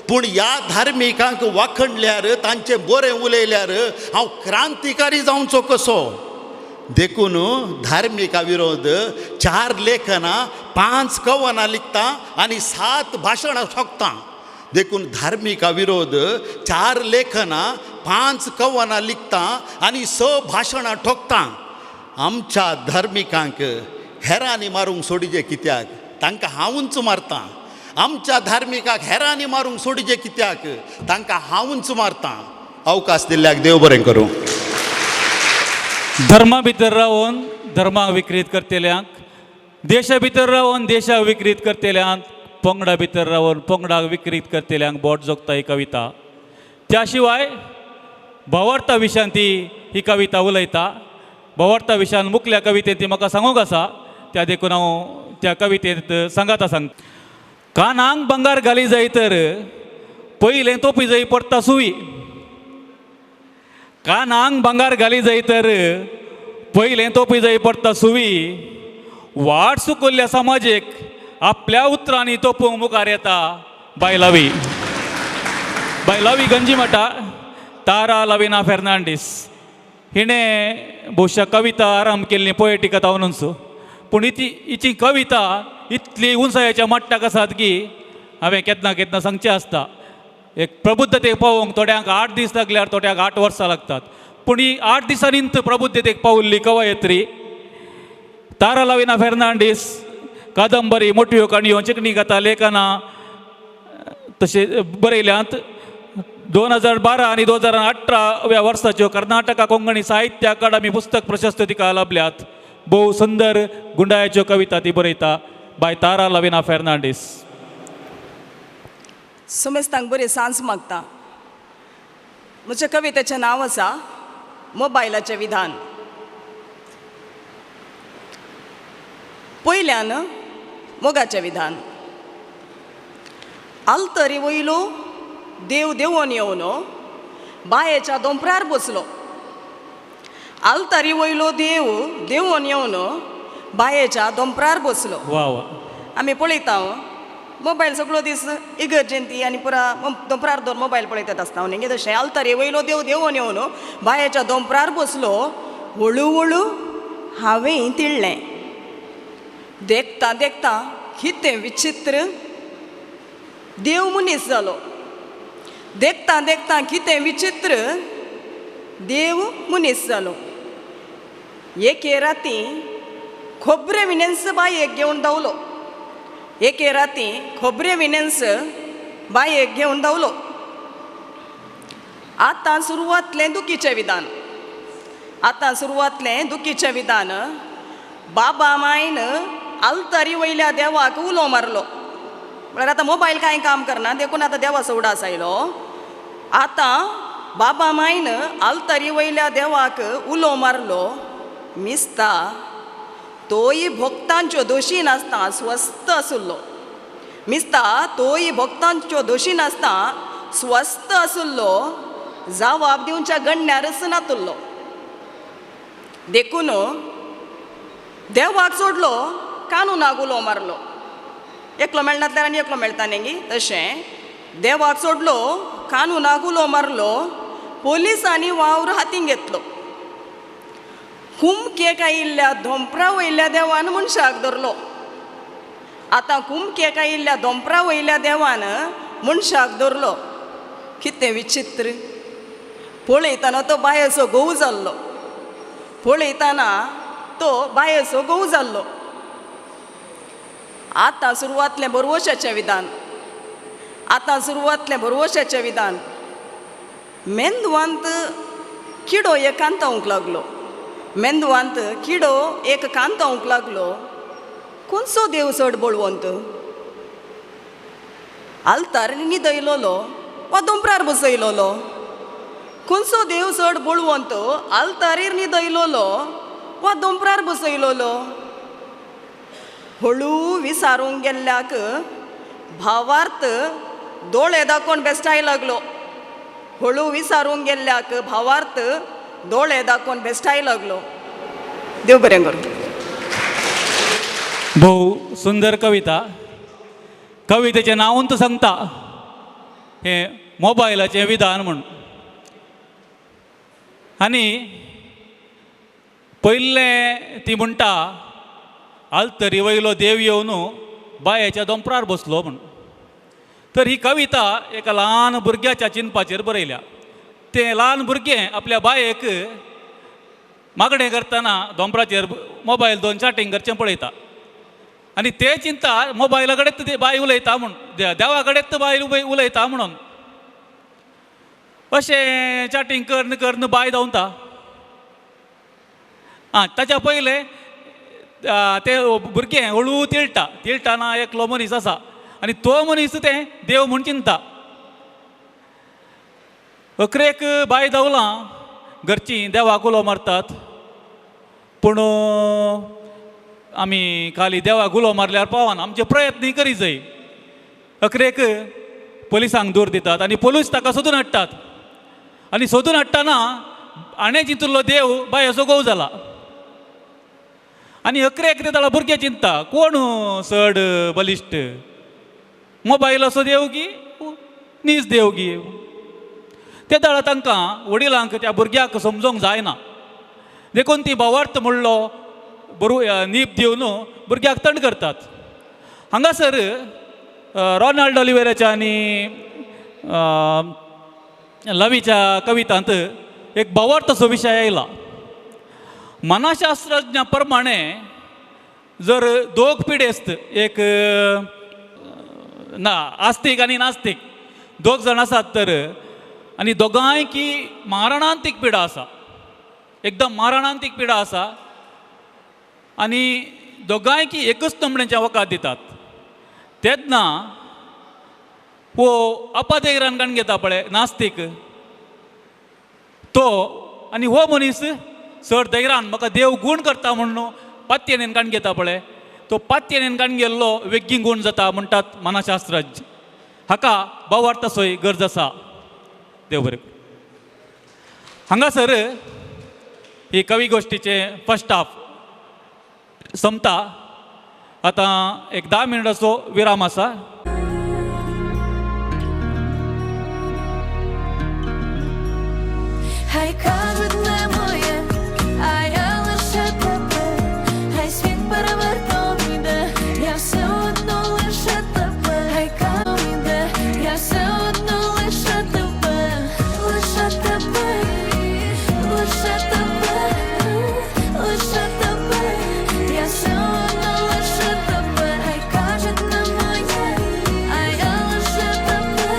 पूण ह्या धार्मिकांक वाखणल्यार तांचें बरें उलयल्यार हांव क्रांतिकारी जावचो कसो? देखून धार्मिका विरोध 4 लेखनां 5 कवनां लिखता आनी 7 भाशणां ठोकता. देखून धार्मिका विरोध 4 लेखनां 5 कवनां लिखता आनी 6 भाशणां ठोकता. आमच्या धार्मिकांक हेरांनी मारूंक सोडिजे कित्याक? तांकां हांवूच मारता. आमच्या धार्मिकाक हेरांनी मारूंक सोडिजे कित्याक? तांकां हांवूच मारता. अवकाश दिल्ल्याक देव बरें करूं. धर्मा भितर रावन धर्माक विक्रीत करतल्यांक, देशा भितर रावन देशाक विक्रीत करतल्यांक, पंगडा भितर रावन पंगडाक विक्रीत करतल्यांक बोट जोगता ही कविता. त्या शिवाय भावार्था विशयान ती ही कविता उलयता. भावार्था विशयान मुखल्या कवितेंत ती म्हाका सांगूंक आसा, त्या देखून हांव त्या कवितेंत सांगाता सांग. कानांक बंगार घाली जाय तर पयलें तोपी जाय पडटा सुवी. कानांक भांगार घाली जाय तर पयलें तोपी जाय पडटा सुवी. वाट चुकल्ल्या समाजेक आपल्या उतरांनी तोपूंक मुखार येता बायलावी. बायलावी गंजीमठा तारा लविना फेर्नांडीस हिणें भोवशा कविता आरंभ केल्ली पोएटीक तावनूच, पूण हिची कविता इतली उंचायेच्या मट्टाक आसात की हांवें केन्ना केन्ना सांगचें आसता. एक प्रबुद्धतेक पावोवंक थोड्यांक 8 दीस लागल्यार थोड्यांक 8 वर्सां लागतात, पूण ही 8 दिसांनी प्रबुद्धतेक पावल्ली कवयित्री तारा लविना फेर्नांडीस कादंबरी, मोटव्यो काणयो, चिकणी कथा, लेखनां तशें बरयल्यांत. 2012 आनी 2018 वर्साच्यो कर्नाटका कोंकणी साहित्य अकादमी पुस्तक प्रशस्त तिका लाभल्यात. भोव सुंदर गुंडायाच्यो कविता ती बरयता. बाय तारा लविना फेर्नांडीस. समेस्तांक बरी सांज मागता. म्हज्या कवितेचें नांव आसा मोबायलाचें विधान. पयल्यान मोगाचें विधान. आलतरी वयलो देव देवोन येवन बायेच्या दोंपरार बसलो. आलतरी वयलो देव देवोन येवन बायेच्या दोंपरार बसलो. आमी पळयता मोबायल सगळो दीस इगर्जेंती आनी पुरा दोंपरार दवर मोबायल पळयतात आसता न्ही. तशें आलतरी वयलो देव देवोन येवन बायेच्या दोंपरार बसलो. हळू हळू हांवें तिळ्ळें. देखता देखता कितें विचित्र देव मनीस जालो. देखता देखता कितें विचित्र देव मनीस जालो. एके राती खोबरे विनेन्स बायेक घेवन धांवलो. एके राती खोबरे विनेन्स बायेक घेवन धांवलो. आतां सुरवातलें दुखीचें विधान. आतां सुरवातलें दुखीचें विधान. बाबा मायन आलतरी वयल्या देवाक उलो मारलो. म्हळ्यार आतां मोबायल कांय काम करना देखून आतां देवाचो उडास आयलो. आतां बाबा मायन आलतरी वयल्या देवाक उलो मारलो. मिस्ता तोय भक्तांच्यो दोशी नासता स्वस्थ आसुल्लो. मिस्ता तोय भक्तांच्यो दोशी नासता स्वस्थ आसुल्लो. जवाब दिवच्या गण्ण्यारच नातुल्लो. देखून देवाक सोडलो कानुनाक उलो मारलो. एकलो मेळनातल्यार आनी एकलो मेळटा न्ही. तशें देवाक सोडलो कानुनाक उलो मारलो. पोलिसांनी वावर हातीन घेतलो. कुमकेक आयिल्ल्या धोंपरा वयल्या देवान मनशाक धरलो. आतां कुमकेक आयिल्ल्या धोंपरा वयल्या देवान मनशाक धरलो. कितें विचित्र. पळयतना तो बायेचो घोव जाल्लो. पळयतना तो बायेचो घोव जाल्लो. आतां सुरवातलें बरवशाचें विधान. आतां सुरवातलें बरवशाचें विधान. मेंदवांत किडो एक कांतावंक लागलो. मेंदवांत किडो एक कांतावंक लागलो. खंयचो देव चड बळवंत? आलतार न्हिदयलोलो वा दोंपरार बसयलोलो? खंयचो देव चड बळवंत? आलतारीर न्हिदयलोलो वा दोंपरार बसयलोलो? हळू विसारूंक गेल्ल्याक भावार्थ दोळे दाखोवन बेस्टाय लागलो. हळू विसारूंक गेल्ल्याक भावार्थ दोळे दाखोवन बेस्टाय लागलो. देव बरें करूं. भोव सुंदर कविता. कवितेचें नांवूच सांगता. हें मोबायलाचें विधान म्हूण. आनी पयलें ती म्हणटा आलतरी वयलो देव येवन बायेच्या दोंपरार बसलो म्हूण. तर ही कविता एका ल्हान भुरग्याच्या चिंतपाचेर बरयल्या. तें ल्हान भुरगें आपल्या बायेक मागणें करतना दोंपराचेर मोबायल दोन चॅटींग करचें पळयता आनी ते चिंता मोबायला कडेन ते बाय उलयता म्हूण, देवा कडेन बायल उलयता म्हणून. अशें चॅटींग करन करन बाय धांवता. आं, ताच्या पयलें ते भुरगें हळू तिळटा, तिळटाना एकलो मनीस आसा आनी तो मनीस तें देव म्हूण चिंता. अकरेक बाय धांवलां, घरचीं देवाक उलो मारतात, पूण आमी खाली देवाक उलो मारल्यार पावना, आमचे प्रयत्नय करी जाय. अकरेक पोलिसांक दूर दितात आनी पोलीस ताका सोदून हाडटात आनी सोदून हाडटना हाणें चिंतिल्लो देव बायेचो घोव जाला. आनी अकरेक ते ताका भुरगें चिंता कोण चड बलिश्ट, मोबायल असो देव की नीज देव की. ते दाळा तांकां वडिलांक त्या भुरग्याक समजोंक जायना, देखून ती भावार्थ म्हणलो बरो नीप दिवन भुरग्याक तण करतात. हांगासर रोनाल्ड ऑलिवेराच्या आनी लवीच्या कवितांत एक भावार्थ असो विशय आयला. मनाशास्त्रज्ञा प्रमाणे जर दोग पिडेस्त, एक ना आस्तीक आनी नास्तीक दोग जाण आसात तर, आनी दोगांय की मारणांतीक पिडा आसा, एकदम मारणांतीक पिडा आसा आनी दोगांय की एकच नमणेचें वखद दितात, तेन्ना हो अपादेरान काण घेता पळय नास्तीक तो, आनी हो मनीस चड दैरान म्हाका देव गूण करता म्हणून पातयेन काण घेता पळय, तो पातयेन काण गेल्लो वेगीं गूण जाता म्हणटात मनाशास्त्रज्ञ. हाका भावार्थाचोय गरज आसा. देव बरें. हांगासर ही कवी गोश्टीचें फर्स्ट हाफ सोंपता. आतां एक 10 मिनटाचो विराम आसा. Хай кажуть не моє, а я лише тебе, хай світ перевертом іде, я все одно лише тебе, хай кажуть іде, я все одно лише тебе, лише тебе, лише тебе, лише тебе, я все одно лише тебе, хай кажуть не моє, а я лише тебе,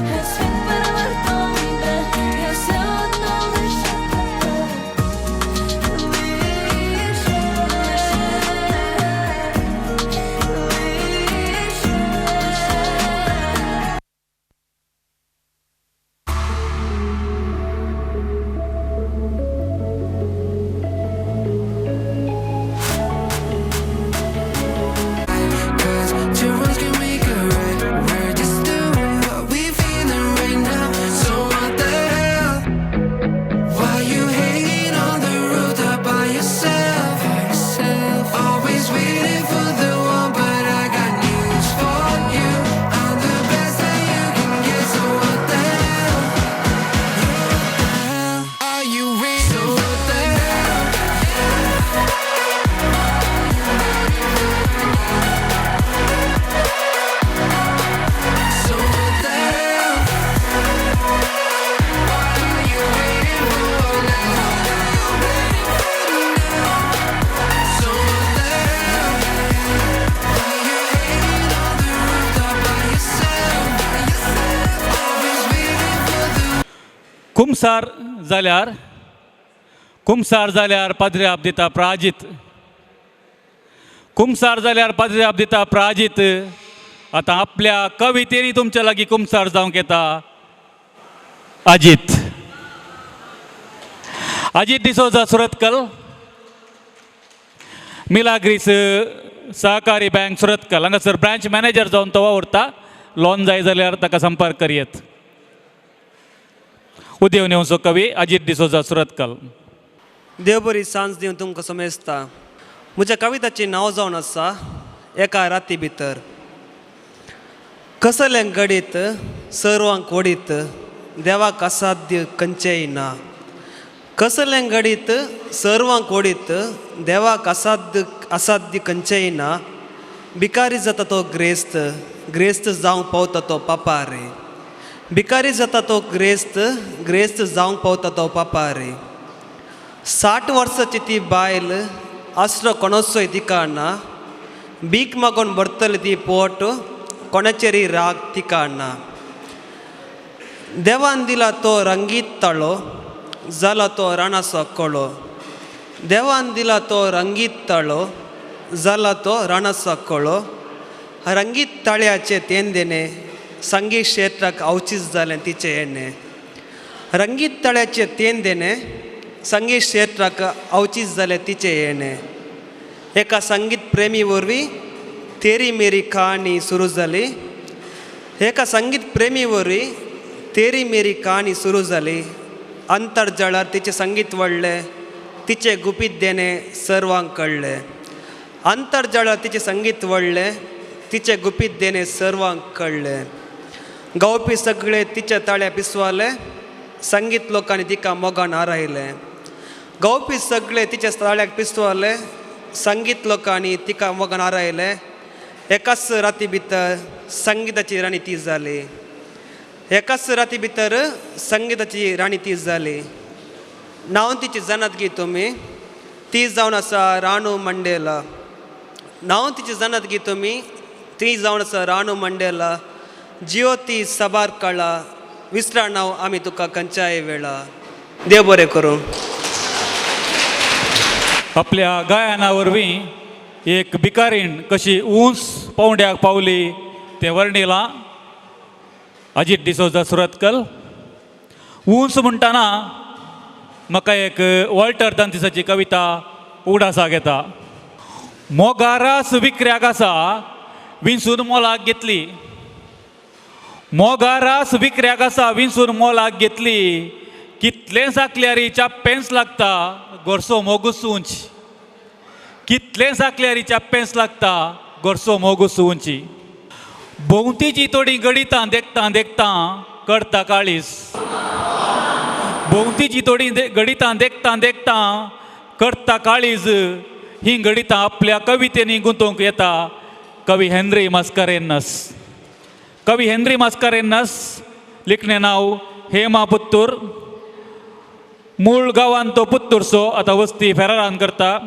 хай світ перевертом іде, я все одно лише тебе, лише, лише, лише. Cause two wrongs can make a right. We're just doing what we feeling right now. So what the hell? Why you hanging on the rooftop by yourself? Always waiting for the one, but I got news for you. I'm the best that you can get. So what the hell? What the hell are you waiting? So what the hell? So what the hell? What are you waiting for now? So what the hell? Why you hanging on the rooftop by yourself? Always waiting for the कुमसार जाल्यार, कुमसार जाल्यार पाद्रे आप दिता प्राजीत, कुमसार जाल्यार पाद्रे आप दिता प्राजीत. आतां आपल्या कवितेनी तुमच्या लागीं कुमसार जावंक येता अजीत. अजीत डिसोजा सुरतकल, मिलाग्रीस सहकारी बँक सुरतकल हांगासर ब्रांच मॅनेजर जावन तो वावुरता. लोन जाय जाल्यार ताका संपर्क करयेत. उदेवन येवचो कवी अजीत डिसोजा सुरतकल. देव बरी सांज दिवन तुमकां समेस्ता. म्हज्या कविताचें नांव जावन आसा एका राती भितर. कसलें घडीत सर्वांक ओडीत देवाक असाध्य खंयचेंय ना. कसलें घडीत सर्वांक ओडीत देवाक असाध्य असाध्य खंयचेंय ना. भिकारी जाता तो ग्रेस्त, ग्रेस्त जावंक पावता तो पापा रे. भिकारी जाता तो ग्रेस्त, ग्रेस्त जावंक पावता तो पापा रे. 60 वर्साची ती बायल आसरो कोणाचोय तिका ना. भीक मागून भरतली ती पोट कोणाचेरय राग तिका ना. देवान दिला तो रंगीत ताळो जाला तो राणाचो कळो. देवान दिला तो रंगीत ताळो जाला तो राणाचो कळो. रंगीत ताळ्याचे तेंदेने संगीत क्षेत्राक अवचीत जालें तिचें येणें. रंगीत ताळ्याचे तेंदेने संगीत क्षेत्राक अवचीत जालें तिचें येणें. एका संगीत प्रेमी वरवीं तेरी मेरी कहाणी सुरू जाली. एका संगीत प्रेमी वरवीं तेरी मेरी कहाणी सुरू जाली. अंतर्जाळार तिचें संगीत वळ्ळें, तिचें गुपीत देणें सर्वांक कळ्ळें. अंतर्जाळार तिचें संगीत वळ्ळें, तिचें गुपीत देणें सर्वांक कळ्ळें. गावपी सगळे तिच्या ताळ्या पिसवाले, संगीत लोकांनी तिका मोगान आरायलें. गावपी सगळे तिच्या ताळ्याक पिसवाले, संगीत लोकांनी तिका मोगान आरायलें. एकाच राती भितर संगीताची राणी ती जाली. एकाच राती भितर संगीताची राणी ती जाली. नांव तिची जाणात गी तुमी, ती जावन आसा राणू मंडेला. नांव तिची जाणात गी तुमी, ती जावन आसा राणू मंडेला. जियो ती साबार कळा विसरा नांव आमी तुका खंयच्याय वेळा. देव बरें करूं. आपल्या गायना वरवीं एक भिकारीण कशी उंच पावंड्याक पावली तें वर्णिलां अजीत डिसोजा सुरतकल. उंच म्हणटना म्हाका एक वॉल्टर दांतिसाची कविता उगडासाक येता. मोगारास विकऱ्याक आसा विंचून मोलाक घेतली. मोगारास विकऱ्याक आसा विंचून मोलाक घेतली. कितलें साकल्यारी चाप्पेंच लागता गोरसो मोगूस उंच. कितलें साकल्यारी चाप्पेंच लागता गोरसो मोगूस उंची. भोंवतीची थोडी गणितां देखतां देखतां करता काळीस. भोंवतीची थोडी गणितां देखतां देखतां करता काळीज. ही गणितां आपल्या कवितेनी गुंतोवंक येता कवी हेनरी मास्कारेन्हस. कवी हेनरी मास्कारेन्हस लिखणें नांव हेमा पुत्तूर. मूळ गांवांत तो पुत्तूरचो, आतां वस्ती फेरारान करता.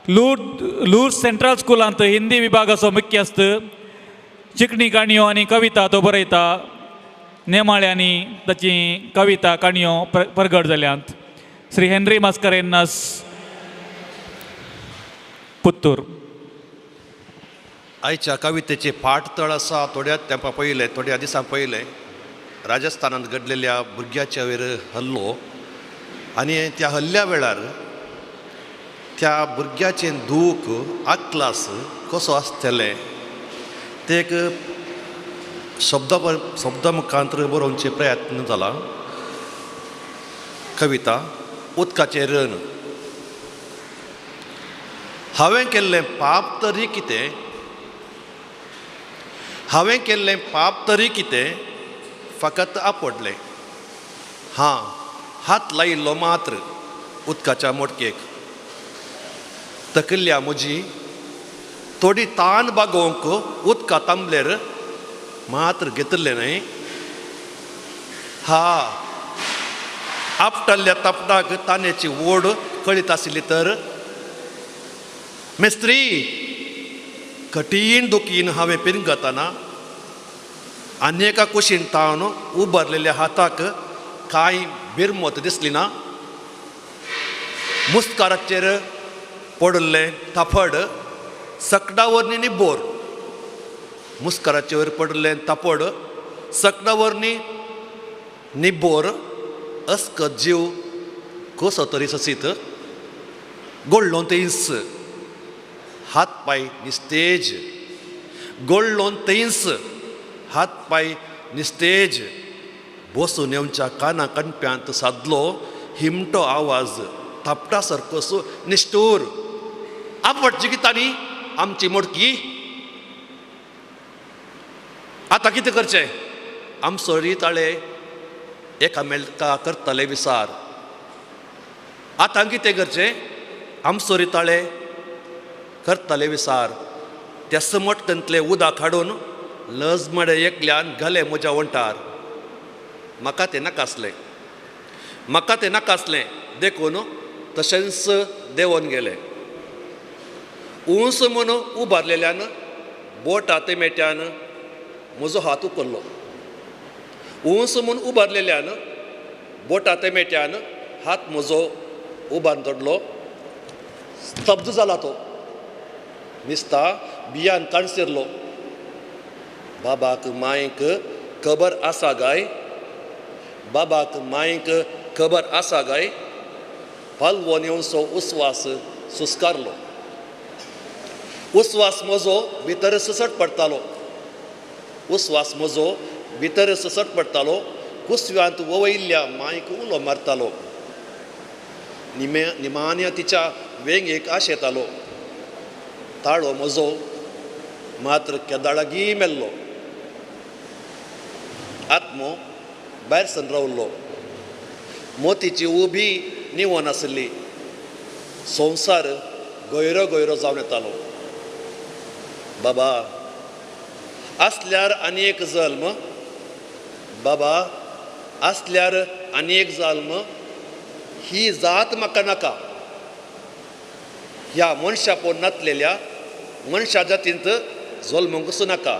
लूर सेंट्रल स्कुलांत हिंदी विभागाचो मुख्यस्थ. चिकणी काणयो आनी कविता तो बरयता. नेमाळ्यांनी ताची कविता काणयो परगट जाल्यात. श्री हेनरी मास्कारेन्हस, पुत्तूर. आयच्या कवितेचे फाटतळ आसा थोड्या तेंपा पयलें, थोड्या दिसां पयलें राजस्थानांत घडलेल्या भुरग्याच्या वयर हल्लो आनी त्या हल्ल्या वेळार त्या भुरग्याचें दूख आकलास कसो आसतलें तें एक शब्द मुखांतर बरोवचे प्रयत्न जाला. कविता उदकाचें रण. हांवें केल्लें पाप तरी कितें, हांवें केल्लें पाप तरी कितें, फकत आपडलें हां हात लायिल्लो मात्र उदकाच्या मोटकेक. तकल्या म्हजी थोडी तान बागोवंक उदका तांबलेर मात्र घेतिल्लें न्हय. हा आपटल्ल्या तापटाक तानेची ओड कळीत आशिल्ली तर मिस्त्री कठीण दुखीन हांवें पिरंगतना आनी एका कुशीन तावन उबारलेल्या हाताक कांय बिरमत दिसली ना. मुस्काराचेर पडिल्लें थापड सकडां वरनी निबोर. मुस्काराचेर पडिल्लें थापड सकडां वरनी निबोर. अस्कत जीव कसो तरी ससीत गोडलो तेंस हात पांय निस्तेज. गोडलो तेंस हात पांय निस्तेज. बसून येवच्या काना कणप्यांत सादलो हिमटो आवाज थापटा सारको निश्ठूर. आपटची गितांनी आमची मोडकी, आतां कितें करचें? आमचो रिताळे एकामेका करताले विसार. आतां कितें करचें? आमचो रिताळे करताले विसार. त्या समटकंतले उदक हाडून लजमडे एकल्यान घाले म्हज्या वंठार. म्हाका तें नाका आसलें, म्हाका तें नाका आसलें, देखून तशेंच देंवन गेलें. उंच म्हूण उबारलेल्यान बोटा ते मेट्यान म्हजो हात उखल्लो. उंच म्हूण उबारलेल्यान बोटा ते मेट्यान हात म्हजो उबार दडलो. स्तब्ध जाला तो, निस्ता बियान काणशिरलो. बाबाक मांयक खबर आसा गाय, बाबाक मांयक खबर आसा गाय, पालवोन येवचो उस्वास सुस्कारलो. उस्वास म्हजो भितर ससट पडटालो, उस्वास म्हजो भितर ससट पडटालो. कुसव्यांत ववयिल्ल्या मांयक उलो मारतालो. निमान्या तिच्या वेंगेक आशेतालो. ताळो म्हजो मात्र केदाळागी मेल्लो. आत्मो भायर सन रावल्लो. मोतीची उबी निवोन आसली. संवसार गयरो गयरो जावन येतालो. बाबा आसल्यार आनी एक जल्म, बाबा आसल्यार आनी एक जल्म, ही जात म्हाका नाका. ह्या मनशा पोन नातलेल्या मनशा जातींत जल्मूंकच नाका.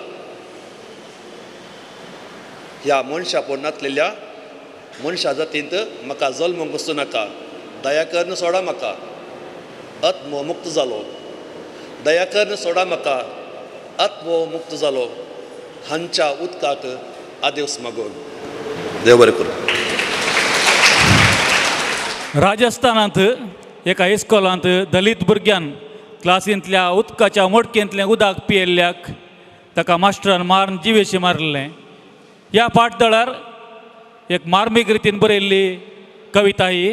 ह्या मनशा पोन नातलेल्या मनशा जातींत म्हाका जल्मूंकच नाका. दया करून सोडा म्हाका. आत्मो मुक्त जालो. दया करून सोडा म्हाका. आत्मो मुक्त जालो. हांच्या उदकाक आदेस मागून देव बरें करूं. राजस्थानांत एका इस्कोलांत दलीत भुरग्यान क्लासींतल्या उदकाच्या मोडकेंतलें उदक पियेल्ल्याक ताका मास्टरान मारून जिवेशी मारलें. ह्या पाटदळार एक मार्मीक रितीन बरयल्ली कविता ही.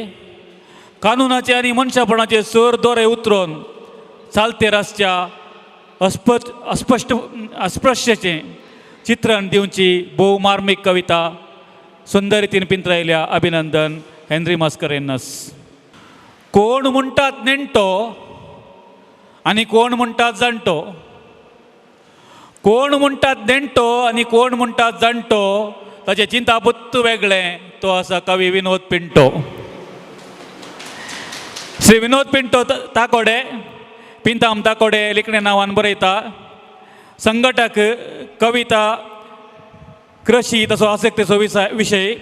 कानुनाचे आनी मनशापणाचे सर दोरे उतरून चालतेर आसच्या अस्पश्ट अस्पृश्यचें चित्रण दिवची भोव मार्मीक कविता सुंदर रितीन पिंत्रायल्या. अभिनंदन हेनरी मास्करेन्हस. कोण म्हणटात नेणटो आनी कोण म्हणटात जाणटो, कोण म्हणटात नेणटो आनी कोण म्हणटात जाणटो, ताचें चिंतापुत्त वेगळें, तो आसा कवी विनोद पिंटो. श्री विनोद पिंटो ताकोडे पिंताम ताकोडे लिखणे नांवान बरयता. संघटक कविता कृशी तसो आसक्तेचो विशय.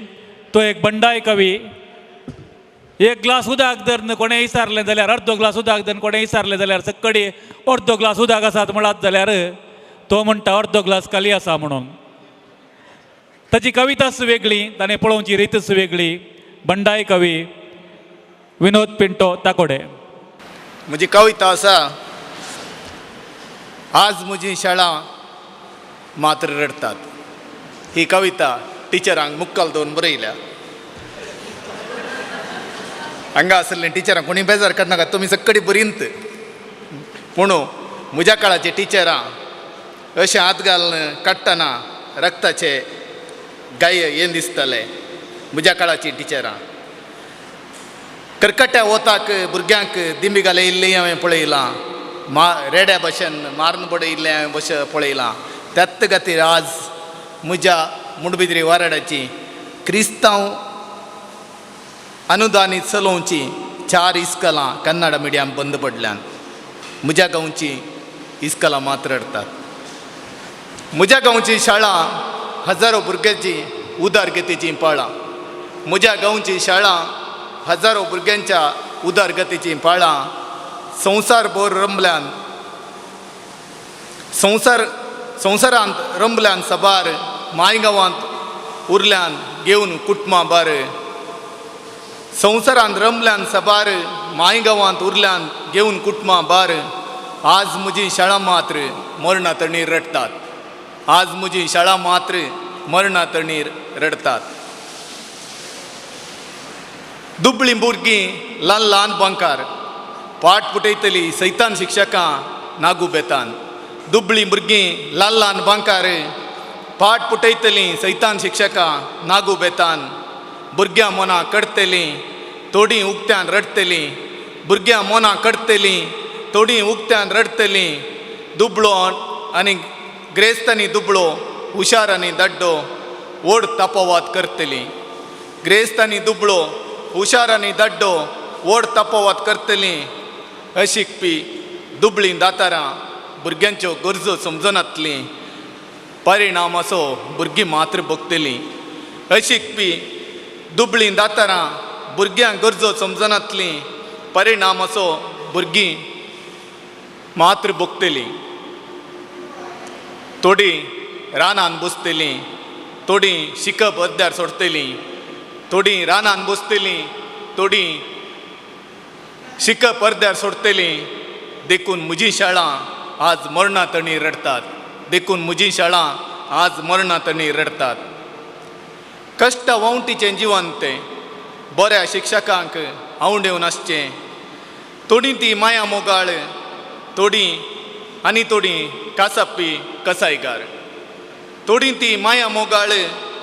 तो एक बंडाय कवी. एक ग्लास उदक धरून कोणें विचारलें जाल्यार, अर्दो ग्लास उदक धरून कोणें विचारलें जाल्यार सक्कडी अर्दो ग्लास उदक आसात म्हळात जाल्यार तो म्हणटा अर्दो ग्लास खाली आसा म्हणून. ताची कविताच वेगळी, ताणें पळोवची रितच वेगळी. बंडाय कवी विनोद पिंटो ताकोडे. म्हजी कविता आसा आज म्हजी शाळा मात्र रडटात. ही कविता टिचरांक मुक्कल दवरून बरयल्या. हांगा आसलें टिचरांक कोणी बेजार काडनाका, तुमी सक्कडी बरींत. पूण म्हज्या काळाची टिचरां अशें हात घालून काडटना रक्ताचे गाय येन दिसताले. म्हज्या काळाची टिचरां करकट्या वताक भुरग्यांक दिंबी घालयल्ली हांवें पळयलां, रेड्या भशेन मारून बडयल्लें हांवें बश पळयलां. त्याच खातीर आज म्हज्या मुडबिद्री वाराडाची क्रिस्तांव अनुदानीत चलोवची 4 इस्कलां कन्नड मिडियम बंद पडल्यान. म्हज्या गांवची इस्कलां मात रडटात. म्हज्या गांवची शाळा हजारो भुरग्यांची उदरगतीचीं पाळां. म्हज्या गांवची शाळा हजारो भुरग्यांच्या उदरगतीचीं पाळां. संवसार भर रमल्यान संवसारांत रमल्यान सबार माय गांवांत उरल्यान घेवन कुटुंबां बार. संवसारांत रमल्यान सबार माय गांवांत उरल्यान घेवन कुटुंबां बार. आज म्हजी शाळा मात्र मरणा तणीर रडटात. आज म्हजी शाळा मात्र मरणा तणीर रडटात. दुबळीं भुरगीं ल्हान ल्हान बांकार पाट पुटयतली सैतान शिक्षकां नागू बेतान. दुबळीं भुरगीं ल्हान ल्हान बांकार पाट पुटयतलीं सैतान शिक्षकां नागू बेतान. भुरग्यां मनां कडतलीं थोडीं उक्त्यान रडटलीं. भुरग्यां मनां कडतलीं थोडीं उक्त्यान रडटलीं. दुबळो आनी ग्रेस्त आनी दुबळो हुशार आनी दाड्डो व्हड तापोवात करतलीं. ग्रेस्त आनी दुबळो हुशार आनी दाड्डो व्हड तापोवात करतलीं. अशिकपी दुबळीं दातारां भुरग्यांच्यो गरजो समजनातलीं. परिणाम असो भुरगीं मात्र भोगतलीं. अशिकपी दुबळीं दातारां भुरग्यांक गरजो समजनातलीं. परिणाम असो भुरगीं मात्र भोगतलीं. थोडीं रानान बसतलीं, थोडीं शिकप अर्द्यार सोडतलीं. थोडीं रानान बसतलीं, थोडीं शिकप अर्द्यार सोडतलीं. देखून म्हजी शाळा आज मरणा तणी रडटात. देखून म्हजी शाळा आज मरणा तणी रडटात. कश्ट वावटीचें जिवन तें बऱ्या शिक्षकांक आवडेवन आसचें. थोडीं ती माया मोगाळ, थोडीं आनी थोडीं कासापी कसायगार. थोडीं ती माया मोगाळ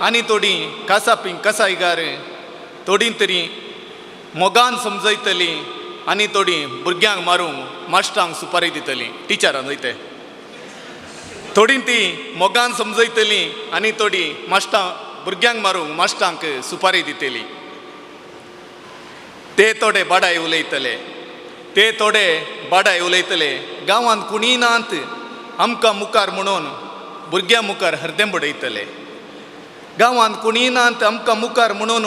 आनी थोडीं कासापी कसायगार. थोडीं तरी मोगान समजयतलीं आनी थोडीं भुरग्यांक मारूंक मास्टरांक सुपारी दितलीं. टिचरां न्हय ते. थोडीं ती मोगान समजयतलीं आनी थोडीं मास्टरां भुरग्यांक मारूंक मास्टरांक सुपारी दितलीं. ते थोडे बाडाय उलयतले, ते थोडे बाडाय उलयतले. गांवांत कोणीय नात आमकां मुखार म्हणून भुरग्यां मुखार हरदें बडयतले. गांवांत कोणीय नात आमकां मुखार म्हणून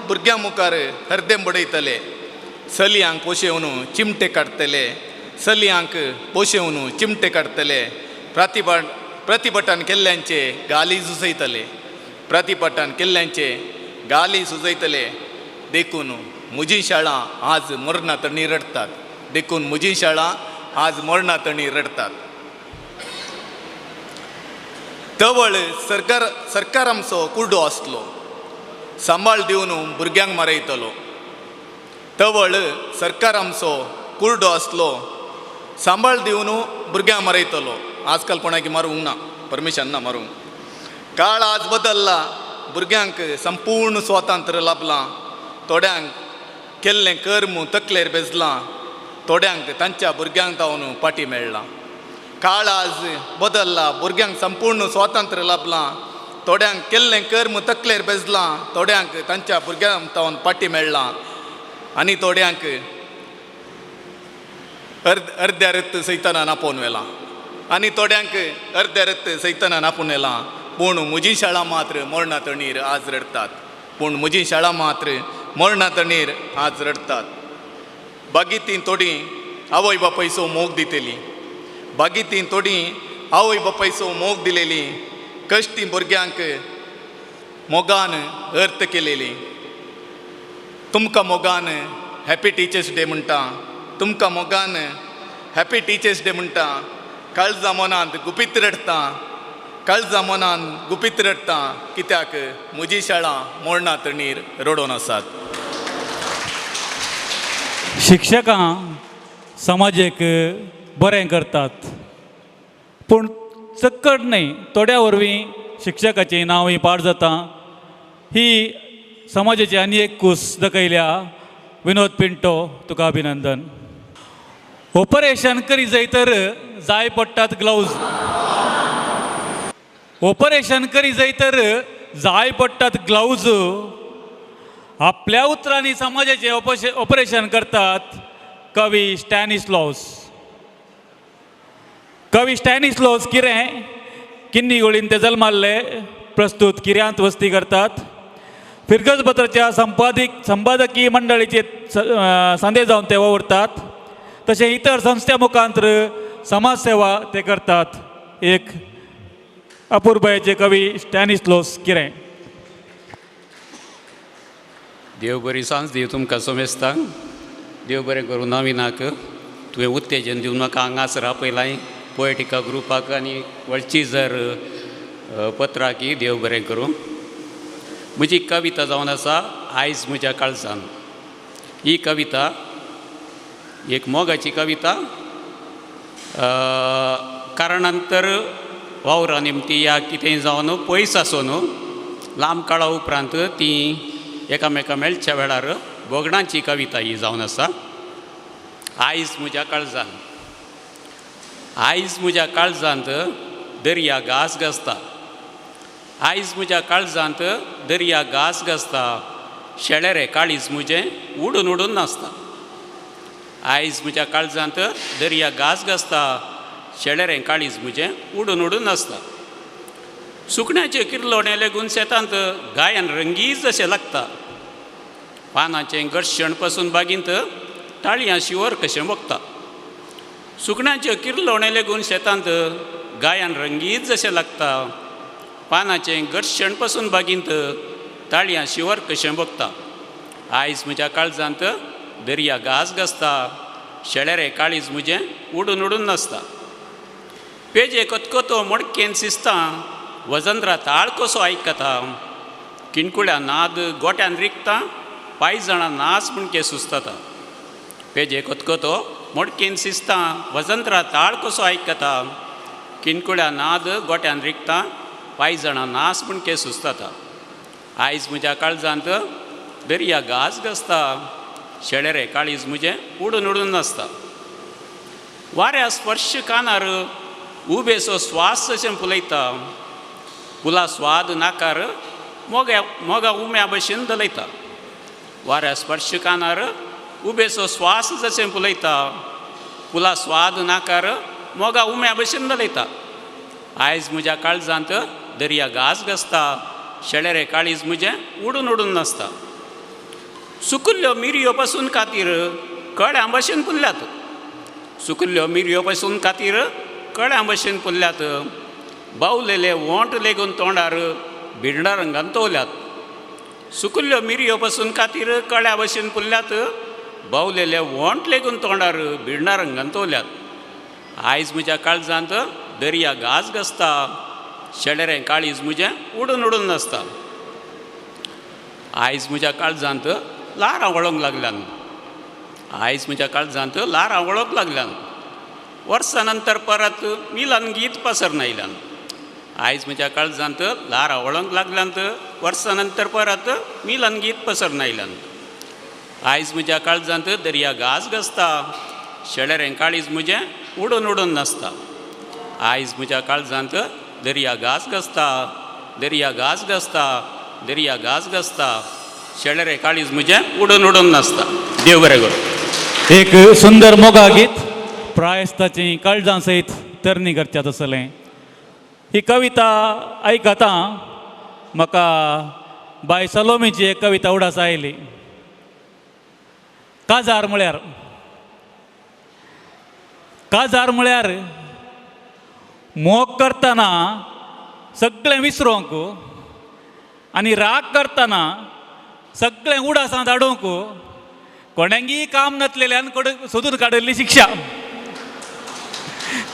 भुरग्यां मुखार हरदें बडयतले. चलयांक पोशेवन चिमटे काडटले. चलयांक पोशेवन चिमटे काडटले. प्रतिभटान केल्ल्यांचे गाली सुजयतले. प्रतिभटान केल्ल्यांचे गाली सुजयतले. देखून म्हजी शाळा आज मरणा तणी रडटात. देखून म्हजी शाळा आज मरणा तणी रडटात. तवळ सरकार आमचो कुड्डो आसलो, सांबाळ दिवन भुरग्यांक मारयतलो. तवळ सरकार आमचो कुर्डो आसलो, सांबाळ दिवन भुरग्यांक मारयतलो. आजकाल कोणाक मारूंक ना, परमिशन ना मारूंक. काळ आज बदल्ला, भुरग्यांक संपूर्ण स्वातंत्र्य लाभलां. थोड्यांक केल्लें कर्म तकलेर बेजलां, थोड्यांक तांच्या भुरग्यांक जावन पाटी मेळ्ळां. काळ आज बदल्ला, भुरग्यांक संपूर्ण स्वातंत्र्य लाभलां. थोड्यांक केल्लें कर्म तकलेर बेजलां, थोड्यांक तांच्या भुरग्यांक जावन पाटी मेळ्ळां. आनी थोड्यांक अर्द्या रत्त सैताना नापोवन व्हेलां. आनी थोड्यांक अर्द्या रत्त सैताना नापोवन व्हेलां. पूण म्हजी शाळा मात्र मरणा तणीर आज रडटात. पूण म्हजी शाळा मात्र मरणा तणीर आज रडटात. बागी तीं थोडीं आवय बापायचो मोग दितलीं. बागी तीं थोडीं आवय बापायचो मोग दिलेली. कश्टी भुरग्यांक मोगान अर्थ केलेली. तुमकां मोगान हॅपी टिचर्स डे म्हणटा. तुमकां मोगान हॅपी टिचर्स डे म्हणटा. काळजा मनांत गुपीत रडटा. काळजा मनांत गुपीत रडटा. कित्याक म्हजी शाळा मरणा तणीर रडोवन आसात. शिक्षकां समाजेक बरें करतात, पूण चक्कड न्हय थोड्या वरवीं शिक्षकाचें नांवूय पाड जाता. ही समाजाची आनी एक कूस दाखयल्या. विनोद पिंटो, तुका अभिनंदन. ऑपरेशन करी जाय तर जाय पडटात ग्लवज. ऑपरेशन करी जाय तर जाय पडटात ग्लवज. आपल्या उतरांनी समाजाचें ऑपरेशन करतात कवी स्टॅनिस्लॉस. कवी स्टॅनिस्लॉस किरें किन्नी गोळीन ते जल्माल्ले, प्रस्तूत किऱ्यांत वस्ती करतात. फिरगजपत्राच्या संपादकीय मंडळीचे सांदे जावन ते वावुरतात. तशें इतर संस्था मुखांतर समाजसेवा ते करतात. एक अपुरबायेचे कवी स्टॅनिस्लॉस किरें. देव बरी सांज दिव तुमकां समेस्तांक. देव बरें करूं नविनाक. तुवें उत्तेजन दिवन म्हाका हांगासर आपयलां पोएटिका ग्रुपाक आनी वळची जर पत्राकी देव बरें करूं. म्हजी कविता जावन आसा आयज म्हज्या काळजान. ही कविता एक मोगाची कविता. कारणान तर वावरा निमती या कितेंय जावन पयस आसून लांब काळा उपरांत ती एकामेका मेळच्या वेळार भोगणांची कविता ही जावन आसा. आयज म्हज्या काळजान, आयज म्हज्या काळजांत दर्या घास घासता, आयज म्हज्या काळजांत दर्या घास घासता, शेळेरे काळीज म्हजें उडून उडून नाचता. आयज म्हज्या काळजांत दर्या घास घासता, शेळेरे काळीज म्हजें उडून उडून नाचता. सुकण्याचे किर्लोणे लेगून शेतांत गायन रंगीत जशें लागता, पानाचें घर्शण पसून बागींत ताळयां शिवर कशें बगता. सुकण्याचे किर्लोणे लेगून शेतांत गायन रंगीत जशें लागता, पानाचें घर्शण पसून बागींत ताळयां शिवर कशें बगता. आयज म्हज्या काळजांत दर्या घास घासता, शेळेरे काळीज म्हजें उडून उडून नाचता. पेजे कतकतो मडकेन शिजता, वजनरा ताळ कसो आयकता, किणकुळ्या नाद गोट्यान रिकता, पांयजणां नाच म्हणके सुचता. पेजे कतकतो मडकेन शिजता, वजंत्रा ताळ कसो आयकता, किणकुळ्या नाद गोट्यान रिकता, पांयजणां नाच म्हणके सुचता. आयज म्हज्या काळजांत दर्या घास घासता, शेळेरे काळीज म्हजें उडून उडून नाचता. वाऱ्या स्पर्श कानार उबेसो स्वास अशें फुलयता, फुलां स्वाद नाकार मोग्या मोगा उम्या भशेन दलयता. वाऱ्या स्पर्श कानार उबेसो स्वास जशें फुलयता, फुलां स्वाद नाकार मोगा उम्या भशेन दलयता. आयज म्हज्या काळजांत दर्या घास घासता, शेळेरे काळीज म्हजें उडून उडून नाचता. सुकुल्ल्यो मिरयो पसून खातीर कळ्यां भशेन पुरल्यात, सुकुल्ल्यो मिरयो पसून खातीर कळ्यां भशेन पुरल्यात, बावलेले वोंट लेगून तोंडार भिरडा रंगान तोवल्यात. सुकुल्ल्यो मिरयो पसून खातीर कळ्या भशेन पुरल्यात, बावलेले वोंट लेगून तोंडार भिरडा रंगान तोवल्यात. आयज म्हज्या काळजांत दर्या घास घासता, शेळेरें काळीज म्हजें उडून उडून नाचता. आयज म्हज्या काळजांत ल्हारां वळोंक लागल्यान, आयज म्हज्या काळजांत ल्हारां वळोंक लागल्यान, वर्सां नंतर परत मिलन गीत पसरन आयल्यान. आयज म्हज्या काळजांत ल्हारां वळोंक लागल्यांत, वर्सां नंतर परत मिलन गीत पसरन आयल्यान. आयज म्हज्या काळजांत दर्या घास घासता, शेळेरें काळीज म्हजें उडून उडून नाचता. आयज म्हज्या काळजांत दर्या घास घासता, दर्या घास घासता, दर्या घास घासता, शेळेरे काळीज म्हजें उडून उडून नाचता. देव बरें करूं. एक सुंदर मोगा गीत प्रायस्ताची काळजां सयत तरणी करच्या तसलें. ही कविता आयकता म्हाका बाय सलोमीची एक कविता उडास आयली. काजार म्हळ्यार, काजार म्हळ्यार मोग करतना सगळें विसरोंक आनी राग करतना सगळें उडासां धाडूंक कोणेंगीय काम नासलेल्यान सोदून काडिल्ली शिक्षा.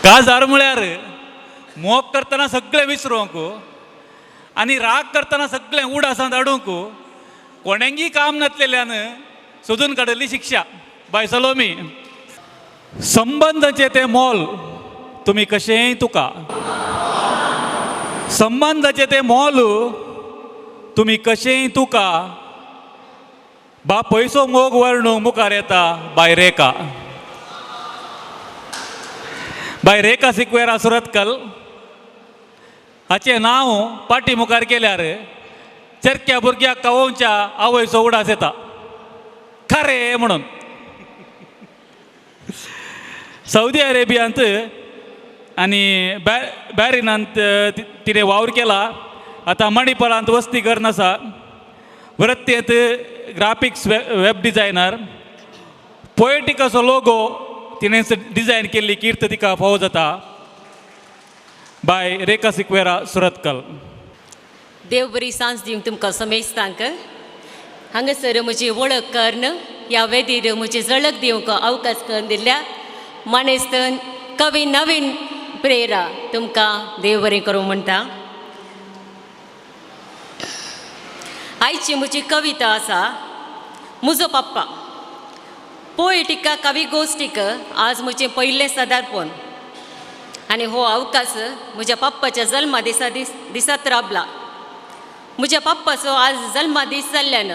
काजार म्हळ्यार मोग करतना सगळें विसरोंक आनी राग करतना सगळें उडासां धाडूंक कोणेंगीय काम नासलेल्यान सोदून काडिल्ली शिक्षा. बाय सलोमी. संबंदाचें तें मोल तुमी कशेंय तुका, संबंदाचें तें मोल तुमी कशेंय तुका, बापयचो मोग वर्णू मुखार येता बाय रेखा. बाय रेखा सिक्वेरा सुरतकल हाचें नांव पाटी मुखार केल्यार चरक्या भुरग्याक कवोवच्या आवयचो उडास येता खरें म्हणून. सौदी अरेबियांत आनी बॅरिनांत तिणें वावर केला. आतां मणिपालांत वस्ती करून आसा. वृत्तेंत ग्राफिक्स वेब डिजायनर. पोएटिकाचो लोगो तिणें डिजायन केल्ली कीर्त तिका फावो जाता. बाय रेखा सिक्वेरा सुरतकल. देव बरी सांज दिवंक तुमकां समेस्तांक. हांगासर म्हजी वळख करून ह्या वेदीर म्हजी झळक दिवंक अवकाश करून दिल्ल्या मानेस्त कवी नवीन प्रेरा तुमकां देव बरें करूं म्हणटा. आयची म्हजी कविता आसा म्हजो पप्पा. पोएटिका कवी गोश्टीक आज म्हजें पयलें सदारपण आनी हो अवकाश म्हज्या पप्पाच्या जल्मा दिसा दिसात राबला. म्हज्या पप्पाचो आज जल्मा दीस जाल्ल्यान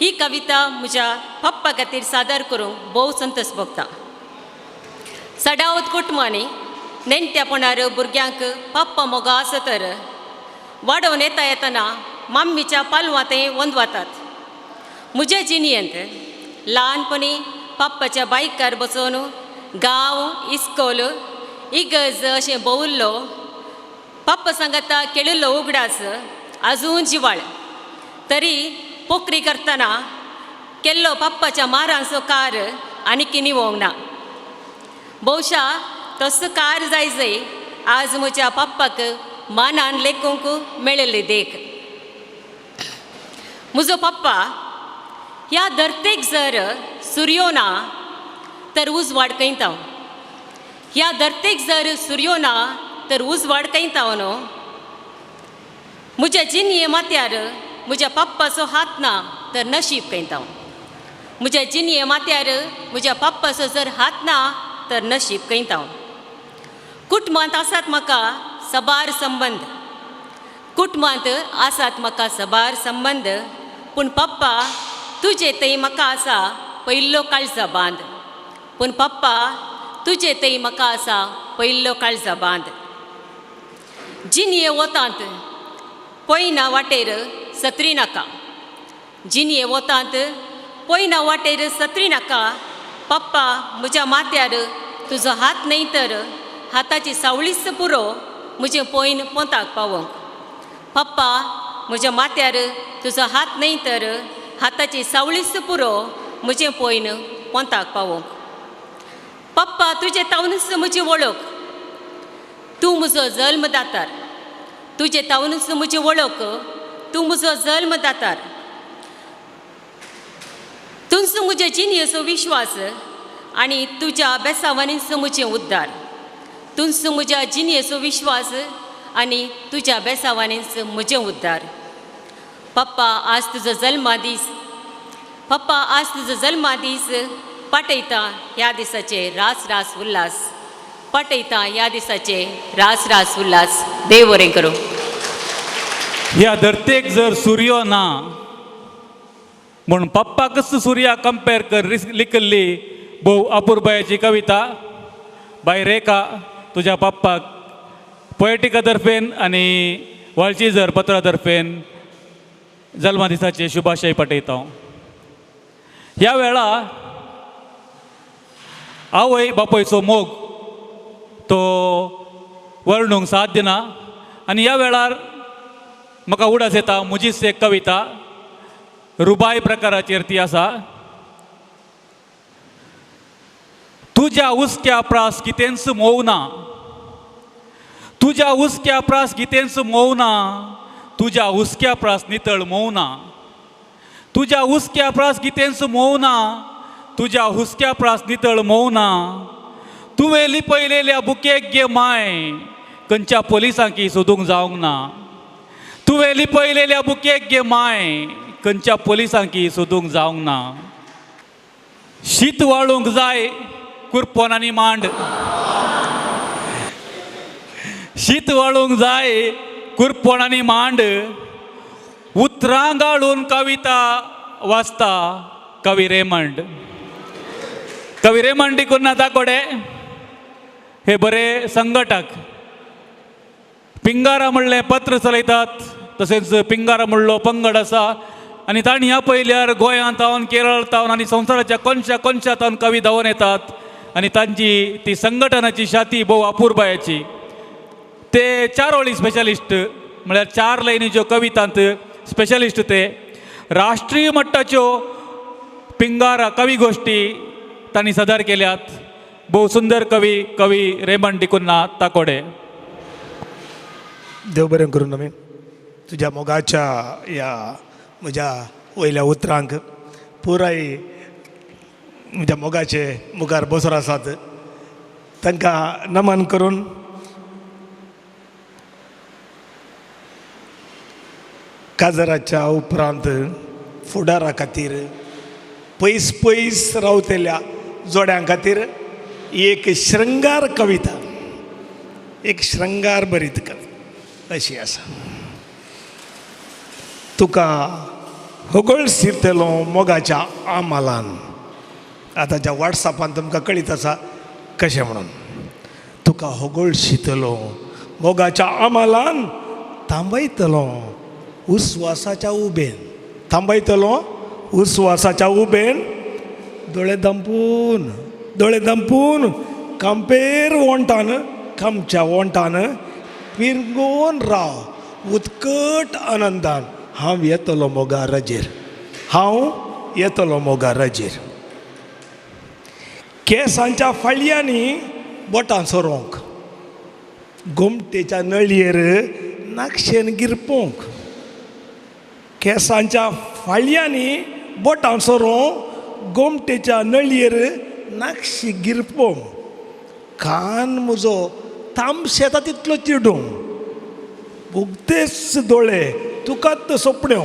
ही कविता म्हज्या पप्पा खातीर सादर करूंक भोव संतोष भोगता. सडावत कुटुंबांनी नेणट्यापणार भुरग्यांक पप्पा मोगा आसा तर वाडोवन येता येतना मम्मीच्या पालवांतय वंदवातात. म्हज्या जिणेंत ल्हानपणी पप्पाच्या बायकार बसोवन गांव इस्कोल इगर्ज अशें भोंवल्लो पप्पा सांगता केळिल्लो उगडास आजून जिवाळ. तरी पोकरी करतना केल्लो पप्पाच्या मारांचो कार आनी निवोंक ना. बहुशा तसो कार जाय जाय आज म्हज्या पप्पाक मानान लेखूंक मेळिल्ली देख. म्हजो पप्पा ह्या धर्तेक जर सुर्यो ना तर उजवाड खंयता. ह्या धर्तेक जर सुर्यो ना तर उजवाड खंयता न्हू. म्हज्या जिणये माथ्यार म्हज्या पप्पाचो हात ना तर नशीब खंयता. म्हज्या जिणये माथ्यार म्हज्या पप्पाचो जर हात ना तर नशीब खंयता. कुटुंबांत आसात म्हाका सबार संबंद, कुटुंबांत आसात म्हाका सबार संबंद, पूण पप्पा तुजे थंय म्हाका आसा पयल्लो काळजा बांद. पूण पप्पा तुजे थंय म्हाका आसा पयल्लो काळजा बांद. जिणये वतांत पयना वाटेर सत्री नाका. जिणये वतांत पयना वाटेर सत्री नाका. पप्पा म्हज्या माथ्यार तुजो हात न्हय तर हाताची सावळीच पुरो म्हजें पयन पोंताक पावोवंक. पप्पा म्हज्या माथ्यार तुजो हात न्हय तर हाताची सावळीच पुरो म्हजें पयन पोंताक पावोवंक. पप्पा तुजे तावनच म्हजी वळख, तूं म्हजो जल्मदातार. तुजे तावनच म्हजी वळख, तूं म्हजो जल्मदातार. तुंच म्हज्या जिणयेचो विश्वास आनी तुज्या बेसावानीच म्हजें उद्धार. तुंच म्हज्या जिणयेचो विश्वास आनी तुज्या बेसावानीच म्हजें उद्धार. पप्पा आज तुजो जल्मा दीस, पप्पा आज तुजो जल्मा दीस पाटयता ह्या दिसाचे रास रास उल्हास. पाटयता ह्या दिसाचे रास रास उल्हास. देव बरें करूं. ह्या धर्तेक जर सुर्यो ना म्हूण पप्पाकच सुर्या कंपेर कर लिखिल्ली भोव अपुरबायेची कविता बाय रेखा तुज्या पप्पाक पोएटिका तर्फेन आनी वाळची जर पत्रा तर्फेन जल्मा दिसाचे शुभाशय पाठयता. ह्या वेळा आवय बापायचो मोग तो वर्णूंक साध्य ना आनी ह्या वेळार म्हाका उडास येता म्हजीच एक कविता रुबाय प्रकाराचेर ती आसा. तुज्या हुस्क्या प्रास कितेंच मोव ना, तुज्या हुस्क्या प्रास कितेंच मोव ना, तुज्या हुस्क्या प्रास नितळ मोव ना, तुज्या हुस्क्या प्रास कितेंच मोव ना, तुज्या हुस्क्या प्रास नितळ मोव ना. तुवें लिपयलेल्या बुकेक गे माय खंयच्या पोलिसांकी सोदूंक जावंक ना. तुवें लिपयलेल्या बुकेक गे माय खंयच्या पोलिसांकी सोदूंक जावंक ना. शीत वाळूंक जाय कुरपोन आनी मांड, शीत वाळूंक जाय कुरपोण आनी मांड. उतरां गाळून कविता वाचता कवी रेमंड. कवी रेमंड डिकुन्ना ताकोडे हे बरे संघटक पिंगारा म्हणलें पत्र चलयतात, तशेंच पिंगारा म्हणलो पंगड आसा आनी तांणी ह्या पयल्यार गोंयांत तावन केरळ तावन आनी संवसाराच्या कोनशा कोनशा तावन कवी धांवन येतात आनी तांची ती संघटनाची शाती भोव अपुरबायेची. ते चार ओळी स्पेशलिस्ट म्हळ्यार चार लायनीच्यो कवितांत स्पेशलिस्ट ते राष्ट्रीय मट्टाच्यो पिंगारा कवी गोश्टी तांणी सादर केल्यात. भोव सुंदर कवी कवी रेमंड डिकुन्ना ताकोडे. देव बरें करूं नवीन तुज्या मोगाच्या ह्या म्हज्या वयल्या उतरांक पुराय म्हज्या मोगाचे मुखार बसर आसात तांकां नमन करून काजराच्या उपरांत फुडारा खातीर पयस पयस रावतल्या जोड्यां खातीर एक शृंगार कविता एक श्रृंगार बरीत कविता अशी आसा. तुका होगळ सिरतलो मोगाच्या आमालान. आतांच्या वॉट्सॅपान तुमकां कळीत आसा कशें म्हणून. तुका होगळ शितलो मोगाच्या आमालान, थांबयतलो उस्वासाच्या उबेन, थांबयतलो उस्वासाच्या उबेन, दोळे दंपून, दोळे दंपून कांपेर ओंठान, कामच्या ओंठान पिरगोन राव उत्कट आनंदान. हांव येतलो मोगा रजेर, हांव येतलो मोगा रजेर. केंसांच्या फाळयांनी बोटां सोरोवंक, गोमटेच्या नळयेर नाकशेन गिरपोवंक. केंसांच्या फाळयांनी बोटां सोरोवंक, गोमटेच्या नळयेर नाकशी गिरपोवंक. कान म्हजो तामशेता तितलो चिडूंक, उगतेच दोळे तुकाच सोपण्यो.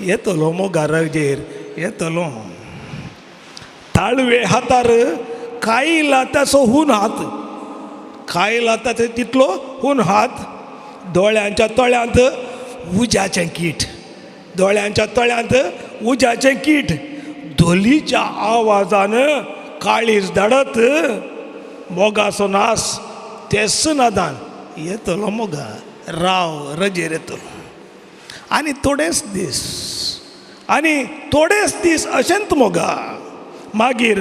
येतलो मोगा रजेर, येतलो. ताळवे हातार कायला ताचो हून हात, कायला ताचो तितलो हून हात. दोळ्यांच्या तळ्यांत उज्याचें कीट, दोळ्यांच्या तळ्यांत उज्याचें कीट. धोलीच्या आवाजान काळीज धाडत, मोगाचो नास तेच नादान. येतलो मोगा राव रजेर येतलो. आनी थोडेच दीस, आनी थोडेच दीस अशेंच मोगा. मागीर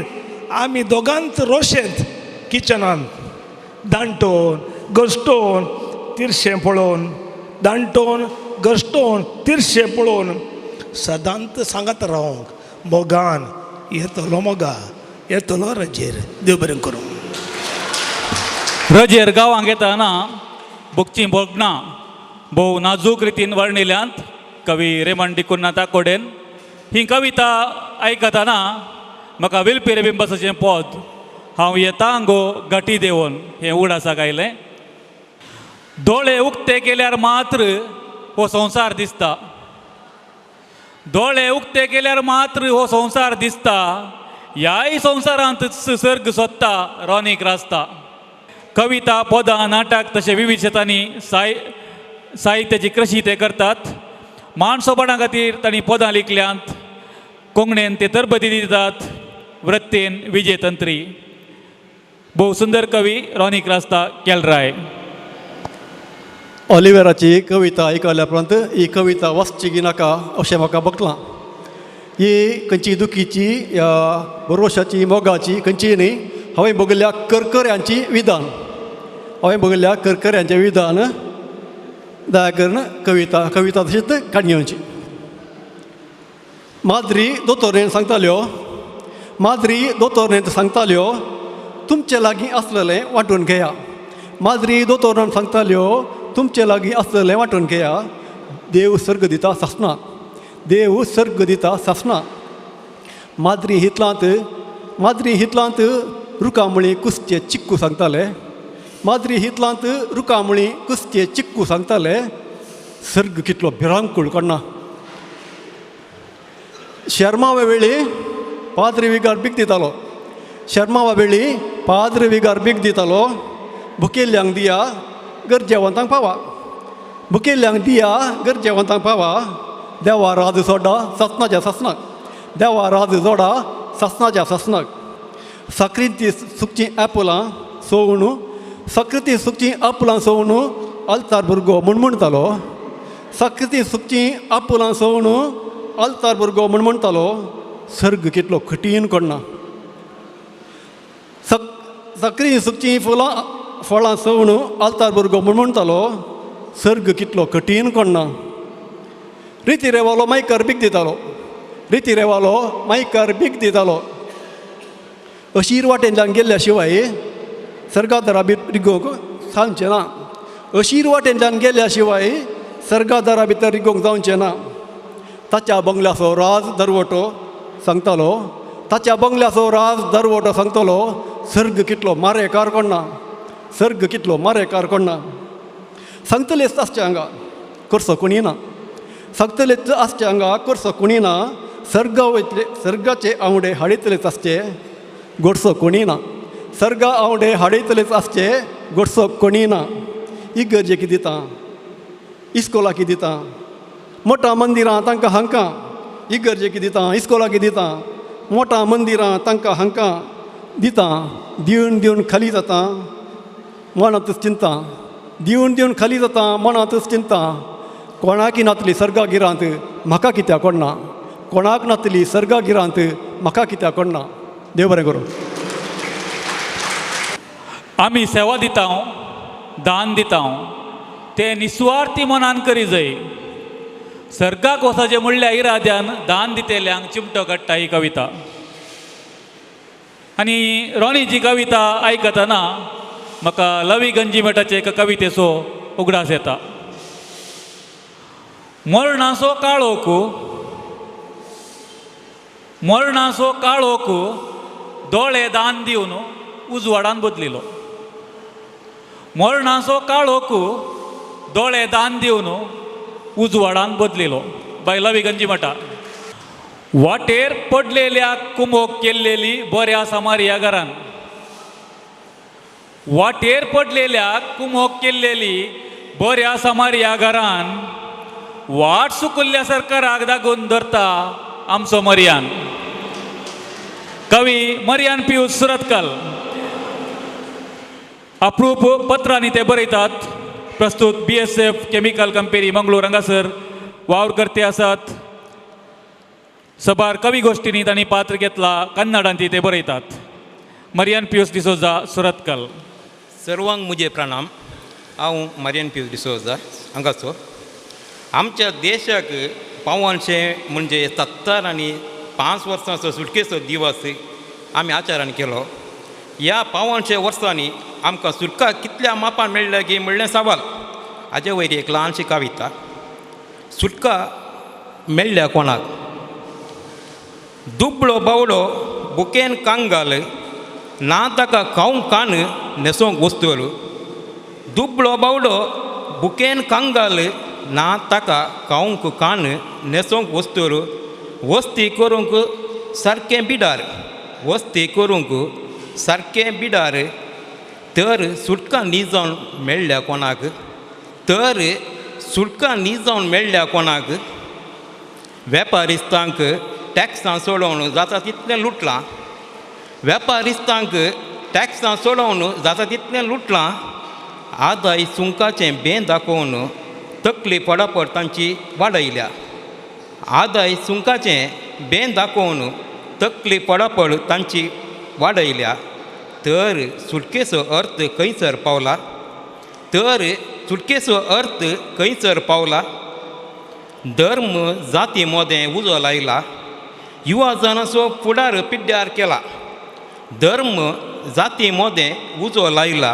आमी दोगांच रोशेंत किचनांत दांटोवन घश्टोवन तिरशें पळोवन, दांटोवन घश्टोवन तिरशें पळोवन सदांच सांगत रावंक मोगान येतलो मोगा, येतलो रजेर. देव बरें करूं. रजेर गांवांक येतना भोगचीं भोगणां भोव नाजूक रितीन वर्णिल्यांत कवी रेमंड डिकुन्हा ताकोडेन. ही कविता आयकतना म्हाका विल्पी रेबिंबसाचें पद हांव येता गो घाटी देंवोन हें उडासाक आयलें. दोळे उक्ते केल्यार मात्र हो संवसार दिसता, दोळे उक्ते केल्यार मात्र हो संवसार दिसता, ह्याय संवसारांत सर्ग सोदता रॉनीक रासता. कविता, पदां, नाटक तशें विविध शेतांनी साहित्याची कृशी ते करतात. माणसोपणा खातीर तांणी पदां लिखल्यांत. कोंकणीन ते तरबती दितात. वृत्तेन विजयतंत्री. भोव सुंदर कवी रॉनीक रास्ता केलराय. ऑलिवेराची कविता आयकल्या उपरांत ही कविता वाचची की नाका अशें म्हाका भोगलां. ही खंयची दुखीची या भरवशाची मोगाची खंयची न्ही, हांवें बघिल्ल्या करकऱ्यांची विधान, हांवें बघिल्ल्या करकऱ्यांचें विधान दया करून कविता कविता तशीच काडून घेवची. माद्री दोतोरणेन सांगताल्यो, माद्री दोतोरणेन सांगताल्यो तुमचे लागीं आसलेलें वांटून घेया. माद्री दोतोरान सांगताल्यो तुमचे लागीं आसलेलें वांटून घेया. देव सर्ग दिता सासना, देव सर्ग दिता सासना. माद्री हितलांत, माद्री हितलांत रुकामुळी कुसचे चिक्कू सांगताले. माद्री हितलांत रुकामुळी कुसचे चिक्कू सांगताले. सर्ग कितलो भिरांकूळ कोण्णा. शर्मावे वेळी पाद्री विगार बीक दितालो, शर्मावा वेळी पाद्री विगार बीक दितालो. भुकेल्ल्यांक दिया गरजेवंतांक पावा, भुकेल्ल्यांक दिया गरजेवंतांक पावा. देवा राज सोडा सासनाच्या सासनाक, देवा राज जोडा सासनाच्या सासनाक. साकरींती सुकचीं एपलां सोवणू, साकरींती सुकचीं एपलां सोवणू आल्तार भुरगो म्हणतालो. साकरींती सुकचीं एपलां सोवणू आल्तार भुरगो म्हणतालो. सर्ग कितलो कठीण कोण्णा. साकरी सुकचीं फुलां फळां सोवणू आल्तार भुरगो म्हणतालो. सर्ग कितलो कठीण कोण्णा. रिती रेवालो मायकार बीक दितालो, रिती रेवालो मायकार बीक दितालो. अशीर वाटेंतल्यान गेल्ल्या शिवाय सर्गादारा भितर रिगोवंक जावचें ना. अशीर वाटेंतल्यान गेल्ल्या शिवाय सर्गादारा भितर रिगोवंक जावचें ना. ताच्या बंगल्याचो राज दरवटो सांगतालो, ताच्या बंगल्याचो राज दरवटो सांगतालो. सर्ग कितलो मारेकार कोण्णा, सर्ग कितलो मारेकार कोण्णा. सांगतलेच आसचें हांगा करचो कोणी ना, सांगतलेच आसचें हांगा करचो कोणी ना. सर्गा वयतले सर्गाचे आंवडे हाडयतलेच आसचे गोडसो कोणी ना. सर्गा आंवडे हाडयतलेच आसचे गोडसो कोणी ना. इगर्जेक दिता, इस्कोलाक दिता, मोठा मंदिरां तांकां हांकां इगर्जेक दिता, इस्कोलाक दिता, मोठा मंदिरां तांकां हांकां दिता. दिवन दिवन खाली जाता मनांतच चिंता, दिवन दिवन खाली जाता मनांतच चिंता. कोणाकी नातली सर्गा गिरांत म्हाका कित्याक कोणना, कोणाक नातली सर्गा गिरांत म्हाका कित्याक कोणना. देव बरें करूं. आमी सेवा दिता, दान दिता, ते निस्वार्थी मनान करी जाय. सर्गाक वचचें म्हणल्या इराद्यान दान दितल्यांक चिमटो काडटा ही कविता. आनी रॉनीची कविता आयकतना म्हाका लवी गंजीमेटाचे एका कवितेचो उगडास येता. मरणाचो काळोख, मरणाचो काळोख दोळे दान दिवन उजवाडान बदलिलो. मरणाचो काळोख दोळे दान दिवन उजवाडान बदलिलो. बाय लवी गंजीमठा. वाटेर पडलेल्या कुमोक केल्लेली बऱ्या सामारिया घरान, वाटेर पडलेल्या कुमोक केल्लेली बऱ्या सामारिया घरान वाट सुकुल्ल्या सरकाराक दागून धरता आमचो मरियान. कवी मरियान पियूस सुरतकल. अप्रूप पत्रांनी ते बरयतात. प्रस्तुत BSF chemical company Mangalore हांगासर वावर करते आसात. सबार कवी गोश्टींनी तांणी पात्र घेतला. कन्नडांत ते बरयतात. मरियन पियूस डिसोजा, सुरतकल. सर्वांक म्हजे प्रणाम. हांव मरियन पियूस डिसोजा हांगाचो. आमच्या देशाक 500 म्हणजे 75 वर्सांचो सुटकेचो दिवस आमी आचरण केलो. ह्या 500 वर्सांनी आमकां सुटका कितल्या मापान मेळ्ळ्या की म्हणलें सवाल. हाजे वयर एक ल्हानशी कविता. सुटका मेळ्ळ्या कोणाक? दुबळो बावडो बुकेन कांगाल ना ताका खावंक कान न्हेसोंक वस्तूर. दुबळो बावडो बुकेन कांगाल ना ताका खावंक कान न्हेसोंक वस्तूर. वस्ती करूंक सारकें बिडार, वस्ती करूंक सारकें बिडार. तर सुटका न्ही जावन मेळ्ळ्या कोणाक, तर सुटका न्ही जावन मेळ्ळ्या कोणाक? वेपारिस्तांक टॅक्सां सोडोवन जाता तितलें लुटलां, वेपारिस्तांक टॅक्सां सोडोवन जाता तितलें लुटलां. आदाय सुंकाचें बें दाखोवन तकली पडापड तांची वाडयल्या. आदाय सुंकाचें बें दाखोवन तकली पडापड तांची वाडयल्या. तर सुटकेचो अर्थ खंयसर पावला, तर सुटकेचो अर्थ खंयसर पावला? धर्म जाती मोदें उजो लायला, युवा जाणाचो फुडार पिड्ड्यार केला. धर्म जाती मोदें उजो लायला,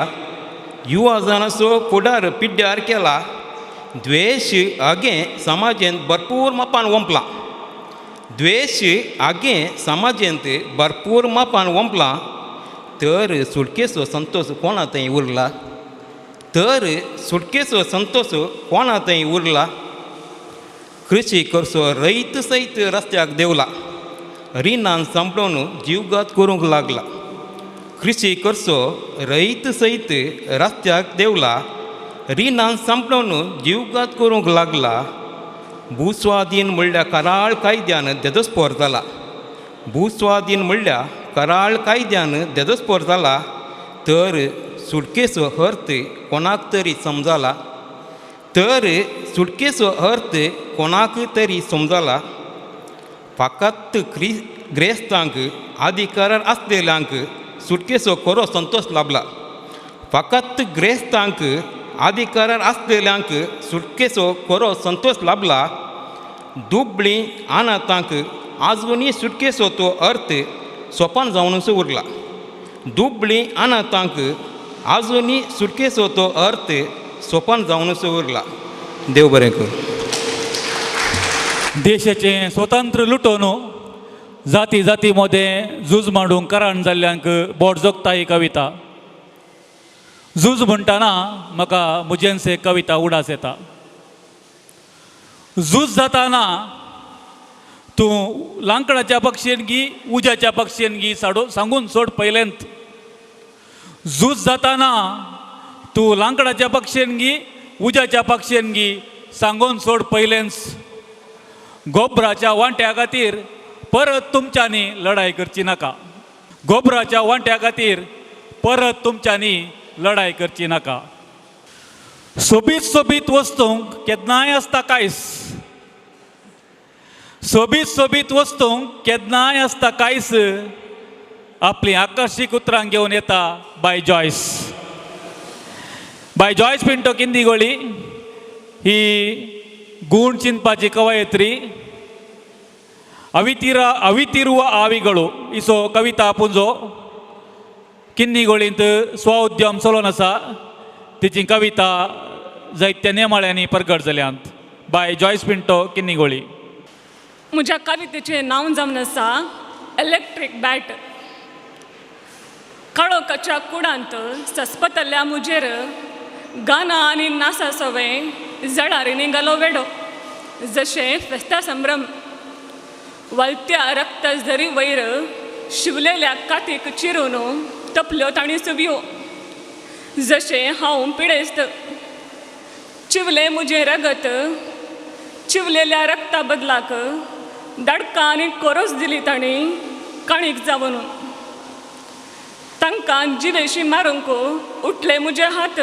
युवा जाणाचो फुडार पिड्ड्यार केला. द्वेश आगें समाजेंत भरपूर मापान वंपलां, द्वेश आगें समाजेंत भरपूर मापान वंपलां. तर सुटकेचो संतोश कोणा थंय उरला, तर सुटकेचो संतोश कोणा थंय उरला? कृशी करचो रयत सयत रस्त्याक देंवला, रिणान सांपडोवन जीवघात करूंक लागला. कृशी करचो रयत सयत रस्त्याक देंवला, रिणान सांपडोवन जीवघात करूंक लागला. भूस्वाधीन म्हणल्यार कराळ कायद्यान देदस्पोर जाला, भूस्वाधीन म्हणल्यार कराळ कायद्यान देदस्पोर जाला. तर सुटकेचो अर्थ कोणाक तरी समजाला, तर सुटकेचो अर्थ कोणाक तरी समजाला. फकत ग्रेस्तांक अधिकारार आसलेल्यांक सुटकेचो खरो संतोश लाभला. फकत ग्रेस्तांक अधिकारार आसलेल्यांक सुटकेचो खरो संतोश लाभला. दुबळी अनाथांक आजुनूय सुटकेचो तो अर्थ सोपान जावनूच उरला. दुबळी अनाथांक आजुनूय सुटकेचो तो अर्थ सोपान जावनूच उरला. देव बरें करूं. देशाचें स्वतंत्र लुटोवन जाती जाती मदें झूज मांडूंक कारण जाल्ल्यांक बोट जोगता ही कविता. झूज म्हणटना म्हाका म्हजेंच एक कविता उडास येता. झूज जाताना तूं लांकडाच्या पक्षेन गी उज्याच्या पक्षेन गी साडो सांगून सोड पयलेंत. झूज जाताना तूं लांकडाच्या पक्षेन गी उज्याच्या पक्षेन गी सांगून सोड पयलेंच. गोबराच्या वांट्या खातीर परत तुमच्यांनी लढाय करची नाका. गोबराच्या वांट्या खातीर परत तुमच्यांनी लढाय करची नाका. सोबीत सोबीत वस्तूंक केन्नाय आसता कांयच. सोबीत सोबीत वस्तूंक केन्नाय आसता कांयच. आपली आकर्शीक उतरां घेवन येता बाय जॉयस. बाय जॉयस पिंटो किंदीगोळी ही गूण चिंतपाची कवयित्री. अवितिरुव आविगळू हिचो कविता पुंजो किन्नीगोळींत स्व उद्यम चलोवन आसा. तिची कविता जायत्या नेमाळ्यांनी परगट जाल्यांत. बाय जॉयस पिंटो किन्नीगोळी. म्हज्या कवितेचें नांव जावन आसा इलेक्ट्रीक बॅट. काळोखाच्या कुडांत सस्पतल्या म्हजेर गाना आनी नासा सवें जळारींनी घालो वेडो जशें फेस्ता संभ्रम. वलत्या रक्त झरी वयर शिवलेल्या कातीक चिरून तपल्यो तांणी सुवयो जशें हांव पिडेस्त. चिवलें म्हजें रगत चिवलेल्या रक्ता बदलाक दाडकां आनी कोरोस दिली तांणी काणीक जावन. तांकां जिवेशी मारूंक उठले म्हजे हात.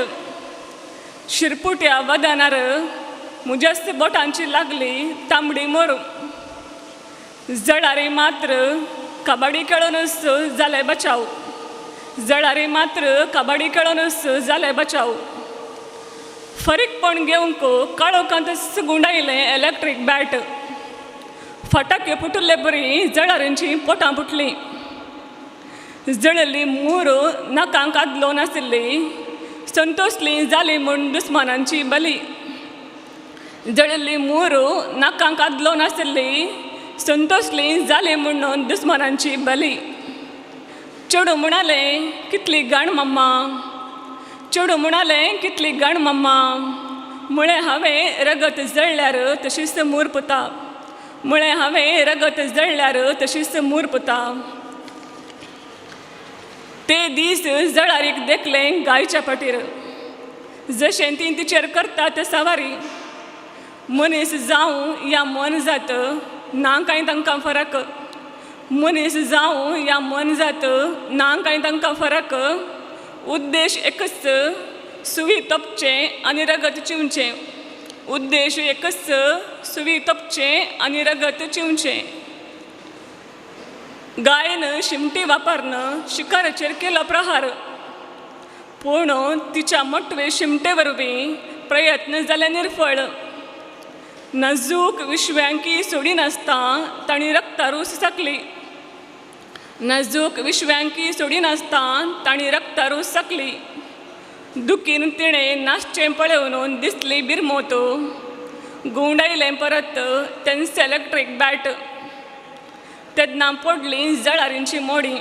शिरपुट्या वदनार म्हज्याच बोटांची लागली तांबडी मोर. जळारी मात्र कबड्डी खेळूनच जाले बचाव. जळारी मात्र कबड्डी खेळूनच जाले बचाव. फरीकपण घेवंक काळोखांतच गुंडायलें इलेक्ट्रीक बॅट. फटाके फुटुल्ले बरी जळारींची पोटां फुटलीं. जळिल्ली मूर नाकांक आदलो नाशिल्ली संतोषली जाली म्हूण दुस्मानांची बली. जळिल्ली मूर नाकांक आदलो नाशिल्ली संतोषली जाली म्हणून दुस्मानांची बली. चेडूं म्हणालें कितली घाण मम्मा. चेडूं म्हणालें कितली घाण मम्मा. म्हळें हांवें रगत जळ्ळ्यार तशीच मूर पुता. म्हळें हांवें रगत जळ्ळ्यार तशीच मूर पुता. ते दीस जळारीक देखलें गायच्या फाटीर जशें ती तिचेर करता ते सवारी. मनीस जावं या मन जात ना कांय तांकां फरक. मनीस जावं या मन जात ना कांय तांकां फरक. उद्देश एकच सुवी तोपचें आनी रगत चिंवचें. उद्देश एकच सुवी तोपचें आनी रगत चिंवचें. गायन शिमटी वापरन शिकाराचेर केलो प्रहार. पूण तिच्या मोटवे शिमटे वरवीं प्रयत्न जाले निर्फळ. नाजूक विश्व्यांकी सोडिनासतना तांणी रक्तारूस साकली. नाजूक विश्व्यांकी सोडिनासतना तांणी रक्तारूस साकली. दुखीन तिणें नाचचें पळोवन दिसली बिरमोत. गुंवडायलें परत तेंच इलेक्ट्रीक बॅट. तेन्ना पडली जळारींची मोडी.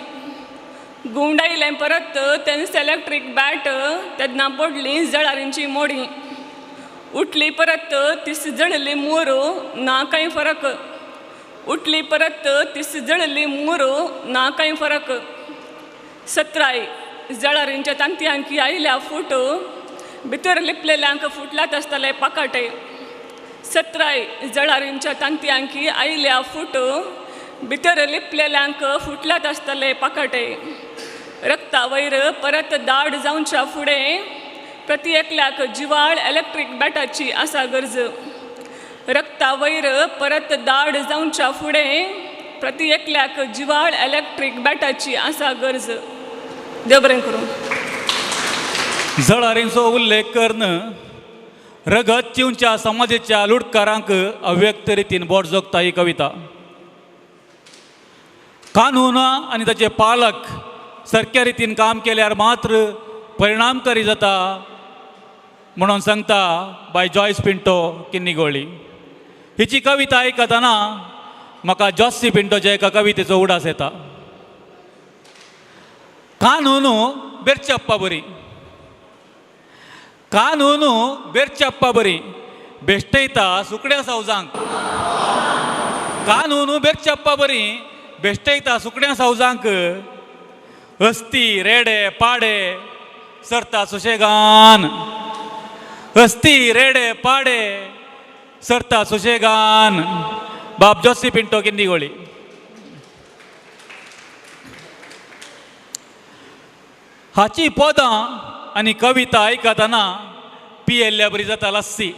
गुंवडायलें परत तेंच इलेक्ट्रीक बॅट. तेन्ना पडली जळारींची मोडी. उठली परत तीस जळिल्ली मूर ना कांय फरक. उठली परत तीस जळिल्ली मूर ना कांय फरक. सत्राय जळारींच्या तांतयांकी आयल्या फूट भितर लिपलेल्यांक फुटल्यात आसतले पाकाटे. सत्राय जळारींच्या तांतयांकी आयल्या फूट भितर लिपलेल्यांक फुटल्यात आसतले पाकाटे. रक्ता वयर परत दाड जावच्या फुडें प्रति एकल्याक जिवाळ इलेक्ट्रीक बॅटाची आसा गरज. रक्ता वयर परत दाड जावच्या फुडें प्रति एकल्याक जिवाळ इलेक्ट्रीक बॅटाची आसा गरज. देव बरें करूं. जळारींचो उल्लेख करून रगत चिंवच्या समाजाच्या लुटकारांक अव्यक्त रितीन बोट जोगता ही कविता. कानून आनी ताचे पालक सारक्या रितीन काम केल्यार मात्र परिणामकारी जाता म्हणून सांगता बाय जॉयस पिंटो किन्नीगोळी. हिची कविता आयकतना म्हाका जॉसी पिंटोच्या एका कवितेचो उडास येता. कानून बेरचप्पा बरी. कानून बेरचप्पा बरी बेश्टयता सुकड्या सावजांक. कानून बेरचप्पा बरी बेश्टयता सुकड्या सावजांक. हस्ती रेडे पाडे सरता सुशेगान. हस्ती रेडे पाडे सरता सुशेगान. बाब जोसी पिंटो किन्नीगोळी. हाची पदां आनी कविता आयकतना पियेल्ल्या बरी जाता लस्सी.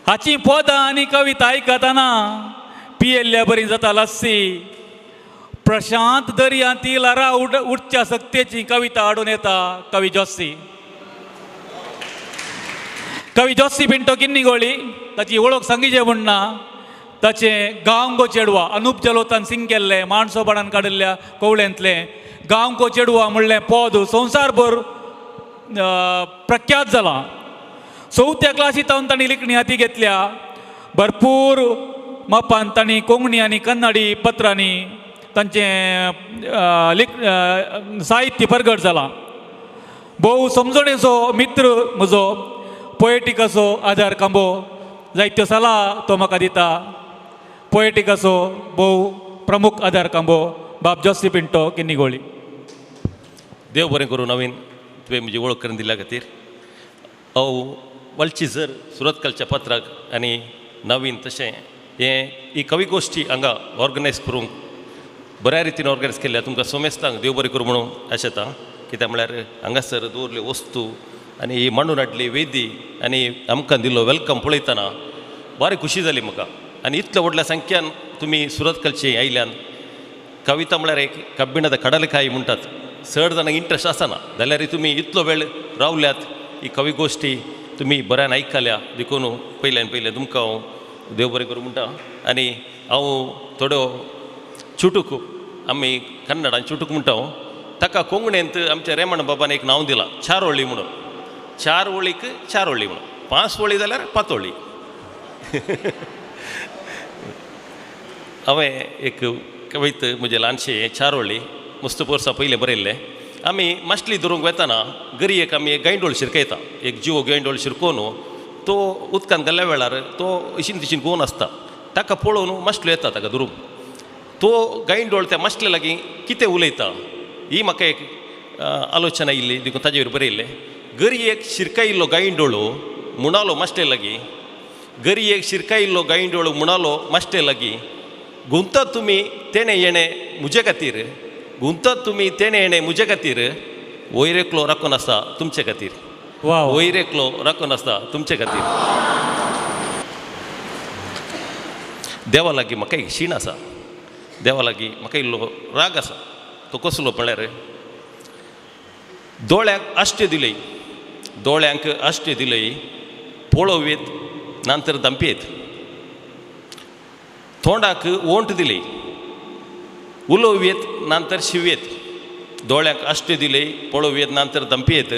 हाची पदां आनी कविता आयकतना पियेल्ल्या बरी जाता लस्सी. प्रशांत दर्यांती ल्हारां उडच्या सक्तेची कविता हाडून येता कवी जोसी. कवी जोसी पिंटो किन्नीगोळी ताची वळख सांगीचे म्हूण ना. ताचें गांव गो चेडवा अनुप जलोतान सिंग केल्लें माणसोबाणान काडिल्ल्या कोवळेंतलें गांव गो चेडवा म्हणलें पद संवसारभर प्रख्यात जालां. चवथ्या क्लासींत तांणी लिखणी हाती घेतल्या. भरपूर मापान तांणी कोंकणी आनी कन्नडी पत्रांनी तांचें साहित्य परगट जालां. भोव समजणेचो मित्र म्हजो, पोएटिकाचो आदार खांबो, जायत्यो सलाह तो म्हाका दिता. पोएटिकाचो भोव प्रमुख आदार खांबो बाब जोसी पिंटो किन्नीगोळी. देव बरें करूं नवीन, तुवें म्हजी वळख करून दिल्या खातीर. हांव वळची जर सुरतकलच्या पत्राक आनी नवीन तशें हें ही कवी गोश्टी हांगा ऑर्गनायज करूंक बऱ्या रितीन ऑर्गनायज केल्ल्या तुमकां सोमेस्तांक देव बरें करूं म्हणून आशेता. कित्याक म्हळ्यार हांगासर दवरल्यो वस्तू आनी ही मांडून हाडली वेदी आनी आमकां दिल्लो welcome पळयतना बारी खुशी जाली म्हाका. आनी इतल्या व्हडल्या संख्यान तुमी सुरतकलचे आयल्यान. कविता म्हळ्यार एक कब्बिणात कडलकाय म्हणटात, चड जाणांक इंट्रस्ट आसना, जाल्यार तुमी इतलो वेळ रावल्यात ही कवी गोश्टी तुमी बऱ्यान आयकल्या देखून पयल्यान पयलें तुमकां हांव देव बरें करूं म्हणटा. आनी हांव थोड्यो चुटूक, आमी कन्नडान चुटूक म्हणटा हांव, ताका कोंकणींत आमच्या रेमण बाबान एक नांव दिलां चारोळी म्हणून. चार वळीक चारोळी म्हणून, 5 वळी जाल्यार पातोळी. हांवें एक कविता म्हजें ल्हानशें चारोळी मस्त वर्सां पयलें बरयल्लें. आमी मासली धरूंक वेतना गरयेक आमी एक गांयडोळ शिरकयता, एक जिवो गांयडोळ शिरकोवन तो उदकान घाल्ल्या वेळार तो अशीन तशीन गोवन आसता, ताका पळोवन मासल्यो येता ताका धरूंक. तो गांयडोळ त्या मासले लागीं कितें उलयता ही म्हाका एक आलोचना येयल्ली, देखून ताजेर बरयल्लें. गरयेक शिरकायिल्लो गांयडोळो म्हणालो मासले लागीं, गरयेक शिरकायिल्लो गांयडोळो म्हणालो मासले लागीं, गुंतात तुमी तेणें येणें म्हजे खातीर, गुंतात तुमी तेणें येणें म्हजे खातीर, वयर एकलो राखून आसा तुमचे खातीर, वयर एकलो राखून आसा तुमचे खातीर. देवा लागीं म्हाका एक शीण आसा, देवा लागीं म्हाका इल्लो राग आसा. तो कसलो म्हळ्यार दोळ्यांक आश्टे दिलय, दोळ्यांक आश्टे दिलय, पळोवयेत नंतर दांपयेत, तोंडाक ओंठ दिली, उलोवयेत नंतर शिवयेत. दोळ्यांक आश्टे दिले, पळोवयेत नंतर दंपयेत,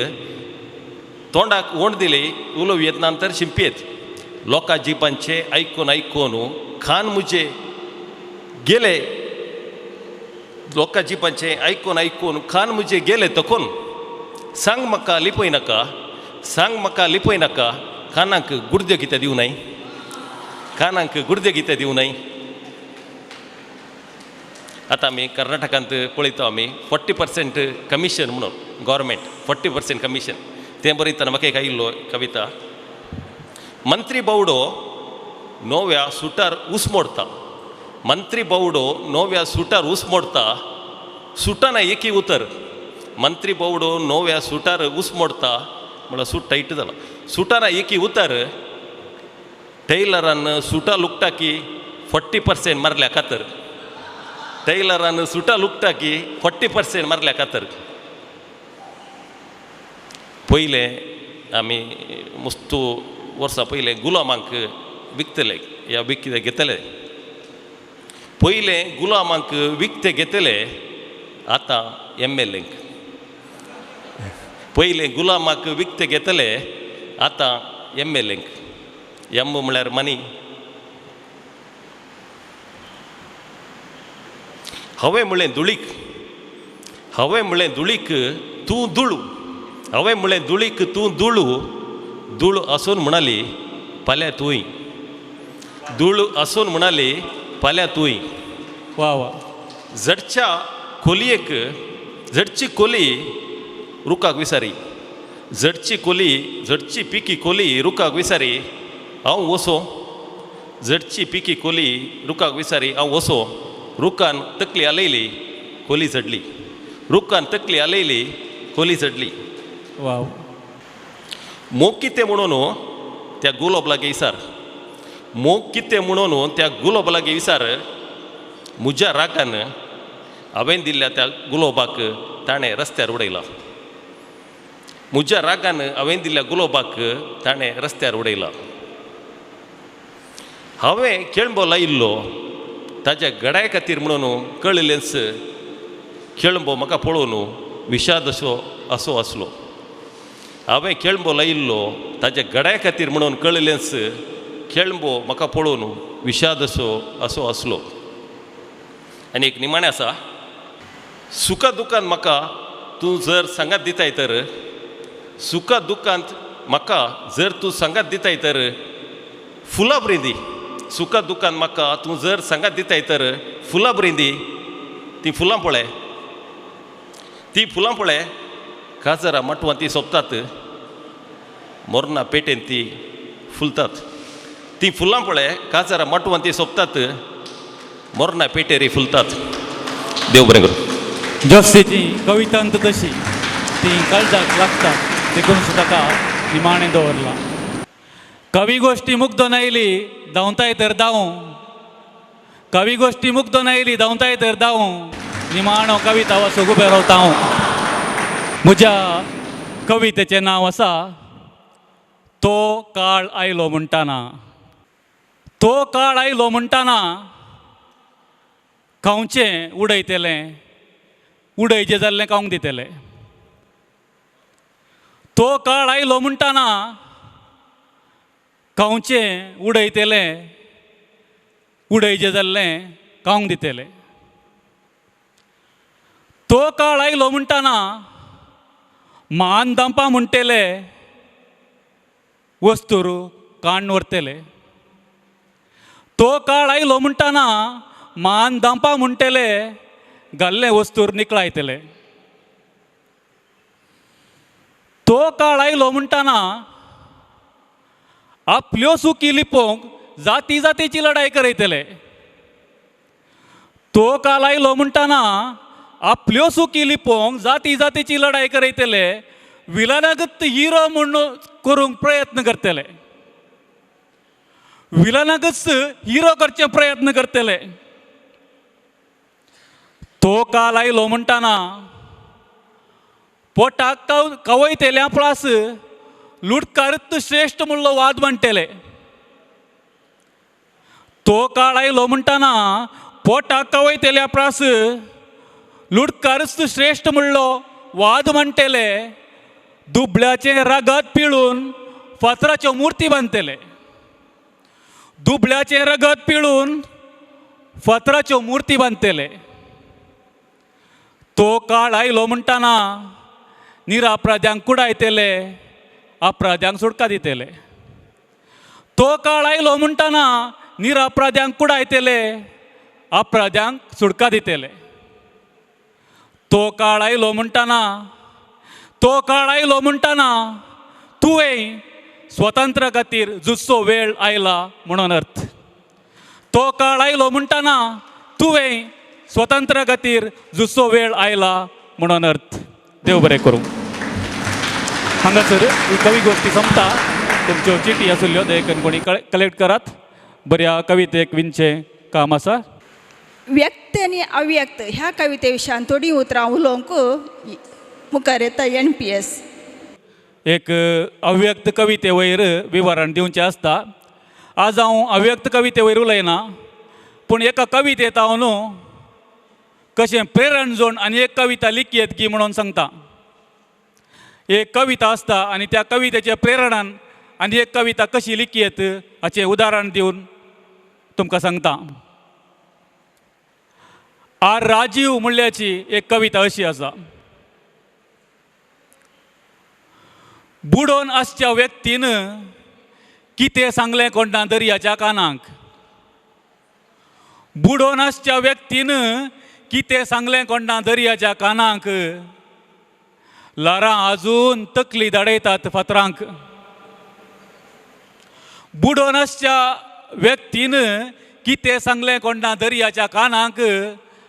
तोंडाक ओंठ दिले, उलोवयेत नंतर शिंपयेत. लोकां जिबांचे आयकून आयकून खान मुजे गेले, लोकां जिबांचे आयकून आयकून खान मुजे गेले तकून, सांग म्हाका लिपय नाका, सांग म्हाका लिपय नाका, कानाक गुडद्यो कितें दिवं न्हय, कानाक गुडदे कितें दिवं न्हय. आतां आमी कर्नाटकांत पळयता आमी 40% कमिशन म्हणून गव्हर्मेंट 40% कमिशन. तें बरयतना म्हाका एक आयिल्लो कविता. मंत्री बावडो नव्या सुटार ऊस मोडता, मंत्री बावडो नव्या सुटार ऊस मोडता, सुटाना एकी उतर. मंत्री बावडो नव्या सुटार ऊस मोडता म्हळ्यार सूट टायट जाला, सुटाना एकी उतर, टेलरान सुटा लुकटा की 40% मारल्या खातर, टेलरान सुटा लुकटा की 40% मारल्या खातर. पयलें आमी मस्तू वर्सां पयलें गुलामांक विकतले या विकते घेतले, पयलें गुलामांक विकते घेतले, आतां MLAंक. पयलें गुलामाक विकते घेतले, आतां MLAंक. एम म्हळ्यार मनी. हांवें म्हणलें धुळीक, हांवें म्हणलें धुळीक तूं धुळू, हांवें म्हणलें धुळीक तूं धुळू, धूळ आसून म्हणाली फाल्यां तूंय, धूळ आसून म्हणाली फाल्यां तूंय. वा वा. झडच्या खोलयेक, झडची खोली रुखाक विसारी. झडची कोली झडची पिकी कोली रुखाक विसारी हांव वसो. झडची पिकी कोली रुखाक विसारी हांव वसो. रुखान तकली हालयली कोली झडली. रुखान तकली हालयली कोली झडली. वाव. मोग कितें म्हणून त्या गुलोब लागीं विसार. मोग कितें म्हणून त्या गुलोब लागीं विसार. म्हज्या रागान हांवें दिल्ल्या त्या गुलोबाक ताणें रस्त्यार उडयला. म्हज्या रागान हांवें दिल्ल्या गुलोबाक ताणें रस्त्यार उडयला. हांवें केळंबो लायिल्लो ताज्या गडाय खातीर म्हणून कळिल्लेंच केळंबो म्हाका पळोवन विशाद असो असो आसलो. हांवें केळंबो लायिल्लो ताज्या गडाय खातीर म्हणून कळिल्लेंच केळंबो म्हाका पळोवन विशाद असो असो आसलो. आनी एक निमाणें आसा. सुखा दुखांत म्हाका तूं जर सांगात दिताय तर, सुखा दुखांत म्हाका जर तूं सांगात दिताय तर फुलां बरीं. सुखा दुखांत म्हाका तूं जर सांगात दिताय तर फुलां बरीं. तीं फुलां पळय, तीं फुलां पळय काजरा माटवां तीं सोंपतात, मोरना पेटेन तीं फुलतात. तीं फुलां पळय काजरा माटवां तीं सोंपतात, मोरना पेटेरी फुलतात. देव बरें करूं. जोस्तीची कवितांत तशी ती काळजाक लागता देखून ताका निमाणें दवरलां. कवी गोश्टी मुग्दोन आयली धांवताय तर धांव. कवी गोश्टी मुग्दोन आयली धांवताय तर धांव. निमाणो कविता वाचूंक उबें रावता हांव. म्हज्या कवितेचें नांव आसा तो काळ आयलो म्हणटाना. तो काळ आयलो म्हणटाना खावचें उडयतलें, उडयचें जाल्लें खावंक दितलें. तो काळ आयलो म्हणटाना खावचें उडयतलें, उडयचें जाल्लें खावंक दितलें. तो काळ आयलो म्हणटाना मान दांपा म्हणटले वस्तूर काण व्हरतले. तो काळ आयलो म्हणटाना मान दांपा म्हणटले घाल्ले वस्तूर निकळायतले. तो काळ आयलो म्हणटाना आपल्यो सुकी लिपोवंक जाती जातीची लढाई करयतले. तो काळ आयलो म्हणटाना आपल्यो सुकी लिपोवंक जाती जातीची लढाई करयतले. विलनागत हिरो म्हूण करूंक प्रयत्न करतले. विलनागत हिरो करचे प्रयत्न करतले. तो काळ आयलो म्हणटाना पोटाक कवयतल्या प्लास लुटकारत श्रेश्ठ म्हणलो वाद म्हणटले. तो काळ आयलो म्हणटाना पोटाक कवयतल्या प्रास लुटकारत श्रेश्ठ म्हणलो वाद म्हणटले. दुबळ्याचें रगत पिळून फातराच्यो मुर्ती बांदतले. दुबळ्याचें रगत पिळून फातराच्यो मुर्ती बांदतले. तो काळ आयलो म्हणटाना निरापराध्यांक कुडायतले, अपराध्यांक सुटका दितले. तो काळ आयलो म्हणटाना निरापराध्यांक कुडायतले, अपराध्यांक सुटका दितले. तो काळ आयलो म्हणटाना, तो काळ आयलो म्हणटाना तुवें स्वतंत्र खातीर झुजचो वेळ आयला म्हणून अर्थ. तो काळ आयलो म्हणटाना तुवें स्वतंत्र खातीर झुजचो वेळ आयला म्हणून अर्थ. देव बरें करूं. हांगासर ही कवी गोश्टी सोंपता. तुमच्यो चिटी आशिल्ल्यो देखून कोणी कलेक्ट करात. बऱ्या कवितेक विनचें काम आसा. व्यक्त आनी अव्यक्त ह्या कविते विशयान थोडीं उतरां उलोवंक मुखार येता एन पी एस. एक अव्यक्त कविते वयर विवरण दिवचें आसता. आज हांव अव्यक्त कविते वयर उलयना, पूण एका कवितेंत हांव न्हू कशें प्रेरण जोड आनी एक कविता लिखयत की म्हणून सांगता. एक कविता आसता आनी त्या कवितेच्या प्रेरणान आनी एक कविता कशी लिखयत हाचें उदाहरण दिवन तुमकां सांगता. आर राजीव म्हणल्याची एक कविता अशी आसा. बुडोवन आसच्या व्यक्तीन कितें सांगलें कोणा दर्याच्या कानाक. बुडोवन आसच्या व्यक्तीन कितें सांगलें कोणा दर्याच्या कानाक. ल्हारां आजून तकली धाडयतात फातरांक. बुडोन आसच्या व्यक्तीन कितें सांगलें कोण्णा दर्याच्या कानाक,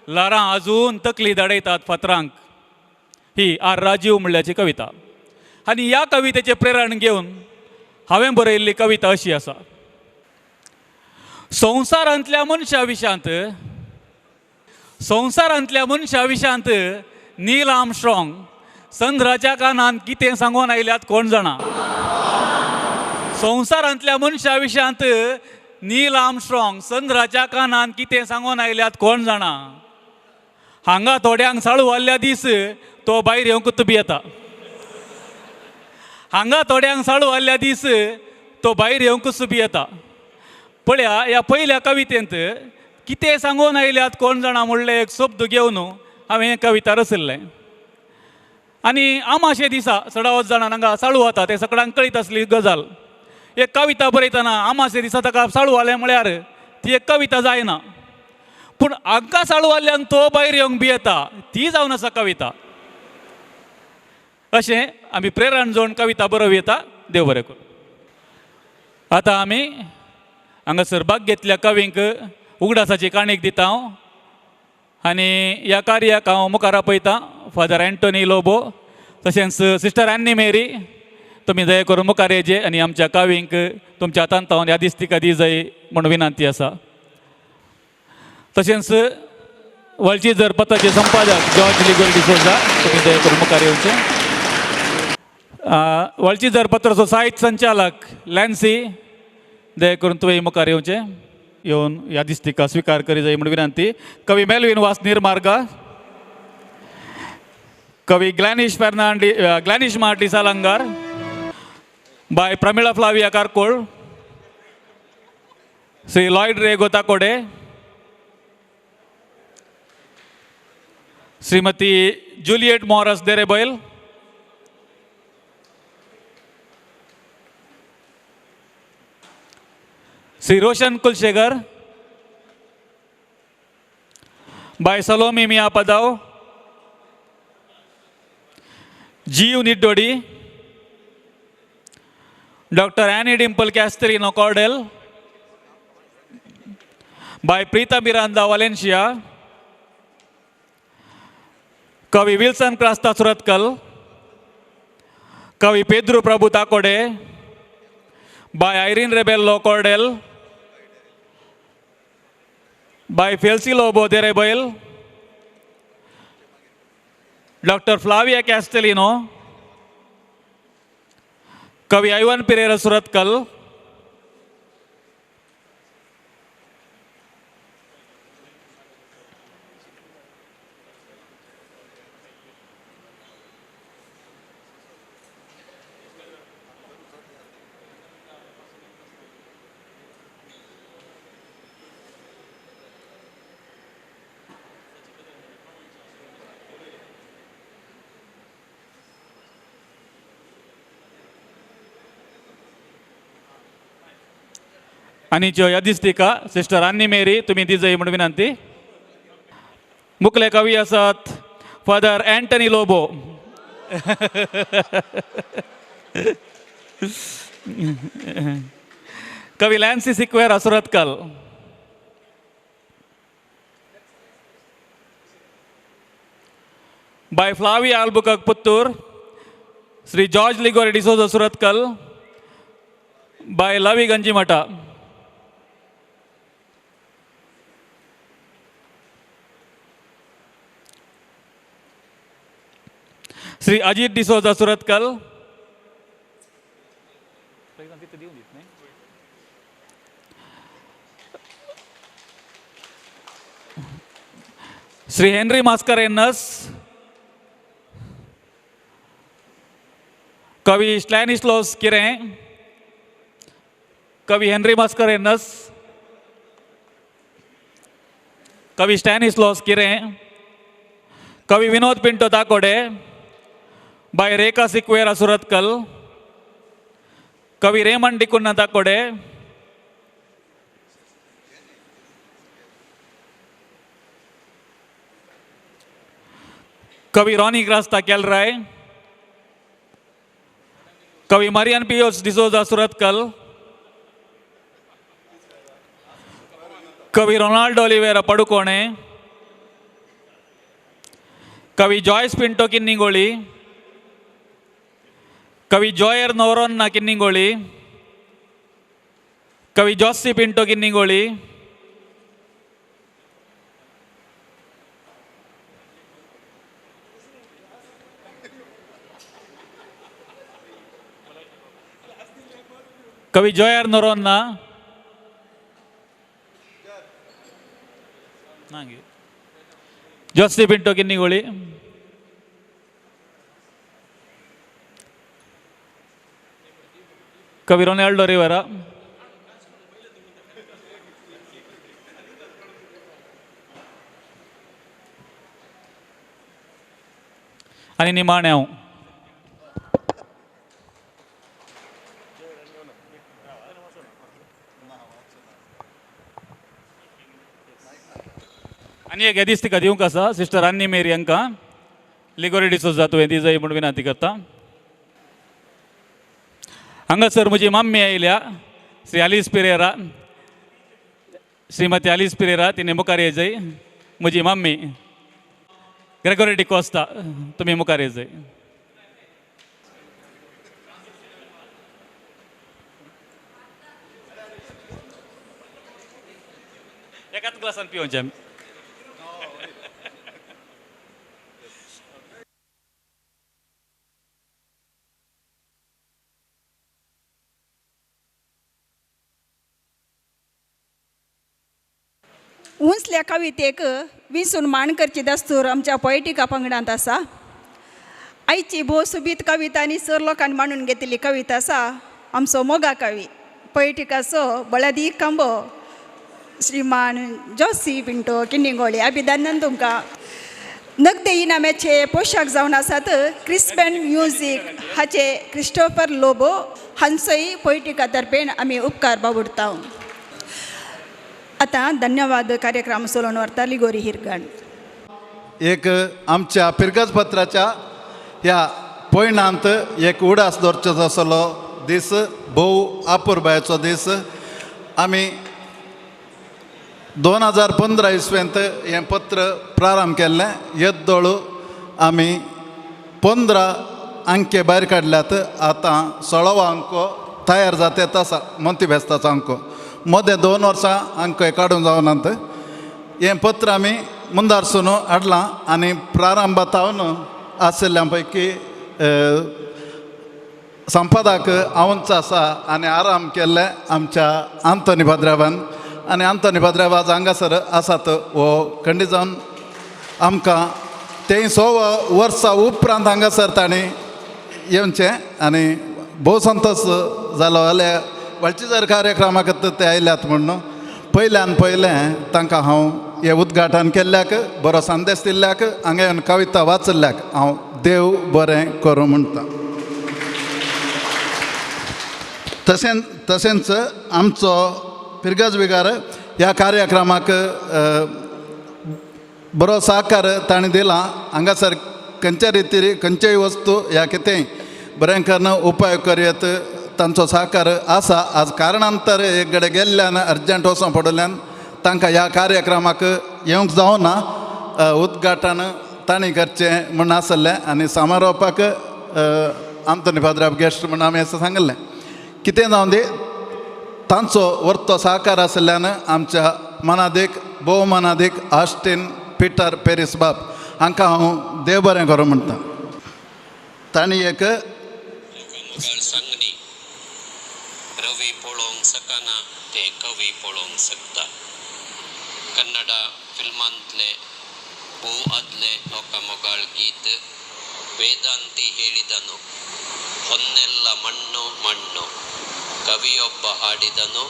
ल्हारां आजून तकली धाडयतात फातरांक. ही आर राजीव म्हणल्याची कविता. आनी ह्या कवितेचें प्रेरण घेवन हांवें बरयल्ली कविता अशी आसा. संवसारांतल्या मनशा विशांत, संवसारांतल्या मनशा विशांत नील आर्मस्ट्रॉंग चंद्राच्या कानांत कितें सांगून आयल्यात कोण जाणा. संवसारांतल्या मनशा विशांत नील आर्मस्ट्रॉंग चंद्राच्या कानांत कितें सांगून आयल्यात कोण जाणा. हांगा थोड्यांक साळू वाल्ल्या दीस तो भायर येवंक बी येता. हांगा थोड्यांक साळू वाल्ल्या दीस तो भायर येवंकच बी येता. पळया ह्या पयल्या कवितेंत कितें सांगून आयल्यात कोण जाणा म्हणलें एक शब्द घेवन हांवें हें कविता रचल्लें. आनी आमाशे दिसा चडावत जाणां हांगा साळू वता तें सगळ्यांक कळीत आसली गजाल. एक कविता बरयतना आमाशे दिसा ताका साळू आलें म्हळ्यार ती एक कविता जायना, पूण हांकां साळू आल्ल्यान तो भायर येवंक बी येता ती जावन आसा कविता. अशें आमी प्रेरण जोवन कविता बरोवं येता. देव बरें करूं. आतां आमी हांगासर भाग घेतल्या कवींक उगडासाची काणीक दिता हांव आनी ह्या कार्याक हांव मुखार आपयतां फादर एंटोनी लोबो तशेंच सिस्टर एन्नी मेरी. तुमी दया करून मुखार येचे आनी आमच्या कवींक तुमच्या हातांत हांव यादिस्तिका दी जाय म्हूण विनंती आसा. तशेंच वळची जर पत्राचे संपादक जॉर्ज लिगोर डिसोजा तुमी दया करून मुखार येवचे. वळची जर पत्राचो साहित्य संचालक लॅन्सी दया करून तुवें मुखार येवचें, येवन यादिस्तिका स्विकार करी जाय म्हूण विनंती. कवी मेलवीन वास निर्मार्गा, कवी ग्लॅनिश फेर्नांडी ग्लॅनिश मार्टी सालंगार, बाय प्रमिळा फ्लाविया कारकोळ, श्री लॉयड रेगो ताकोडे, श्रीमती जुलियट मॉरस देरेबैल, श्री रोशन कुलशेखर, बाय सलोमी मिया पदाव, जीव निड्डोडी, डॉक्टर एनी डिम्पल कॅस्टरिनो कॉर्डेल, बाय प्रीता मिरांदा वालेन्शिया, कवी विल्सन क्रास्ता सुरतकल, कवी पेद्रू प्रभू ताकोडे, बाय आयरीन रेबेल्लो कॉर्डेल, बाय फेल्सी लोबो देरेबैल, डॉक्टर फ्लाविया कॅस्टेलिनो, कवी आयवन पिरेरा सुरतकल, आनी ज्यो यादिस्तिका सिस्टर आन्नी मेरी तुमी दी जाय म्हूण विनंती. मुखले कवी आसात फादर एंटनी लोबो, कवी लॅन्सी सिक्वेरा सुरतकल, बाय Flavia Albuquerque Puttur, Shri George Liguori D'Souza Surathkal, बाय लवी गंजीमठा. श्री अजीत डिसोजा सुरतकल, श्री हेनरी मास्करेनस, कवी स्टॅनिस्लॉस किरें, कवी हेनरी मास्करेनस, कवी स्टॅनिस्लॉस किरें, कवी विनोद पिंटो ताकोडे, बाय रेखा सिक्वेरा सुरतकल, कवी रेमंड डिकुन्ना ताकोडे, कवी रॉनी क्रास्ता केलराय, कवी मारियान पियोस डिसोजा सुरतकल, कवी रोनाल्डो ओलिवेरा पडुकोणे, कवी जॉयस पिंटो किन्निंगोळी, कवी जॉयर नोरोन्ना किन्निंगोळी, कवी जॉसी पिंटो किन्निंगोळी, कवी जॉयर नोरोन्ना, जॉसी पिंटो किन्निंगोळी, कवी रोनाल्डो रिवेरा, आनी निमाणें हांव. आनी एक येदीस तिका दिवंक आसा सिस्टर आन्नी मेरी हांकां लिगोरी डिसोजा तुवें दी जाय म्हूण विनंती करता. हांगासर म्हजी मम्मी आयल्या, श्री आलीस पिरेरा, श्रीमती आलीस पिरेरा, तिणें मुखार येजय. म्हजी मम्मी ग्रेगोरी डिकोस्ता, तुमी मुखार येजय. एकाच ग्लासान पिवचे आमी. उंचल्या कवितेक विंचून मांड करची दस्तूर आमच्या पोएटिका पंगडांत आसा. आयची भोव सोबीत कविता आनी चड लोकांनी मांडून घेतिल्ली कविता आसा आमचो मोगा कवी पोएटिकाचो बळादीक कांबो श्रीमान जोसी पिंटो किन्निंगोळी. अभिनंदन तुमकां. नगदे इनामाचे पोशाक जावन आसात क्रिस्पन म्युजीक हाचे क्रिस्टोफर लोबो हांचोय पोएटिका तर्फेन आमी उपकार बाबुडता. आतां धन्यवाद कार्यक्रम चलोवन व्हरता लिगोरी हिरगण. एक आमच्या पिरगजपत्राच्या ह्या पयणांत एक उडास दवरचो आसलो दीस, भोव आपुरबायेचो दीस. आमी 2015 इसवेंत हें पत्र प्रारंभ केल्लें. येद्दोळ आमी 15 अंके भायर काडल्यात. आतां 16वो अंको तयार जाता आसा, मोंती बेस्ताचो अंको. मदें 2 वर्सां अंक काडून जावनात. हें पत्र आमी मुंदारसून हाडलां आनी प्रारंभातावन आशिल्ल्या पैकी संपादक हांवूच आसा आनी आराम केल्लें आमच्या आंतोनी पाद्रावान. आनी आंतोनी पाद्राव आज हांगासर आसात. हो खंडीत जावन आमकां तें 100 वर्सां उपरांत हांगासर तांणी येवचें आनी भोव संतोश जालो. जाल्यार वळचीजर कार्यक्रमाक ते आयल्यात म्हणून पयल्यान पयलें तांकां हांव हें उद्घाटन केल्ल्याक, बरो संदेश दिल्ल्याक, हांगा येवन कविता वाचिल्ल्याक हांव देव बरें करूं म्हणटा. तशेंच तशेंच आमचो फिरगज विगार ह्या कार्यक्रमाक बरो सहकार ताणें दिला. हांगासर खंयच्या रितीर खंयचेय वस्तू ह्या कितेंय बरें करून उपाय करयत तांचो सहकार आसा. आज कारणांतर एक कडेन गेल्ल्यान अर्जंट वचों पडिल्ल्यान तांकां ह्या कार्यक्रमाक येवंक जावना. उद्घाटन तांणी करचें म्हूण आसलें आनी समारोपाक आंतोनी पाद्राब गेस्ट म्हूण आमी अशें सांगिल्लें. कितें जावं दी, तांचो वर्तो सहकार आशिल्ल्यान आमच्या मनादीक भोव मनादीक ऑस्टीन पिटर पेरीस बाब हांकां हांव देव बरें करूं म्हणटा. तांणी एक सांगणी रवी पळोवंक शकना ते कवी पळोवंक शकता. कन्नडा फिल्मांतले भोव आदले लोकामोगाळ गीत ವೇದಾಂತಿ ಹೇಳಿದನು ಹೊನ್ನೆಲ್ಲ ಮಣ್ಣು ಮಣ್ಣು, ಕವಿಯೊಬ್ಬ ಹಾಡಿದನು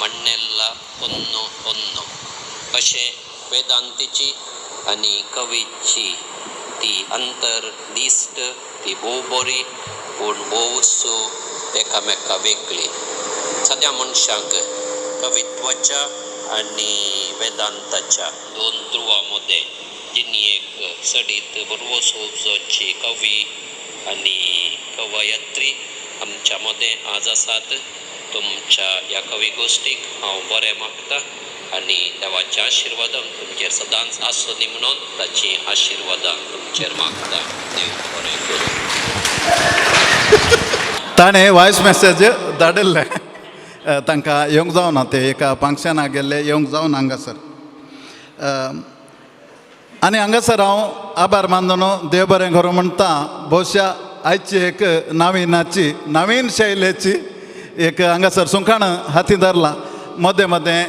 ಮಣ್ಣೆಲ್ಲ ಹೊನ್ನು ಹೊನ್ನು. अशें वेदांतीची आनी कवीची ती अंतर दिश्ट ती भोव बरी पूण भोवसो एकामेका वेगळी. सद्या मनशांक कवित्वाच्या आनी वेदांताच्या दोन ध्रुवां मदें जिणेक सडीत बरवस उपजोची कवी आनी कवयत्री आमच्या मदें आज आसात. तुमच्या ह्या कवी गोश्टीक हांव बरें मागता आनी देवाच्या आशिर्वादान तुमचेर सदांच आसूं दी म्हणून ताची आशिर्वादां तुमचेर मागता. देव बरें करूं. ताणें वॉयस मॅसेज धाडिल्लें तांकां येवंक जावना, ते एका फंक्शनाक गेल्ले, येवंक जावना हांगासर. आनी हांगासर हांव आभार मानून देव बरें करूं म्हणटा. भोवशा आयची एक नवीनाची नवीन शैलेची एक हांगासर सुंकाण हाती धरला. मदें मदें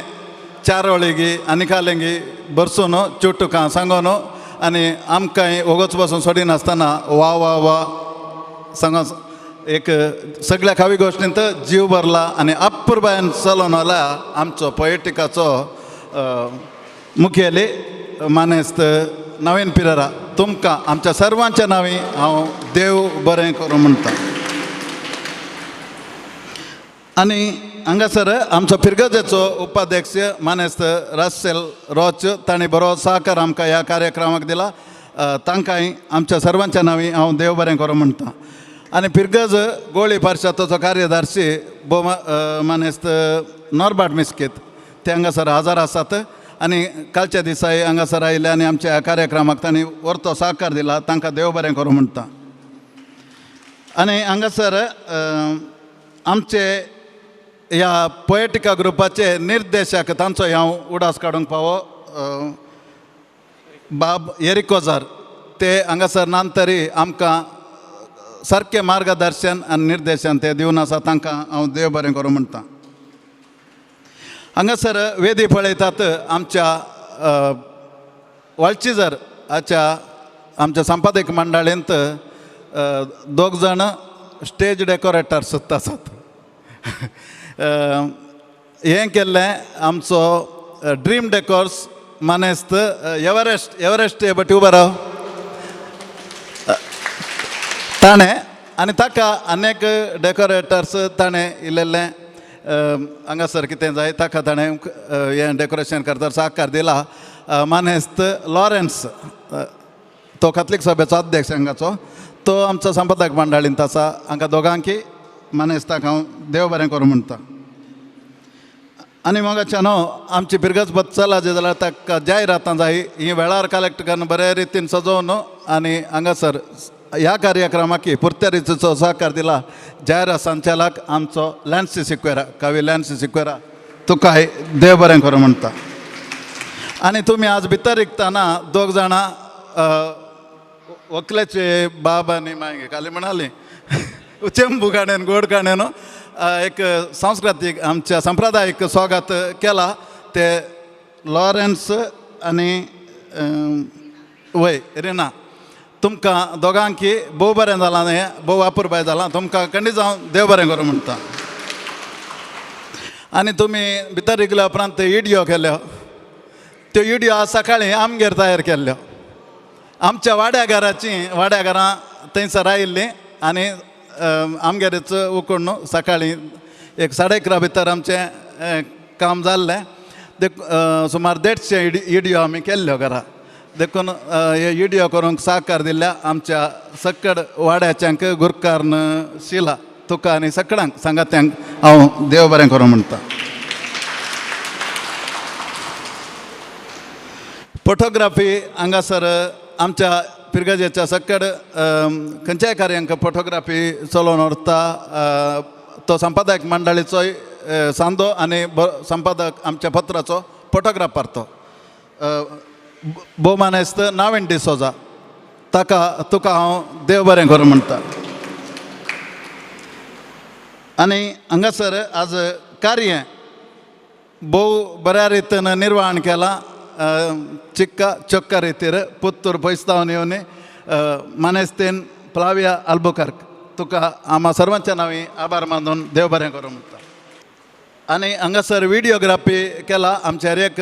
चारोळीगी आनी कालेंगी बरसून चुटुकां सांगून आनी आमकांय वोगोच बसून सोडिनासतना वा वा वा सांगोन एक सगळ्या कवी गोश्टींत जीव भरला आनी अपुरबायेन चलोवन आला आमचो पोएटिकाचो मुखेली मानेस्त नवीन पिरेरा. तुमकां आमच्या सर्वांच्या नांवी हांव देव बरें करूं म्हणटा. आनी हांगासर आमचो फिरगजेचो उपाध्यक्ष मानेस्त रसेल रोच तांणी बरो सहकार आमकां ह्या कार्यक्रमाक दिला. तांकांय आमच्या सर्वांच्या नांवी हांव देव बरें करूं म्हणटा. आनी फिरगज गोळी पार्शाताचो कार्यदर्शी भोव मानेस्त नॉर्बार्ट मिस्कीत ते हांगासर हजर आसात आनी कालच्या दिसाय हांगासर आयिल्ले आनी आमच्या ह्या कार्यक्रमाक तांणी वर्तो सहकार दिला. तांकां देव बरें करूं म्हणटा. आनी हांगासर आमचे ह्या पोएटिका ग्रुपाचे निर्देशक तांचो हांव उडास काडूंक पावो बाब एरिकोजार ते हांगासर नान तरी आमकां सारकें मार्गदर्शन आनी निर्देशन ते दिवन आसा. तांकां हांव देव बरें करूं म्हणटा. हांगासर वेदी पळयतात आमच्या वाळचिजर हाच्या आमच्या संपादक मंडळींत दोग जाण स्टेज डेकोरेटर सुद्दां आसात. हें केल्लें आमचो ड्रीम डेकोर्स मानेस्त एवरेस्ट एवरेस्ट बट उबो राव ताणें आनी ताका अनेक डेकोरेटर्स ताणें इल्लें हांगासर कितें जाय ताका ताणें हें डेकोरेशन करता सहकार दिला. मानेस्त लॉरेन्स तो काथलीक सभेचो अध्यक्ष हांगाचो तो आमचो संपादक मंडळींत आसा. हांकां दोगांकी मानेस्ताक हांव देव बरें करूं म्हणटा. आनी मोगाच्या न्हू आमची फिरगज बत्सला जी जाल्यार ताका जायरातां जाय ही वेळार कलेक्ट करून बरे रितीन सजोवन आनी हांगासर ह्या कार्यक्रमाक पुरत्या रितीचो सहकार दिला जायरात संचालक आमचो लॅन्सी सिक्वेरा कवी लॅन्सी सिक्वेरा तुकाय देव बरें करूं म्हणटा. आनी तुमी आज भितर रिगतना दोग जाणां व्हंकलेचे बाब आनी मागीर खाली म्हणाली चेंबू काणयेन गोड काणयेन एक सांस्कृतीक आमच्या संप्रदायीक स्वागत केला ते लॉरेन्स आनी वय रिना तुमकां दोगांकी भोव बरें जालां हें भोव अपुरबाय जालां. तुमकां खंडीत जावन देव बरें करूं म्हणटा. आनी तुमी भितर रिगल्या उपरांत इडियो केल्यो त्यो इडियो आज सकाळीं आमगेर तयार केल्ल्यो. आमच्या वाड्या घराची वाड्या घरां थंयसर आयिल्लीं आनी आमगेरच उकडून सकाळीं एक 11:30 भितर आमचें काम जाल्लें. सुमार 150 इडियो आमी केल्ल्यो घरा. देखून हे इडियो करूंक सहकार दिल्ल्या आमच्या सकड वाड्याच्यांक गुरकारन शिला तुका आनी सगळ्यांक सांगात्यांक हांव देव बरें करूं म्हणटा. फोटोग्राफी हांगासर आमच्या फिरगजेच्या सकड खंयच्याय कार्यांक फोटोग्राफी चलोवन व्हरता तो संपादक मंडळीचोय सांदो आनी संपादक आमच्या पत्राचो फोटोग्राफर तो भोव मानेस्त नावीन डिसोजा ताका तुका हांव देव बरें करूं म्हणटा. आनी हांगासर आज कार्य भोव बऱ्या रितीन निर्वाहण केलां. चिक्का चोक्का रितीर पुत्तूर पयस जावन येवन मानेस्तेन फ्लाविया आल्बुकर्क तुका आमा सर्वांच्या नांवी आभार मानून देव बरें करूं म्हणटा. आनी हांगासर विडियोग्राफी केला आमच्या एक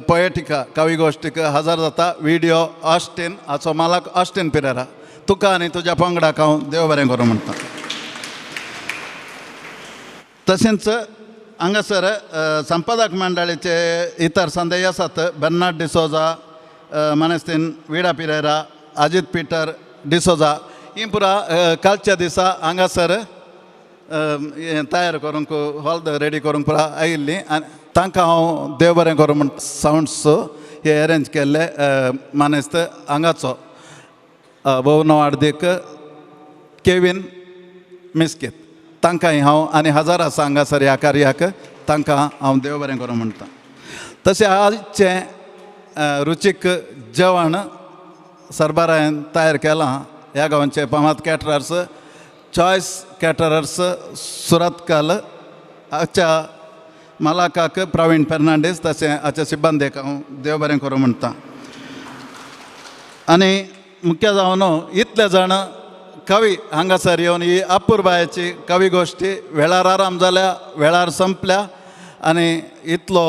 पोएटिका कवी गोश्टीक हजर जाता विडियो ऑस्टीन हाचो मालक ऑस्टीन पिरेरा तुका आनी तुज्या पंगडाक हांव देव बरें करूं म्हणटा. तशेंच हांगासर संपादक मंडळीचे इतर संदेश आसात बर्नाड डिसोजा मानेस्तीन विडा पिरेरा अजीत पीटर डिसोजा ही पुरा कालच्या दिसा हांगासर हें तयार करूंक हॉल रेडी करूंक पुरा आयिल्लीं आनी तांकां हांव देव बरें करूं म्हूण सावंड्स हे अरेंज केल्ले मानेस्त हांगाचो भोव नांवाडदीक केवीन मिस्कीत तांकांय हांव आनी हजार आसा हांगासर ह्या कार्याक तांकां हांव देव बरें करूं म्हणटा. तशें आजचें रुचीक जेवण सरबरायन तयार केलां ह्या गांवचे फामाद कॅटरर्स चॉयस कॅटरर्स सुरतकल आच्या मालाकाक प्रवीण फेर्नांडीस तशें आच्या सिब्बंदेक हांव देव बरें करूं म्हणटा. आनी मुख्य जावन इतले जाण कवी हांगासर येवन ही अपुरबायेची कवी गोश्टी वेळार आराम जाल्या वेळार संपल्या आनी इतलो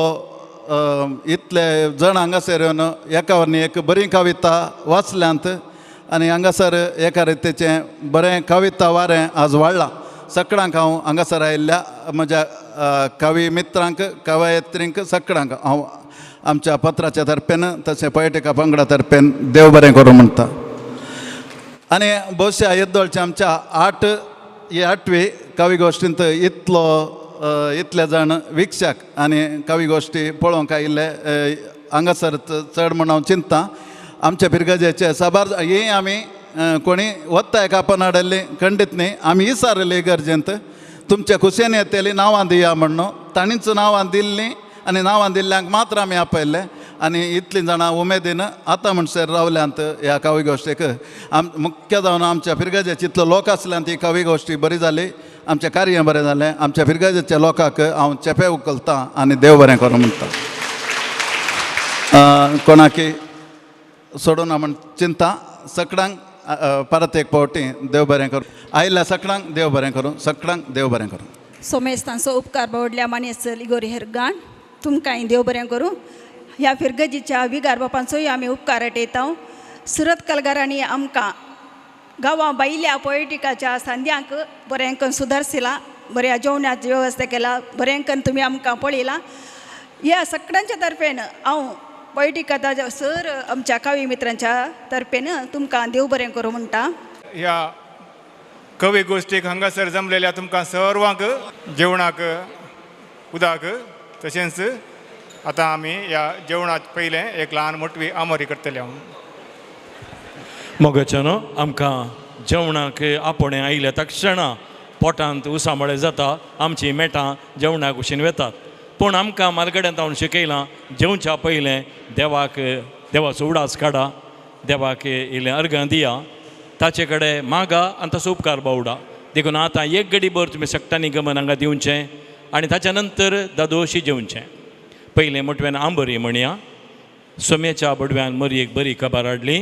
इतले जाण हांगासर येवन एका वरनी एक बरी कविता वाचल्यांत आनी हांगासर एका रितीचें बरें कविता वारें आज वाडलां. सगळ्यांक हांव हांगासर आयिल्ल्या म्हज्या कवी मित्रांक कवयित्रींक सगळ्यांक हांव आमच्या पत्राच्या तर्फेन तशें पोएटिका पंगडा तर्फेन देव बरें करूं म्हणटा. आनी भोवशा येदोळच्या आमच्या आठ ही आठवी कवी गोश्टींत इतलो इतले जाण विक्षक आनी कवी गोश्टी पळोवंक आयिल्ले हांगासर चड म्हूण हांव चिंतता. आमच्या फिरगजेचे साबार ही आमी कोणी वत्ता एका हाडल्ली खंडीत न्ही आमी विचारली गरजेंत तुमच्या खुशेन येतली नांवां दिया म्हणून तांणीच नांवां दिल्लीं आनी नांवां दिल्ल्यांक मात्र आमी आपयल्लें आनी इतलीं जाणां उमेदीन आतां म्हणसर रावल्यांत ह्या कवी गोश्टीक. आम मुख्य जावन आमच्या फिरगजेचे इतलो लोक आसल्यान ती कवी गोश्टी बरी जाली आमचें कार्य बरें जालें. आमच्या फिरगजेच्या लोकांक हांव चेपे उखलतां आनी देव बरें करूं म्हणटा. कोणाकी सोडूना म्हण चिंता सगळ्यांक परत एक फावटी देव बरें करूं आयिल्ल्या सगळ्यांक देव बरें करूं सगळ्यांक देव बरें करूं. सोमेस्तांचो उपकार बावडल्या मानेस्त लिगोरी हेरगान तुमकांय देव बरें करूं. ह्या फिरगजीच्या विगार बापांचोय आमी उपकार आटयता. सुरत कलगारांनी आमकां गांवां भायल्या पोएटिकाच्या सांद्यांक बरें करून सुदारसिला बऱ्या जेवणाची वेवस्था केला बरें करून तुमी आमकां पळयलां. ह्या सगळ्यांच्या तर्फेन हांव पोएटिका सर आमच्या कवी मित्रांच्या तर्फेन तुमकां देव बरें करूं म्हणटा. ह्या कवी गोश्टीक हांगासर जमलेल्या तुमकां सर्वांक जेवणाक उदक तशेंच आतां आमी ह्या जेवणाक पयलें एक ल्हान मोटवी आमोरी करतले. हांव मोगाच्यानो आमकां जेवणाक आपोवणें आयल्या तक्षणा पोटांत उसामळे जाता आमचीं मेटां जेवणाक कुशीन वेतात पूण आमकां मालगड्यांत हांव शिकयलां जेवच्या पयलें देवाक देवाचो उडास काडा देवाक इल्लें अर्गां दिया ताचे कडेन मागा आनी ताचो उपकार बावडा. देखून आतां एक गडी भर तुमी सगटांनी गमन हांगा दिवचें आनी ताच्या नंतर दादोशी जेवचें. पयलें मोटव्यान आंबरी म्हणया सोम्याच्या बडव्यान मरयेक बरी खबर हाडली.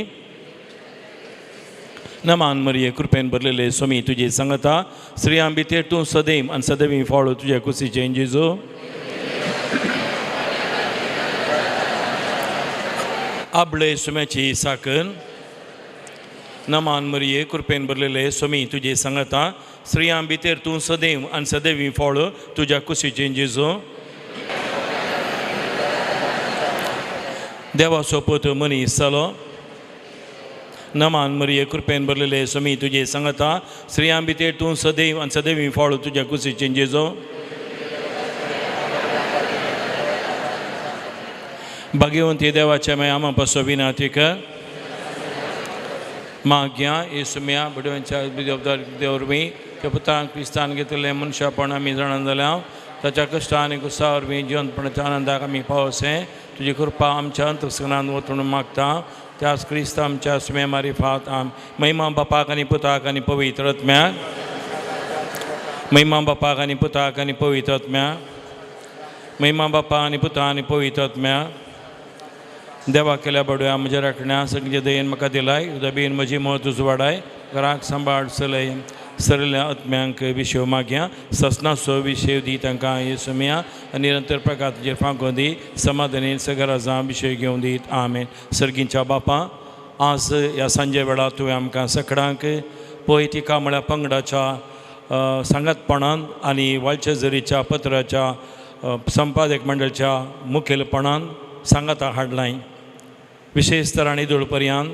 नमान मरये कृपेन भरलेले सोमी तुजी सांगता स्त्रियां भितर तूं सदैव आनी सदैव फळ तुजे कुशीचें जेजू. आबळे सुम्याची साकन नमान मरये कृपेन भरलेले सोमी तुजी सांगता स्त्रियां भितर तूं सदैव आनी सदैव फळ तुज्या कुशीचें जेजू. देवा सोपत मनीस जालो. नमान मरये कृपेन भरलेले सोमी तुजे सांगता स्त्रियां भितर तूं सदैव आनी सदैव फळ तुज्या कुशीचें जेजू. भाग्यवंती देवाच्या माया आमा पासो विनातीक माग्या येसुम्या बडव्यांच्या देवरवीं त्या पुतांक क्रिस्तान घेतिल्लें मनशापण आमी जाणा जाल्या ताच्या कश्टा आनी गुस्सा वरवीं जिवनपणाच्या आनंदाक आमी पावसें तुजी कृपा आमच्या अंतस्कनान वचून मागता त्याच क्रिस्त आमच्या सुम्या मारिफात आम महिमा बापाक आनी पुताक आनी पवित्र आत्म्याक महिमा बापाक आनी पुताक आनी पवित्र आत्म्याक महिमा बापा आनी पुता आनी पवित्र आत्म्याक. देवा केल्या बडव्या म्हज्या राखण्या सगळे दयेन म्हाका दिलाय दबीन म्हजी म्हत्व वाडाय घराक सांबाळ चलय सरल्या आत्म्यांक विशेव मागया ससनाचो विशेव दी तांकां येसुम्या आनी निरंतर प्रकार तुजेर फांकोवन दी समाधानी सगळ्या जावं विशय घेवन दीत आमेन. सर्गींच्या बापा आज ह्या सांजे वेळार तुवें आमकां सगळ्यांक पोएटिका म्हळ्यार पंगडाच्या सांगातपणान आनी वालच्या जरीच्या पत्राच्या संपादक मंडळाच्या मुखेलपणान सांगाता हाडलाय. विशेष तर आनी धुळपर्यान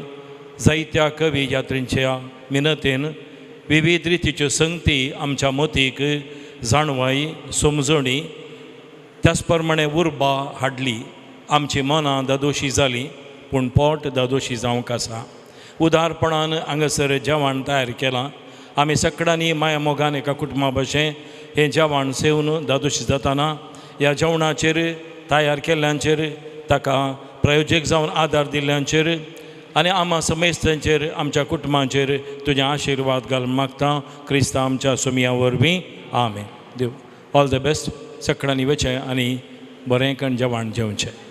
जायत्या कवी यात्रींच्या मिनतेन विविध रितीच्यो संगती आमच्या मतीक जाणवाय समजणी त्याच प्रमाणे उर्बा हाडली. आमची मनां दादोशी जालीं पूण पोट दादोशी जावंक आसा. उदारपणान हांगासर जेवण तयार केलां. आमी सगळ्यांनी माया मोगान एका कुटुंबा भशेन हें जेवण सेवन दादोशी जाताना ह्या जेवणाचेर तयार केल्ल्यांचेर ताका प्रायोजक जावन आदार दिल्ल्यांचेर आनी आमा समेस्तांचेर आमच्या कुटुंबाचेर तुजे आशिर्वाद घालून मागता क्रिस्तांव आमच्या सोमया वरवीं आमेन. They've all the best. सगळ्यांनी वचें आनी बरें कण जेवण जेवचें.